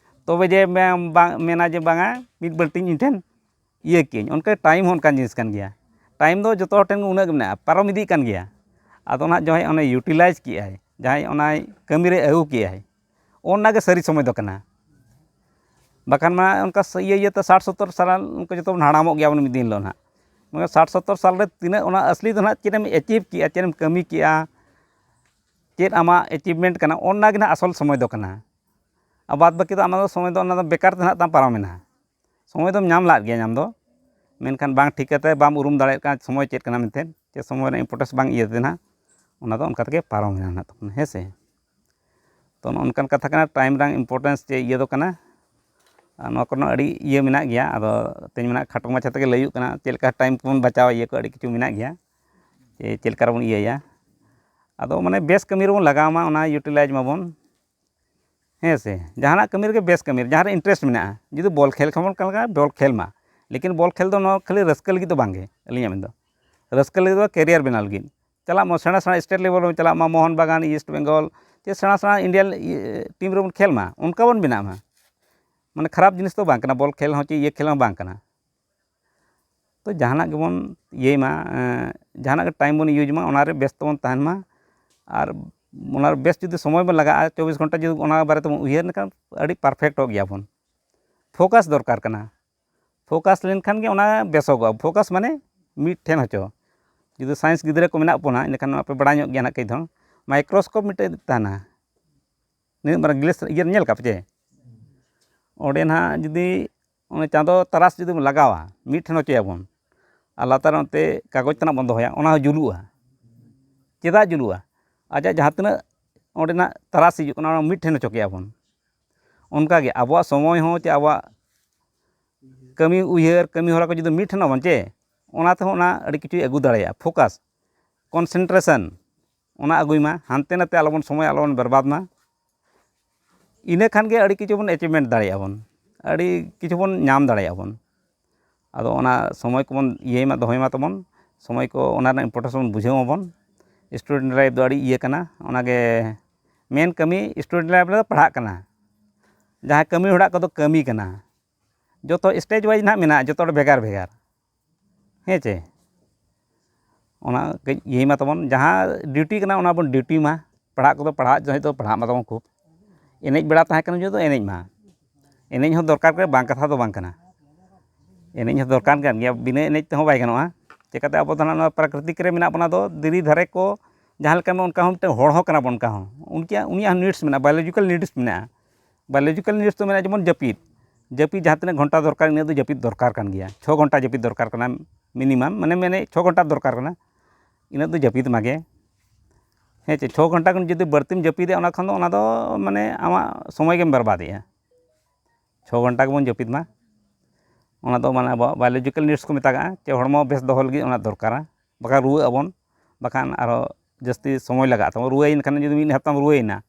ᱛᱚᱵᱮ ᱡᱮ ᱢᱮ-, ᱵᱟᱝ ᱢᱮᱱᱟ ᱡᱮ ᱵᱟᱝᱟ ᱢᱤᱫ ᱵᱟᱹᱞᱴᱤᱱ ᱤᱧ ᱴᱷᱮᱱ ᱤᱭᱟᱹ ᱠᱮᱜᱼᱟᱹᱧ᱾ ᱚᱱᱠᱟ ᱴᱟᱭᱤᱢ ᱦᱚᱸ ᱚᱱᱠᱟᱱ ᱡᱤᱱᱤᱥ ᱠᱟᱱ ᱜᱮᱭᱟ᱾ ᱴᱟᱭᱤᱢ ᱫᱚ ᱡᱚᱛᱚ ᱦᱚᱲ ᱴᱷᱮᱱ ᱜᱮ ᱩᱱᱟᱹᱜ ᱜᱮ ᱢᱮᱱᱟᱜᱼᱟ, ᱯᱟᱨᱚᱢ ᱤᱫᱤᱜ ᱠᱟᱱ ᱜᱮᱭᱟ᱾ ᱟᱫᱚ ᱱᱟᱦᱟᱜ ᱡᱟᱦᱟᱸᱭ ᱚᱱᱮ ᱤᱭᱩᱴᱤᱞᱟᱭᱤᱡᱽ ᱠᱮᱜᱼᱟᱭ, ᱡᱟᱦᱟᱸᱭ ᱚᱱᱟᱭ ᱠᱟᱹᱢᱤ ᱨᱮ ᱟᱹᱜᱩ ᱠᱮᱜᱼᱟᱭ, ᱚᱱᱟ ᱜᱮ ᱥᱟᱹᱨᱤ ᱥᱚᱢᱚᱭ ᱫᱚ ᱠᱟᱱᱟ᱾ ᱵᱟᱠᱷᱟᱱ ᱢᱟ ᱚᱱᱠᱟ ᱥ-, ᱤᱭᱟᱹ ᱤᱭᱟᱹᱛᱮ ᱥᱟᱴ ᱥᱚᱛᱛᱚᱨ ᱥᱟᱞ ᱚᱱᱠᱟ ᱡᱚᱛᱚ ᱵᱚᱱ ᱦᱟᱲᱟᱢᱚᱜ ᱜᱮᱭᱟ ᱵᱚᱱ ᱢᱤᱫ ᱫᱤᱱ ᱦᱤᱞᱳᱜ ᱱᱟᱦᱟᱜ᱾ ᱢᱟᱱᱮ ᱥᱟᱴ ᱥᱚᱛᱛᱚᱨ ᱥᱟᱞ ᱨᱮ ᱛᱤᱱᱟᱹᱜ ᱚᱱᱟ ᱟᱥᱞᱤ ᱫᱚ ᱱᱟᱦᱟᱜ ᱪᱮᱫ ᱮᱢ ᱮᱪᱤᱵᱷ ᱠᱮᱜᱼᱟ, ᱪᱮᱫ ᱮᱢ ᱠᱟᱹᱢᱤ ᱠᱮᱜᱼᱟ, ᱪᱮᱫ ᱟᱢᱟᱜ ᱮᱪᱤᱵᱷᱢᱮᱱᱴ ᱠᱟᱱᱟ, ᱚᱱᱟ ᱜᱮ ᱱᱟᱦᱟᱜ ᱟᱥᱚᱞ ᱥᱚᱢᱚᱭ ᱫᱚ ᱠᱟᱱᱟ᱾ ᱟᱨ ᱵᱟᱫᱽ ᱵᱟᱹᱠᱤ ᱫᱚ ᱚᱱᱟ ᱫᱚ ᱥᱚᱢᱚᱭ ᱫᱚ ᱚᱱᱟ ᱫᱚ ᱵᱮᱠᱟᱨ ᱛᱮ ᱱᱟᱦᱟᱜ ᱛᱟᱢ ᱯᱟᱨᱚᱢᱮᱱᱟ᱾ ᱥᱚᱢᱚᱭ ᱫᱚᱢ ᱧᱟᱢ ᱞᱮᱫ ᱜᱮᱭᱟ ᱧᱟᱢ ᱫᱚ, ᱢᱮᱱᱠᱷᱟᱱ ᱵᱟᱝ ᱴᱷᱤᱠ ᱠᱟᱛᱮ ᱵᱟᱢ ᱩᱨᱩᱢ ᱫᱟᱲᱮᱭᱟᱜ ᱠᱟᱱᱟ ᱥᱚᱢᱚᱭ ᱪᱮᱫ ᱠᱟᱱᱟ ᱢᱮᱱᱛᱮ, ᱪᱮ ᱥᱚᱢᱚᱭ ᱨᱮᱱᱟᱜ ᱤᱢᱯᱚᱨᱴᱮᱱᱥ ᱵᱟᱝ ᱤᱭᱟᱹᱛᱮ ᱱᱟᱦᱟᱜ ᱚᱱᱟ ᱫᱚ ᱚᱱᱠᱟ ᱛᱮᱜᱮ ᱯᱟᱨᱚᱢᱮᱱᱟ ᱱᱟᱦᱟᱜ ᱛᱟᱵᱚᱱ, ᱦᱮᱸ ᱥᱮ? ᱛᱚ ᱛᱚ, ᱱᱚᱜᱼᱚ ᱱᱚᱝᱠᱟᱱ ᱠᱟᱛᱷᱟ ᱠᱟᱱᱟ, ᱴᱟᱭᱤᱢ ᱨᱮᱱᱟᱜ ᱤᱢᱯᱚᱨᱴᱮᱱᱥ ᱪᱮᱫ ᱤᱭᱟᱹ ᱫᱚ ᱠᱟᱱᱟ᱾ ᱟᱨ ᱱᱚᱣᱟ ᱠᱚᱨᱮᱱᱟᱜ ᱟᱹᱰᱤ ᱤᱭᱟᱹ ᱢᱮᱱᱟᱜ ᱜᱮᱭᱟ, ᱟᱫᱚ ᱛᱮᱦᱮᱧ ᱢᱟ ᱱᱟᱜ ᱠᱷᱟᱴᱚ ᱢᱟᱪᱷᱟ ᱛᱮᱜᱮ ᱞᱟᱹᱭ ᱦᱩᱭᱩᱜ ᱠᱟᱱᱟ, ᱪᱮᱫ ᱞᱮᱠᱟ ᱴᱟᱭᱤᱢ ᱠᱚᱵᱚᱱ ᱵᱟᱪᱟᱣᱟ, ᱤᱭᱟᱹ ᱠᱚ ᱟᱹᱰᱤ ᱠᱤᱪᱷᱩ ᱢᱮᱱᱟᱜ ᱜᱮᱭᱟ, ᱡᱮ ᱪᱮᱫ ᱞᱮᱠᱟ ᱨᱮᱵᱚᱱ ᱤᱭᱟᱹᱭᱟ᱾ ᱟᱫᱚ ᱢᱟᱱᱮ ᱵᱮᱥ ᱠᱟᱹᱢᱤ ᱨᱮᱵᱚᱱ ᱞᱟᱜᱟᱣ ᱢᱟ, ᱚᱱᱟ ᱤᱭᱩᱴᱤᱞᱟᱭᱤᱡᱽ ᱢᱟᱵᱚᱱ, ᱦᱮᱸ ᱥᱮ᱾ ᱡᱟᱦᱟᱱᱟᱜ ᱠᱟᱹᱢᱤ ᱨᱮᱜᱮ ᱵᱮᱥ ᱠᱟᱹᱢᱤ ᱨᱮ, ᱡᱟᱦᱟᱸ ᱨᱮ ᱤᱱᱴᱟᱨᱮᱥᱴ ᱢᱮᱱᱟᱜᱼᱟ, ᱡᱩᱫᱤ ᱵᱚᱞ ᱠᱷᱮᱞ ᱠᱷᱟᱱ ᱵᱚᱱ ᱠᱟᱱ ᱠᱟᱱᱟ, ᱵᱚᱞ ᱠᱷᱮᱞ ᱢᱟ, ᱞᱮᱠᱤᱱ ᱵᱚᱞ ᱠᱷᱮᱞ ᱫᱚ ᱱᱚᱣᱟ ᱠᱷᱟᱹᱞᱤ ᱨᱟᱹᱥᱠᱟᱹ ᱞᱟᱹᱜᱤᱫ ᱫᱚ ᱵᱟᱝᱜᱮ, ᱟᱹᱞᱤᱧᱟᱜ ᱢᱮᱱᱫᱚ ᱨᱟᱹᱥᱠᱟᱹ ᱞᱟᱹᱜᱤᱫ ᱫᱚ, ᱠᱮᱨᱤᱭᱟᱨ ᱵᱮᱱᱟᱣ ᱞᱟᱹᱜᱤᱫ ᱪᱟᱞᱟᱜ ᱢᱟ, ᱥᱮᱬᱟ ᱥᱮᱬᱟ ᱥᱴᱮᱴ ᱞᱮᱵᱮᱞ ᱵᱚᱱ ᱪᱟᱞᱟᱜ ᱢᱟ, ᱢᱳᱦᱚᱱ ᱵᱟᱜᱟᱱ, ᱤᱥᱴ ᱵᱮᱝᱜᱚᱞ, ᱪᱮ ᱥᱮᱬᱟ ᱥᱮᱬᱟ ᱤᱱᱰᱤᱭᱟᱱ ᱴᱤᱢ ᱨᱮᱵᱚᱱ ᱠᱷᱮᱞ ᱢᱟ, ᱚᱱᱠᱟ ᱵᱚᱱ ᱵᱮᱱᱟᱜ ᱢᱟ᱾ ᱢᱟᱱᱮ ᱠᱷᱟᱨᱟᱯ ᱡᱤᱱᱤᱥ ᱫᱚ ᱵᱟᱝ ᱠᱟᱱᱟ, ᱵᱚᱞ ᱠᱷᱮᱞ ᱦᱚᱸ ᱪᱮ ᱤᱭᱟᱹ ᱠᱷᱮᱞ ᱦᱚᱸ ᱵᱟᱝ ᱠᱟᱱᱟ᱾ ᱛᱚ ᱡᱟᱦᱟᱱᱟᱜ ᱜᱮᱵᱚᱱ ᱤᱭᱟᱹᱭ ᱢᱟ, ᱮᱸ, ᱡᱟᱦᱟᱱᱟᱜ ᱜᱮ ᱴᱟᱭᱤᱢ ᱵᱚᱱ ᱤᱭᱩᱡᱽ ᱢᱟ, ᱚᱱᱟᱨᱮ ᱵᱮᱥ ᱛᱮᱵᱚᱱ ᱛᱟᱦᱮᱱ ᱢᱟ᱾ ᱟᱨ ᱚᱱᱟᱨᱮ ᱵᱮᱥ ᱡᱩᱫᱤ ᱥᱚᱢᱚᱭ ᱵᱚᱱ ᱞᱟᱜᱟᱜᱼᱟ, ᱪᱚᱵᱵᱤᱥ ᱜᱷᱚᱱᱴᱟ ᱡᱩᱫᱤ ᱚᱱᱟ ᱵᱟᱨᱮ ᱛᱮᱵᱚᱱ ᱩᱭᱦᱟᱹᱨ ᱞᱮᱠᱷᱟᱱ ᱟᱹᱰᱤ ᱯᱟᱨᱯᱷᱮᱠᱴᱚᱜ ᱜᱮᱭᱟᱵᱚᱱ᱾ ᱯᱷᱳᱠᱟᱥ ᱫᱚᱨᱠᱟᱨ ᱠᱟᱱᱟ᱾ ᱯᱷᱳᱠᱟᱥ ᱞᱮᱱᱠᱷᱟᱱ ᱜᱮ ᱚᱱᱟ ᱵᱮᱥᱚᱜᱚᱜᱼᱟ᱾ ᱯᱷᱳᱠᱟᱥ ᱢᱟᱱᱮ ᱢᱤᱫ ᱴᱷᱮᱱ ᱦᱚᱪᱚ᱾ ᱡᱩᱫᱤ ᱥᱟᱭᱮᱱᱥ ᱜᱤᱫᱽᱨᱟᱹ ᱠᱚ ᱢᱮᱱᱟᱜ ᱵᱚᱱᱟ, ᱤᱱᱟᱹᱠᱷᱟᱱ ᱟᱯᱮ ᱵᱟᱲᱟᱭ ᱧᱚᱜ ᱜᱮᱭᱟ ᱱᱟᱜ ᱠᱟᱹᱡ ᱫᱚ᱾ ᱢᱟᱭᱠᱨᱳᱥᱠᱳᱯ ᱢᱤᱫᱴᱮᱡ ᱛᱟᱦᱮᱱᱟ, ᱱᱤᱱᱟᱹᱜ ᱢᱟᱨᱟᱝ ᱜᱞᱮᱥ ᱤᱭᱟᱹ ᱧᱮᱞ ᱠᱟᱜ ᱯᱮ ᱪᱮ? ᱚᱸᱰᱮ ᱱᱟᱦᱟᱜ ᱡᱩᱫᱤ ᱚᱱᱮ ᱪᱟᱸᱫᱚ ᱛᱟᱨᱟᱥ ᱡᱩᱫᱤ ᱵᱚᱱ ᱞᱟᱜᱟᱣᱟ, ᱢᱤᱫ ᱴᱷᱮᱱ ᱦᱚᱪᱚᱭᱟᱵᱚᱱ, ᱟᱨ ᱞᱟᱛᱟᱨ ᱨᱮ ᱚᱱᱛᱮ ᱠᱟᱜᱚᱡᱽ ᱛᱟᱱᱟᱜ ᱵᱚᱱ ᱫᱚᱦᱚᱭᱟ, ᱚᱱᱟ ᱦᱚᱸ ᱡᱩᱞᱩᱜᱼᱟ᱾ ᱪᱮᱫᱟᱜ ᱡᱩᱞᱩᱜᱼᱟ? ᱟᱡᱟᱜ ᱡᱟᱦᱟᱸ ᱛᱤᱱᱟᱹᱜ ᱚᱸᱰᱮᱱᱟᱜ ᱛᱟᱨᱟᱥ ᱦᱤᱡᱩᱜ ᱠᱟᱱᱟ, ᱚᱱᱟ ᱢᱤᱫ ᱴᱷᱮᱱ ᱦᱚᱪᱚ ᱠᱮᱜᱼᱟ ᱵᱚᱱ᱾ ᱚᱱᱠᱟᱜᱮ ᱟᱵᱚᱣᱟᱜ ᱥᱚᱢᱚᱭ ᱦᱚᱸ ᱪᱮ ᱟᱵᱚᱣᱟᱜ ᱠᱟᱹᱢᱤ ᱩᱭᱦᱟᱹᱨ, ᱠᱟᱹᱢᱤ ᱦᱚᱨᱟ ᱠᱚ ᱡᱩᱫᱤ ᱢᱤᱫ ᱴᱷᱮᱱ ᱟᱵᱚᱱ ᱪᱮ, ᱚᱱᱟ ᱛᱮᱦᱚᱸ ᱚᱱᱟ ᱟᱹᱰᱤ ᱠᱤᱪᱷᱩᱭ ᱟᱹᱜᱩ ᱫᱟᱲᱮᱭᱟᱜᱼᱟ᱾ ᱯᱷᱳᱠᱟᱥ, ᱠᱚᱱᱥᱮᱱᱴᱨᱮᱥᱚᱱ, ᱚᱱᱟ ᱟᱹᱜᱩᱭ ᱢᱟ᱾ ᱦᱟᱱᱛᱮ ᱱᱟᱛᱮ ᱟᱞᱚᱵᱚᱱ ᱥᱚᱢᱚᱭ ᱟᱞᱚᱵᱚᱱ ᱵᱮᱨᱵᱟᱫᱽ ᱢᱟ᱾ ᱤᱱᱟᱹ ᱠᱷᱟᱱ ᱜᱮ ᱟᱹᱰᱤ ᱠᱤᱪᱷᱩ ᱵᱚᱱ ᱮᱪᱤᱵᱷᱢᱮᱱᱴ ᱫᱟᱲᱮᱭᱟᱜᱼᱟ ᱵᱚᱱ, ᱟᱹᱰᱤ ᱠᱤᱪᱷᱩ ᱵᱚᱱ ᱧᱟᱢ ᱫᱟᱲᱮᱭᱟᱜᱼᱟ ᱵᱚᱱ᱾ ᱟᱫᱚ ᱚᱱᱟ ᱥᱚᱢᱚᱭ ᱠᱚᱵᱚᱱ ᱤᱭᱟᱹᱭ ᱢᱟ, ᱫᱚᱦᱚᱭ ᱢᱟ ᱛᱟᱵᱚᱱ, ᱥᱚᱢᱚᱭ ᱠᱚ ᱚᱱᱟ ᱨᱮᱱᱟᱜ ᱤᱢᱯᱚᱨᱴᱮᱱᱥ ᱵᱚᱱ ᱵᱩᱡᱷᱟᱹᱣ ᱢᱟᱵᱚᱱ᱾ ᱥᱴᱩᱰᱮᱱᱴ ᱞᱟᱭᱤᱯᱷ ᱫᱚ ᱟᱹᱰᱤ ᱤᱭᱟᱹ ᱠᱟᱱᱟ, ᱚᱱᱟᱜᱮ ᱢᱮᱱ ᱠᱟᱹᱢᱤ ᱥᱴᱩᱰᱮᱱᱴ ᱞᱟᱭᱤᱯᱷ ᱨᱮᱫᱚ ᱯᱟᱲᱦᱟᱜ ᱠᱟᱱᱟ, ᱡᱟᱦᱟᱸᱭ ᱠᱟᱹᱢᱤ ᱦᱚᱲᱟᱜ ᱠᱚᱫᱚ ᱠᱟᱹᱢᱤ ᱠᱟᱱᱟ᱾ ᱡᱚᱛᱚ ᱥᱴᱮᱡᱽ ᱣᱟᱭᱤᱡᱽ ᱱᱟᱦᱟᱜ ᱢᱮᱱᱟᱜᱼᱟ, ᱡᱚᱛᱚ ᱦᱚᱲ ᱵᱷᱮᱜᱟᱨ ᱵᱷᱮᱜᱟᱨ, ᱦᱮᱸ ᱪᱮ? ᱚᱱᱟ ᱠᱟᱹᱡ ᱤᱭᱟᱹᱭ ᱢᱟ ᱛᱟᱵᱚᱱ, ᱡᱟᱦᱟᱸ ᱰᱤᱭᱩᱴᱤ ᱠᱟᱱᱟ ᱚᱱᱟ ᱵᱚᱱ ᱰᱤᱭᱩᱴᱤ ᱢᱟ᱾ ᱯᱟᱲᱦᱟᱜ ᱠᱚᱫᱚ ᱯᱟᱲᱦᱟᱜ ᱡᱚᱦᱚᱜ ᱫᱚ ᱯᱟᱲᱦᱟᱜ ᱢᱟ ᱛᱟᱵᱚᱱ ᱠᱷᱩᱵ, ᱮᱱᱮᱡ ᱵᱮᱲᱟ ᱛᱟᱦᱮᱸ ᱠᱟᱱᱟ ᱡᱚᱦᱚᱜ ᱫᱚ ᱮᱱᱮᱡ ᱢᱟ᱾ ᱮᱱᱮᱡ ᱦᱚᱸ ᱫᱚᱨᱠᱟᱨ ᱜᱮ, ᱵᱟᱝ ᱠᱟᱛᱷᱟ ᱫᱚ ᱵᱟᱝ ᱠᱟᱱᱟ, ᱮᱱᱮᱡ ᱦᱚᱸ ᱫᱚᱨᱠᱟᱨ ᱠᱟᱱ ᱜᱮᱭᱟ, ᱵᱤᱱᱟᱹ ᱮᱱᱮᱡ ᱛᱮᱦᱚᱸ ᱵᱟᱭ ᱜᱟᱱᱚᱜᱼᱟ᱾ ᱪᱮᱠᱟᱛᱮ ᱟᱵᱚ ᱫᱚ ᱱᱟᱦᱟᱜ ᱱᱚᱣᱟ ᱯᱨᱟᱠᱨᱤᱛᱤᱠ ᱨᱮ ᱢᱮᱱᱟᱜ ᱵᱚᱱᱟ, ᱫᱚ ᱫᱷᱤᱨᱤ ᱫᱷᱟᱨᱮ ᱠᱚ ᱡᱟᱦᱟᱸ ᱞᱮᱠᱟ ᱢᱮ-, ᱚᱱᱠᱟ ᱦᱚᱸ ᱢᱤᱫᱴᱮᱱ ᱦᱚᱲ ᱦᱚᱸ ᱠᱟᱱᱟ ᱵᱚᱱ, ᱚᱱᱠᱟ ᱦᱚᱸ ᱩᱱᱠᱤᱭᱟᱜ, ᱩᱱᱤᱭᱟᱜ ᱦᱚᱸ ᱱᱤᱰᱥ ᱢᱮᱱᱟᱜᱼᱟ, ᱵᱟᱭᱳᱞᱚᱡᱤᱠᱟᱞ ᱱᱤᱰᱥ ᱢᱮᱱᱟᱜᱼᱟ᱾ ᱡᱮᱢᱚᱱ ᱡᱟᱹᱯᱤᱫ, ᱡᱟᱹᱯᱤᱫ ᱡᱟᱦᱟᱸ ᱛᱤᱱᱟᱹᱜ ᱜᱷᱚᱱᱴᱟ ᱫᱚᱨᱠᱟᱨ, ᱤᱱᱟᱹᱜ ᱫᱚ ᱡᱟᱹᱯᱤᱫ ᱫᱚᱨᱠᱟᱨ ᱠᱟᱱ ᱜᱮᱭᱟ᱾ ᱪᱷᱚ ᱜᱷᱚᱱᱴᱟ ᱡᱟᱹᱯᱤᱫ ᱫᱚᱨᱠᱟᱨ ᱠᱟᱱᱟ ᱢᱤᱱᱤᱢᱟᱢ, ᱢᱟᱱᱮ, ᱢᱟᱱᱮ ᱪᱷᱚ ᱜᱷᱚᱱᱴᱟ ᱫᱚᱨᱠᱟᱨ ᱠᱟᱱᱟ, ᱤᱱᱟᱹᱜ ᱫᱚ ᱡᱟᱹᱯᱤᱫ ᱢᱟᱜᱮ᱾ ᱦᱮᱸ ᱪᱮ, ᱪᱷᱚ ᱜᱷᱚᱱᱴᱟ ᱠᱷᱚᱱ ᱡᱩᱫᱤ ᱵᱟᱹᱲᱛᱤᱢ ᱡᱟᱹᱯᱤᱫᱮᱜᱼᱟ, ᱚᱱᱟ ᱠᱷᱚᱱ ᱫᱚ, ᱚᱱᱟ ᱫᱚ ᱢᱟᱱᱮ ᱟᱢᱟᱜ ᱥᱚᱢᱚᱭ ᱜᱮᱢ ᱵᱮᱨᱵᱟᱫᱮᱜᱼᱟ᱾ ᱪᱷᱚ ᱜᱷᱚᱱᱴᱟ ᱜᱮᱵᱚᱱ ᱡᱟᱹᱯᱤᱫ ᱢᱟ᱾ ᱚᱱᱟ ᱫᱚ ᱢᱟᱱᱮ ᱟᱵᱚᱣᱟᱜ biological needs ᱠᱚ ᱢᱮᱛᱟᱜᱟᱜᱼᱟ, ᱪᱮ ᱦᱚᱲᱢᱚ ᱵᱮᱥ ᱫᱚᱦᱚ ᱞᱟᱹᱜᱤᱫ ᱚᱱᱟ ᱫᱚᱨᱠᱟᱨᱟ᱾ ᱵᱟᱠᱷᱟᱱ ᱨᱩᱣᱟᱹᱜ ᱟᱵᱚᱱ, ᱵᱟᱠᱷᱟᱱ ᱟᱨᱦᱚᱸ ᱡᱟᱹᱥᱛᱤ ᱥᱚᱢᱚᱭ ᱞᱟᱜᱟᱜ ᱛᱟᱵᱚᱱ᱾ ᱨᱩᱣᱟᱹᱭᱮᱱ ᱠᱷᱟᱱ, ᱡᱩᱫᱤ ᱢᱤᱫ ᱦᱟᱯᱛᱟᱢ ᱨᱩᱣᱟᱹᱭᱮᱱᱟ,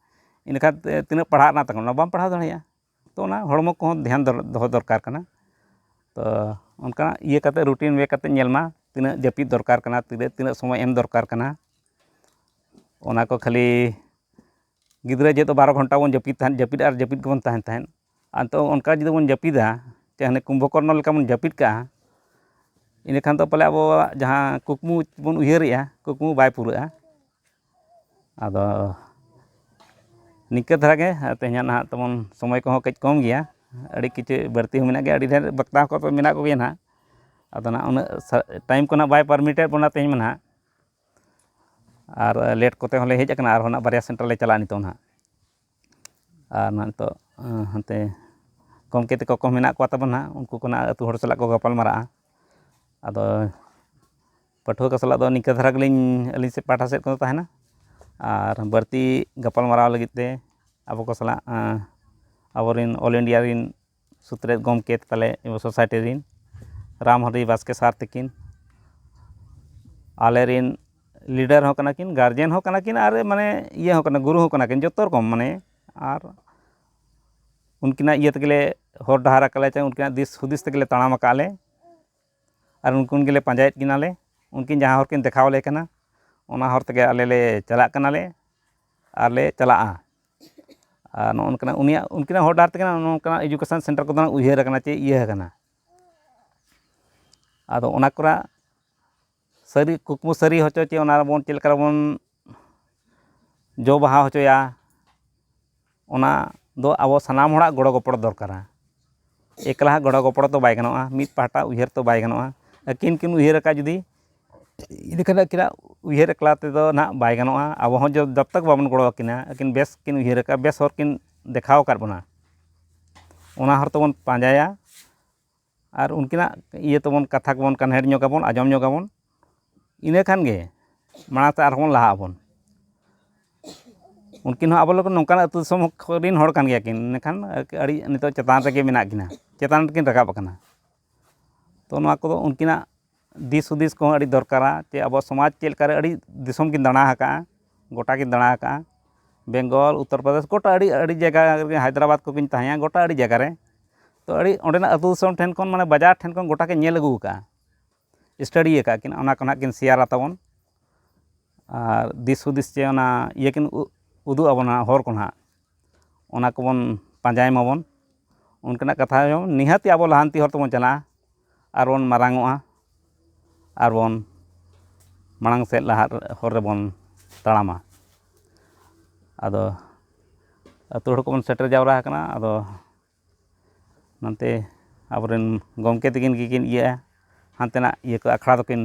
ᱤᱱᱟᱹᱠᱷᱟᱱ ᱛᱤᱱᱟᱹᱜ ᱯᱟᱲᱦᱟᱜ ᱨᱮᱱᱟᱜ ᱛᱟᱵᱚᱱ, ᱚᱱᱟ ᱵᱟᱢ ᱯᱟᱲᱦᱟᱣ ᱫᱟᱲᱮᱭᱟᱜᱼᱟ᱾ ᱛᱚ ᱚᱱᱟ ᱦᱚᱲᱢᱚ ᱠᱚᱦᱚᱸ ᱫᱷᱮᱭᱟᱱ ᱫᱚᱦᱚ ᱫᱚᱨᱠᱟᱨ ᱠᱟᱱᱟ᱾ ᱛᱚ ᱚᱱᱠᱟᱱᱟᱜ ᱤᱭᱟᱹ ᱠᱟᱛᱮ, routine way ᱠᱟᱛᱮ ᱧᱮᱞ ᱢᱟ, ᱛᱤᱱᱟᱹᱜ ᱡᱟᱹᱯᱤᱫ ᱫᱚᱨᱠᱟᱨ ᱠᱟᱱᱟ, ᱛᱤᱱᱟᱹᱜ, ᱛᱤᱱᱟᱹᱜ ᱥᱚᱢᱚᱭ ᱮᱢ ᱫᱚᱨᱠᱟᱨ ᱠᱟᱱᱟ, ᱚᱱᱟ ᱠᱚ ᱠᱷᱟᱹᱞᱤ᱾ ᱜᱤᱫᱽᱨᱟᱹ ᱡᱮᱦᱮᱛᱩ ᱵᱟᱨᱚ ᱜᱷᱚᱱᱴᱟ ᱵᱚᱱ ᱡᱟᱹᱯᱤᱫ ᱛᱟᱦᱮᱸᱫ, ᱡᱟᱹᱯᱤᱫ ᱟᱨ ᱡᱟᱹᱯᱤᱫ ᱜᱮᱵᱚᱱ ᱛᱟᱦᱮᱱ ᱛᱟᱦᱮᱸᱫ᱾ ᱟᱨ ᱱᱤᱛᱚᱜ ᱚᱱᱠᱟ ᱡᱩᱫᱤ ᱵᱚᱱ ᱡᱟᱹᱯᱤᱫᱟ, ᱪᱮ ᱦᱟᱱᱮ ᱠᱩᱢᱵᱷᱚᱠᱚᱨᱱᱚ ᱞᱮᱠᱟ ᱵᱚᱱ ᱡᱟᱹᱯᱤᱫ ᱠᱟᱜᱼᱟ, ᱤᱱᱟᱹᱠᱷᱟᱱ ᱫᱚ ᱯᱟᱞᱮ ᱟᱵᱚᱣᱟᱜ ᱡᱟᱦᱟᱸ ᱠᱩᱠᱢᱩ ᱵᱚᱱ ᱩᱭᱦᱟᱹᱨᱮᱜᱼᱟ, ᱠᱩᱠᱢᱩ ᱵᱟᱭ ᱯᱩᱨᱟᱹᱜᱼᱟ᱾ ᱟᱫᱚ ᱱᱤᱝᱠᱟᱹ ᱫᱷᱟᱨᱟ ᱜᱮ, ᱛᱮᱦᱮᱧᱟᱜ ᱱᱟᱦᱟᱜ ᱛᱟᱵᱚᱱ ᱥᱚᱢᱚᱭ ᱠᱚᱦᱚᱸ ᱠᱟᱹᱡ ᱠᱚᱢ ᱜᱮᱭᱟ, ᱟᱹᱰᱤ ᱠᱤᱪᱷᱩ ᱵᱟᱹᱲᱛᱤ ᱦᱚᱸ ᱢᱮᱱᱟᱜ ᱜᱮᱭᱟ, ᱟᱹᱰᱤ ᱰᱷᱮᱨ ᱵᱚᱠᱛᱟ ᱠᱚ ᱢᱮᱱᱟᱜ ᱠᱚᱜᱮᱭᱟ ᱱᱟᱦᱟᱜ᱾ ᱟᱫᱚ ᱱᱟᱦᱟᱜ ᱩᱱᱟᱹᱜ ᱥᱟ-, time ᱠᱚ ᱱᱟᱦᱟᱜ ᱵᱟᱭ permit ᱮᱫ ᱵᱚᱱᱟ ᱛᱮᱦᱮᱧ ᱢᱟ ᱱᱟᱦᱟᱜ, ᱟᱨ late ᱠᱚᱛᱮ ᱦᱚᱸᱞᱮ ᱦᱮᱡ ᱟᱠᱟᱱᱟ, ᱟᱨᱦᱚᱸ ᱱᱟᱦᱟᱜ ᱵᱟᱨᱭᱟ center ᱞᱮ ᱪᱟᱞᱟᱜᱼᱟ ᱱᱤᱛᱚᱜ ᱱᱟᱦᱟᱜ᱾ ᱟᱨ ᱱᱟᱦᱟᱜ ᱱᱤᱛᱚᱜ, ᱟᱸ, ᱦᱟᱱᱛᱮ ᱜᱚᱢᱠᱮ ᱛᱟᱠᱚ ᱠᱚ ᱢᱮᱱᱟᱜ ᱠᱚᱣᱟ ᱛᱟᱵᱚᱱ ᱱᱟᱦᱟᱜ, ᱩᱱᱠᱩ ᱠᱚ ᱱᱟᱦᱟᱜ ᱟᱹᱛᱩ ᱦᱚᱲ ᱥᱟᱞᱟᱜ ᱠᱚ ᱜᱟᱯᱟᱞ ᱢᱟᱨᱟᱜᱼᱟ᱾ ᱟᱫᱚ ᱯᱟᱹᱴᱷᱩᱣᱟᱹ ᱠᱚ ᱥᱟᱞᱟᱜ ᱫᱚ ᱱᱤᱝᱠᱟᱹ ᱫᱷᱟᱨᱟ ᱜᱮᱞᱤᱧ, ᱟᱹᱞᱤᱧ ᱥᱮᱫ ᱯᱟᱦᱴᱟ ᱥᱮᱫ ᱠᱷᱚᱱ ᱫᱚ ᱛᱟᱦᱮᱱᱟ᱾ ᱟᱨ ᱵᱟᱹᱲᱛᱤ ᱜᱟᱯᱟᱞ ᱢᱟᱨᱟᱣ ᱞᱟᱹᱜᱤᱫ ᱛᱮ ᱟᱵᱚ ᱠᱚ ᱥᱟᱞᱟᱜ, ᱟᱸ, ᱟᱵᱚᱨᱮᱱ all India ᱨᱮᱱ ᱥᱩᱛᱨᱮᱛ ᱜᱚᱢᱠᱮ ᱛᱟᱞᱮ society ᱨᱮᱱ ᱨᱟᱢᱦᱚᱨᱤ ᱵᱟᱥᱠᱮ ᱥᱟᱨ ᱛᱟᱹᱠᱤᱱ, ᱟᱞᱮ ᱨᱮᱱ leader ᱦᱚᱸ ᱠᱟᱱᱟ ᱠᱤᱱ, guardian ᱦᱚᱸ ᱠᱟᱱᱟ ᱠᱤᱱ, ᱟᱨ ᱢᱟᱱᱮ ᱤᱭᱟᱹ ᱦᱚᱸ ᱠᱟᱱᱟ, ᱜᱩᱨᱩ ᱦᱚᱸ ᱠᱟᱱᱟ ᱠᱤᱱ, ᱡᱚᱛᱚ ᱨᱚᱠᱚᱢ ᱢᱟᱱᱮ᱾ ᱟᱨ ᱩᱱᱠᱤᱱᱟᱜ ᱤᱭᱟᱹ ᱛᱮᱜᱮ ᱞᱮ ᱦᱚᱨ ᱰᱟᱦᱟᱨ ᱟᱠᱟᱫ ᱞᱮ, ᱪᱮ ᱩᱱᱠᱤᱱᱟᱜ ᱫᱤᱥ ᱦᱩᱫᱤᱥ ᱛᱮᱜᱮ ᱞᱮ ᱛᱟᱲᱟᱢ ᱟᱠᱟᱫ ᱞᱮ᱾ ᱟᱨ ᱩᱱᱠᱤᱱ ᱜᱮᱞᱮ ᱯᱟᱸᱡᱟᱭᱮᱫ ᱠᱤᱱᱟᱞᱮ᱾ ᱩᱱᱠᱤᱱ ᱡᱟᱦᱟᱸ ᱦᱚᱨ ᱠᱤᱱ ᱫᱮᱠᱷᱟᱣ ᱟᱞᱮ ᱠᱟᱱᱟ, ᱚᱱᱟ ᱦᱚᱨ ᱛᱮᱜᱮ ᱟᱞᱮ ᱞᱮ ᱪᱟᱞᱟᱜ ᱠᱟᱱᱟᱞᱮ ᱟᱨ ᱞᱮ ᱪᱟᱞᱟᱜᱼᱟ᱾ ᱟᱨ ᱱᱚᱜᱼᱚ ᱱᱚᱝᱠᱟᱱᱟᱜ ᱩᱱᱤᱭᱟᱜ, ᱩᱱᱠᱤᱱᱟᱜ ᱦᱚᱨ ᱰᱟᱦᱟᱨ ᱛᱮᱜᱮ ᱱᱚᱜᱼᱚ ᱱᱚᱝᱠᱟᱱᱟᱜ education center ᱠᱚᱫᱚ ᱩᱭᱦᱟᱹᱨ ᱟᱠᱟᱱᱟ ᱪᱮ ᱤᱭᱟᱹ ᱟᱠᱟᱱᱟ᱾ ᱟᱫᱚ ᱚᱱᱟ ᱠᱚᱨᱮ ᱥᱟᱹᱨᱤ ᱠᱩᱠᱢᱩ ᱥᱟᱹᱨᱤ ᱦᱚᱪᱚ ᱪᱮ ᱚᱱᱟ ᱨᱮᱵᱚᱱ ᱪᱮᱫ ᱞᱮᱠᱟ ᱨᱮᱵᱚᱱ ᱡᱚ ᱵᱟᱦᱟ ᱦᱚᱪᱚᱭᱟ, ᱚᱱᱟ ᱫᱚ ᱟᱵᱚ ᱥᱟᱱᱟᱢ ᱦᱚᱲᱟᱜ ᱜᱚᱲᱚ ᱜᱚᱯᱚᱲᱚ ᱫᱚᱨᱠᱟᱨᱟ᱾ ᱮᱠᱞᱟ ᱦᱟᱸᱜ ᱜᱚᱲᱚ ᱜᱚᱯᱚᱲᱚ ᱫᱚ ᱵᱟᱭ ᱜᱟᱱᱚᱜᱼᱟ, ᱢᱤᱫ ᱯᱟᱦᱴᱟ ᱩᱭᱦᱟᱹᱨ ᱛᱚ ᱵᱟᱭ ᱜᱟᱱᱚᱜᱼᱟ᱾ ᱟᱹᱠᱤᱱ ᱠᱤᱱ ᱩᱭᱦᱟᱹᱨ ᱟᱠᱟᱫ ᱡᱩᱫᱤ, ᱤᱱᱟᱹ ᱠᱷᱟᱱ ᱟᱹᱠᱤᱱᱟᱜ ᱩᱭᱦᱟᱹᱨ ᱮᱠᱞᱟ ᱛᱮᱫᱚ ᱱᱟᱦᱟᱜ ᱵᱟᱭ ᱜᱟᱱᱚᱜᱼᱟ᱾ ᱟᱵᱚ ᱦᱚᱸ ᱡᱚ-, ᱡᱚᱵ ᱛᱚᱠ ᱵᱟᱵᱚᱱ ᱜᱚᱲᱚ ᱟᱹᱠᱤᱱᱟ, ᱟᱹᱠᱤᱱ ᱵᱮᱥ ᱠᱤᱱ ᱩᱭᱦᱟᱹᱨ ᱟᱠᱟᱫ, ᱵᱮᱥ ᱦᱚᱨ ᱠᱤᱱ ᱫᱮᱠᱷᱟᱣ ᱟᱠᱟᱫ ᱵᱚᱱᱟ, ᱚᱱᱟ ᱦᱚᱨ ᱛᱮᱵᱚᱱ ᱯᱟᱸᱡᱟᱭᱟ᱾ ᱟᱨ ᱩᱱᱠᱤᱱᱟᱜ ᱤᱭᱟᱹ ᱛᱮᱵᱚᱱ, ᱠᱟᱛᱷᱟ ᱠᱚᱵᱚᱱ ᱠᱟᱱᱦᱮᱲ ᱧᱚᱜ ᱟᱵᱚᱱ, ᱟᱸᱡᱚᱢ ᱧᱚᱜ ᱟᱵᱚᱱ᱾ ᱤᱱᱟᱹ ᱠᱷᱟᱱ ᱜᱮ ᱢᱟᱲᱟᱝ ᱥᱮᱫ ᱟᱨᱦᱚᱸ ᱵᱚᱱ ᱞᱟᱦᱟᱜ ᱟᱵᱚᱱ᱾ ᱩᱱᱠᱤᱱ ᱦᱚᱸ ᱟᱵᱚ ᱞᱮᱠᱟ ᱱᱚᱝᱠᱟᱱ ᱟᱹᱛᱩ ᱫᱤᱥᱚᱢ ᱨᱮᱱ ᱦᱚᱲ ᱠᱟᱱ ᱜᱮᱭᱟ ᱠᱤᱱ, ᱢᱮᱱᱠᱷᱟᱱ ᱟᱹᱰᱤ ᱱᱤᱛᱚᱜ ᱪᱮᱛᱟᱱ ᱨᱮᱜᱮ ᱢᱮᱱᱟᱜ ᱠᱤᱱᱟ, ᱪᱮᱛᱟᱱ ᱨᱮᱠᱤᱱ ᱨᱟᱠᱟᱵ ᱟᱠᱟᱱᱟ᱾ ᱛᱚ ᱱᱚᱣᱟ ᱠᱚᱫᱚ ᱩᱱᱠᱤᱱᱟᱜ ᱫᱤᱥ ᱦᱩᱫᱤᱥ ᱠᱚᱦᱚᱸ ᱟᱹᱰᱤ ᱫᱚᱨᱠᱟᱨᱟ, ᱡᱮ ᱟᱵᱚ ᱥᱚᱢᱟᱡᱽ ᱪᱮᱫ ᱞᱮᱠᱟᱨᱮ ᱟᱹᱰᱤ ᱫᱤᱥᱚᱢ ᱠᱤᱱ ᱫᱟᱬᱟ ᱟᱠᱟᱫᱼᱟ, ᱜᱚᱴᱟ ᱠᱤᱱ ᱫᱟᱬᱟ ᱟᱠᱟᱫᱼᱟ, ᱵᱮᱝᱜᱚᱞ, ᱩᱛᱛᱚᱨ ᱯᱨᱚᱫᱮᱥ, ᱜᱚᱴᱟ ᱟᱹᱰᱤ ᱟᱹᱰᱤ ᱡᱟᱭᱜᱟ ᱨᱮᱜᱮ, ᱦᱟᱭᱫᱨᱟᱵᱟᱫᱽ ᱠᱚᱠᱤᱱ ᱛᱟᱦᱮᱸᱭᱟ, ᱜᱚᱴᱟ ᱟᱹᱰᱤ ᱡᱟᱭᱜᱟ ᱨᱮ᱾ ᱛᱚ ᱟᱹᱰᱤ ᱚᱸᱰᱮᱱᱟᱜ ᱟᱹᱛᱩ ᱫᱤᱥᱚᱢ ᱴᱷᱮᱱ ᱠᱷᱚᱱ, ᱢᱟᱱᱮ ᱵᱟᱡᱟᱨ ᱴᱷᱮᱱ ᱠᱷᱚᱱ ᱜᱚᱴᱟ ᱠᱤᱱ ᱧᱮᱞ ᱟᱹᱜᱩ ᱟᱠᱟᱫᱼᱟ, ᱥᱴᱟᱰᱤ ᱟᱠᱟᱫᱼᱟ ᱠᱤᱱ, ᱚᱱᱟ ᱠᱚ ᱱᱟᱦᱟᱜ ᱠᱤᱱ ᱥᱮᱭᱟᱨᱟ ᱛᱟᱵᱚᱱ᱾ ᱟᱨ ᱫᱤᱥ ᱦᱩᱫᱤᱥ ᱪᱮ ᱚᱱᱟ ᱤᱭᱟᱹ ᱠᱤᱱ ᱩ- ᱩᱫᱩᱜ ᱟᱵᱚᱱᱟ ᱦᱚᱨ ᱠᱚ ᱱᱟᱦᱟᱜ, ᱚᱱᱟ ᱠᱚᱵᱚᱱ ᱯᱟᱸᱡᱟᱭ ᱢᱟᱵᱚᱱ᱾ ᱚᱱᱠᱟᱱᱟᱜ ᱠᱟᱛᱷᱟ ᱱᱤᱦᱟᱹᱛᱤ ᱟᱵᱚ ᱞᱟᱦᱟᱱᱛᱤ ᱦᱚᱨ ᱛᱮᱵᱚᱱ ᱪᱟᱞᱟᱜᱼᱟ, ᱟᱨ ᱵᱚᱱ ᱢᱟᱨᱟᱝ ᱚᱜᱼᱟ, ᱟᱨ ᱵᱚᱱ ᱢᱟᱲᱟᱝ ᱥᱮᱫ ᱞᱟᱦᱟ ᱦᱚᱨ ᱨᱮᱵᱚᱱ ᱛᱟᱲᱟᱢᱟ᱾ ᱟᱫᱚ ᱟᱹᱛᱩ ᱦᱚᱲ ᱠᱚᱵᱚᱱ ᱥᱮᱴᱮᱨ ᱡᱟᱣᱨᱟ ᱟᱠᱟᱱᱟ᱾ ᱟᱫᱚ ᱱᱚᱱᱛᱮ ᱟᱵᱚᱨᱮᱱ ᱜᱚᱢᱠᱮ ᱛᱟᱹᱠᱤᱱ ᱜᱮᱠᱤᱱ ᱤᱭᱟᱹᱜᱼᱟ, ᱦᱟᱱᱛᱮᱱᱟᱜ ᱤᱭᱟᱹ ᱠᱚ ᱟᱠᱷᱲᱟ ᱫᱚᱠᱤᱱ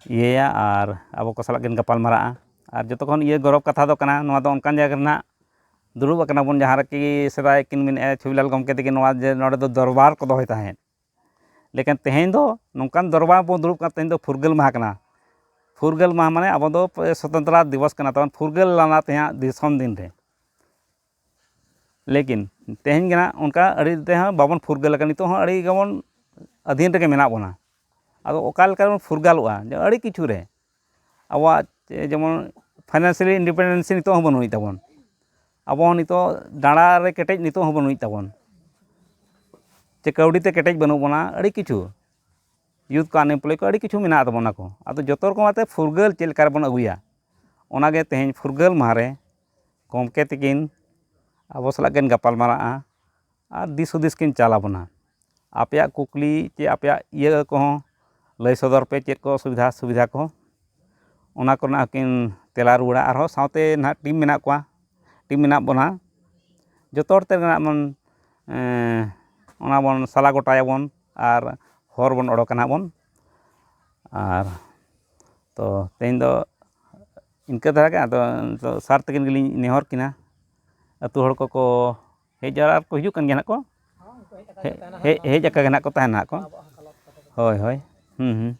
ᱤᱭᱟᱹᱭᱟ ᱟᱨ ᱟᱵᱚ ᱠᱚ ᱥᱟᱞᱟᱜ ᱠᱤᱱ ᱜᱟᱯᱟᱞ ᱢᱟᱨᱟᱜᱼᱟ᱾ ᱟᱨ ᱡᱚᱛᱚ ᱠᱷᱚᱱ ᱤᱭᱟᱹ ᱜᱚᱨᱚᱵᱽ ᱠᱟᱛᱷᱟ ᱫᱚ ᱠᱟᱱᱟ, ᱱᱚᱣᱟ ᱫᱚ ᱚᱱᱠᱟᱱ ᱡᱟᱭᱜᱟ ᱨᱮ ᱱᱟᱦᱟᱜ ᱫᱩᱲᱩᱵ ᱟᱠᱟᱱᱟ ᱵᱚᱱ, ᱡᱟᱦᱟᱸ ᱨᱮ ᱠᱤ ᱥᱮᱫᱟᱭ ᱠᱤᱱ ᱢᱮᱱᱮᱫᱼᱟ, ᱪᱷᱚᱵᱤᱞᱟᱞ ᱜᱚᱢᱠᱮ ᱛᱟᱹᱠᱤᱱ ᱱᱚᱣᱟ ᱡᱮ ᱱᱚᱰᱮ ᱫᱚ ᱫᱚᱨᱵᱟᱨ ᱠᱚ ᱫᱚᱦᱚᱭ ᱛᱟᱦᱮᱸᱫ᱾ ᱞᱮᱠᱤᱱ ᱛᱮᱦᱮᱧ ᱫᱚ ᱱᱚᱝᱠᱟᱱ ᱫᱚᱨᱵᱟᱨ ᱵᱚᱱ ᱫᱩᱲᱩᱵ ᱠᱟᱱᱟ, ᱛᱮᱦᱮᱧ ᱫᱚ ᱯᱷᱩᱨᱜᱟᱹᱞ ᱢᱟᱦᱟ ᱠᱟᱱᱟ᱾ ᱯᱷᱩᱨᱜᱟᱹᱞ ᱢᱟᱦᱟ ᱢᱟᱱᱮ ᱟᱵᱚ ᱫᱚ ᱥᱚᱛᱚᱱᱛᱨᱚ ᱫᱤᱵᱚᱥ ᱠᱟᱱᱟ ᱛᱟᱵᱚᱱ, ᱯᱷᱩᱨᱜᱟᱹᱞ ᱞᱮᱱᱟ ᱛᱮᱦᱮᱧᱟᱜ ᱫᱤᱥᱚᱢ ᱫᱤᱱ ᱨᱮ᱾ ᱞᱮᱠᱤᱱ ᱛᱮᱦᱮᱧ ᱜᱮ ᱱᱟᱜ ᱚᱱᱠᱟ ᱟᱹᱰᱤ ᱛᱮᱦᱚᱸ ᱵᱟᱵᱚᱱ ᱯᱷᱩᱨᱜᱟᱹᱞ ᱟᱠᱟᱱᱟ, ᱱᱤᱛᱚᱜ ᱦᱚᱸ ᱟᱹᱰᱤ ᱜᱮᱵᱚᱱ ᱟᱹᱫᱷᱤᱱ ᱨᱮᱜᱮ ᱢᱮᱱᱟᱜ ᱵᱚᱱᱟ᱾ ᱟᱫᱚ ᱚᱠᱟ ᱞᱮᱠᱟ ᱨᱮᱵᱚᱱ ᱯᱷᱩᱨᱜᱟᱹᱞᱚᱜᱼᱟ? ᱡᱮ ᱟᱹᱰᱤ ᱠᱤᱪᱷᱩ ᱨᱮ ᱟᱵᱚᱣᱟᱜ ᱡᱮᱢᱚᱱ financially independence ᱱᱤᱛᱚᱜ ᱦᱚᱸ ᱵᱟᱹᱱᱩᱜ ᱛᱟᱵᱚᱱ᱾ ᱟᱵᱚ ᱦᱚᱸ ᱱᱤᱛᱚᱜ ᱰᱟᱸᱰᱟ ᱨᱮ ᱠᱮᱴᱮᱡ ᱱᱤᱛᱚᱜ ᱦᱚᱸ ᱵᱟᱹᱱᱩᱜ ᱛᱟᱵᱚᱱ, ᱪᱮ ᱠᱟᱹᱣᱰᱤ ᱛᱮ ᱠᱮᱴᱮᱡ ᱵᱟᱹᱱᱩᱜ ᱵᱚᱱᱟ᱾ ᱟᱹᱰᱤ ᱠᱤᱪᱷᱩ youth ᱠᱚ unemployed ᱠᱚ ᱟᱹᱰᱤ ᱠᱤᱪᱷᱩ ᱢᱮᱱᱟᱜ ᱛᱟᱵᱚᱱᱟ ᱠᱚ᱾ ᱟᱫᱚ ᱡᱚᱛᱚ ᱨᱚᱠᱚᱢ ᱟᱛᱮ ᱯᱷᱩᱨᱜᱟᱹᱞ ᱪᱮᱫ ᱞᱮᱠᱟ ᱨᱮᱵᱚᱱ ᱟᱹᱜᱩᱭᱟ, ᱚᱱᱟᱜᱮ ᱛᱮᱦᱮᱧ ᱯᱷᱩᱨᱜᱟᱹᱞ ᱢᱟᱦᱟ ᱨᱮ ᱜᱚᱢᱠᱮ ᱛᱟᱹᱠᱤᱱ ᱟᱵᱚ ᱥᱟᱞᱟᱜ ᱠᱤᱱ ᱜᱟᱯᱟᱞ ᱢᱟᱨᱟᱜᱼᱟ ᱟᱨ ᱫᱤᱥ ᱦᱩᱫᱤᱥ ᱠᱤᱱ ᱪᱟᱞ ᱟᱵᱚᱱᱟ᱾ ᱟᱯᱮᱭᱟᱜ ᱠᱩᱠᱞᱤ ᱪᱮ ᱟᱯᱮᱭᱟᱜ ᱤᱭᱟᱹ ᱠᱚᱦᱚᱸ ᱞᱟᱹᱭ ᱥᱚᱫᱚᱨ ᱯᱮ, ᱪᱮᱫ ᱠᱚ ᱚᱥᱩᱵᱤᱫᱷᱟ ᱥᱩᱵᱤᱫᱷᱟ ᱠᱚ, ᱚᱱᱟ ᱠᱚᱨᱮᱱᱟᱜ ᱦᱚᱸᱠᱤᱱ ᱛᱮᱞᱟ ᱨᱩᱣᱟᱹᱲᱟ᱾ ᱟᱨᱦᱚᱸ ᱥᱟᱶᱛᱮ ᱱᱟᱦᱟᱜ ᱴᱤᱢ ᱢᱮᱱᱟᱜ ᱠᱚᱣᱟ, ᱴᱤᱢ ᱢᱮᱱᱟᱜ ᱵᱚᱱᱟ, ᱡᱚᱛᱚ ᱦᱚᱲ ᱛᱮ ᱱᱟᱦᱟᱜ ᱵᱚᱱ ᱮᱸ, ᱚᱱᱟ ᱵᱚᱱ ᱥᱟᱞᱟ ᱜᱚᱴᱟᱭᱟᱵᱚᱱ ᱟᱨ ᱦᱚᱨ ᱵᱚᱱ ᱚᱰᱚᱠᱟ ᱱᱟᱦᱟᱜ ᱵᱚᱱ᱾ ᱟᱨ ᱛᱚ ᱛᱮᱦᱮᱧ ᱫᱚ ᱤᱱᱠᱟᱹ ᱫᱷᱟᱨᱟ ᱜᱮ᱾ ᱟᱫᱚ ᱱᱤᱛᱚᱜ ᱥᱟᱨ ᱛᱟᱹᱠᱤᱱ ᱜᱮᱞᱤᱧ ᱱᱮᱦᱚᱨ ᱠᱤᱱᱟ, ᱟᱹᱛᱩ ᱦᱚᱲ ᱠᱚᱠᱚ ᱦᱮᱡ ᱡᱟᱣᱨᱟ ᱟᱨ ᱠᱚ ᱦᱤᱡᱩᱜ ᱠᱟᱱ ᱜᱮᱭᱟ ᱱᱟᱦᱟᱜ ᱠᱚ᱾ ᱦᱮᱡ ᱦᱮᱡ ᱟᱠᱟ ᱜᱮ ᱱᱟᱦᱟᱜ ᱠᱚ ᱛᱟᱦᱮᱱᱟ ᱱᱟᱦᱟᱜ ᱠᱚ᱾ ᱦᱳᱭ, ᱦᱳᱭ᱾ ᱦᱩᱸ, ᱦᱩᱸ᱾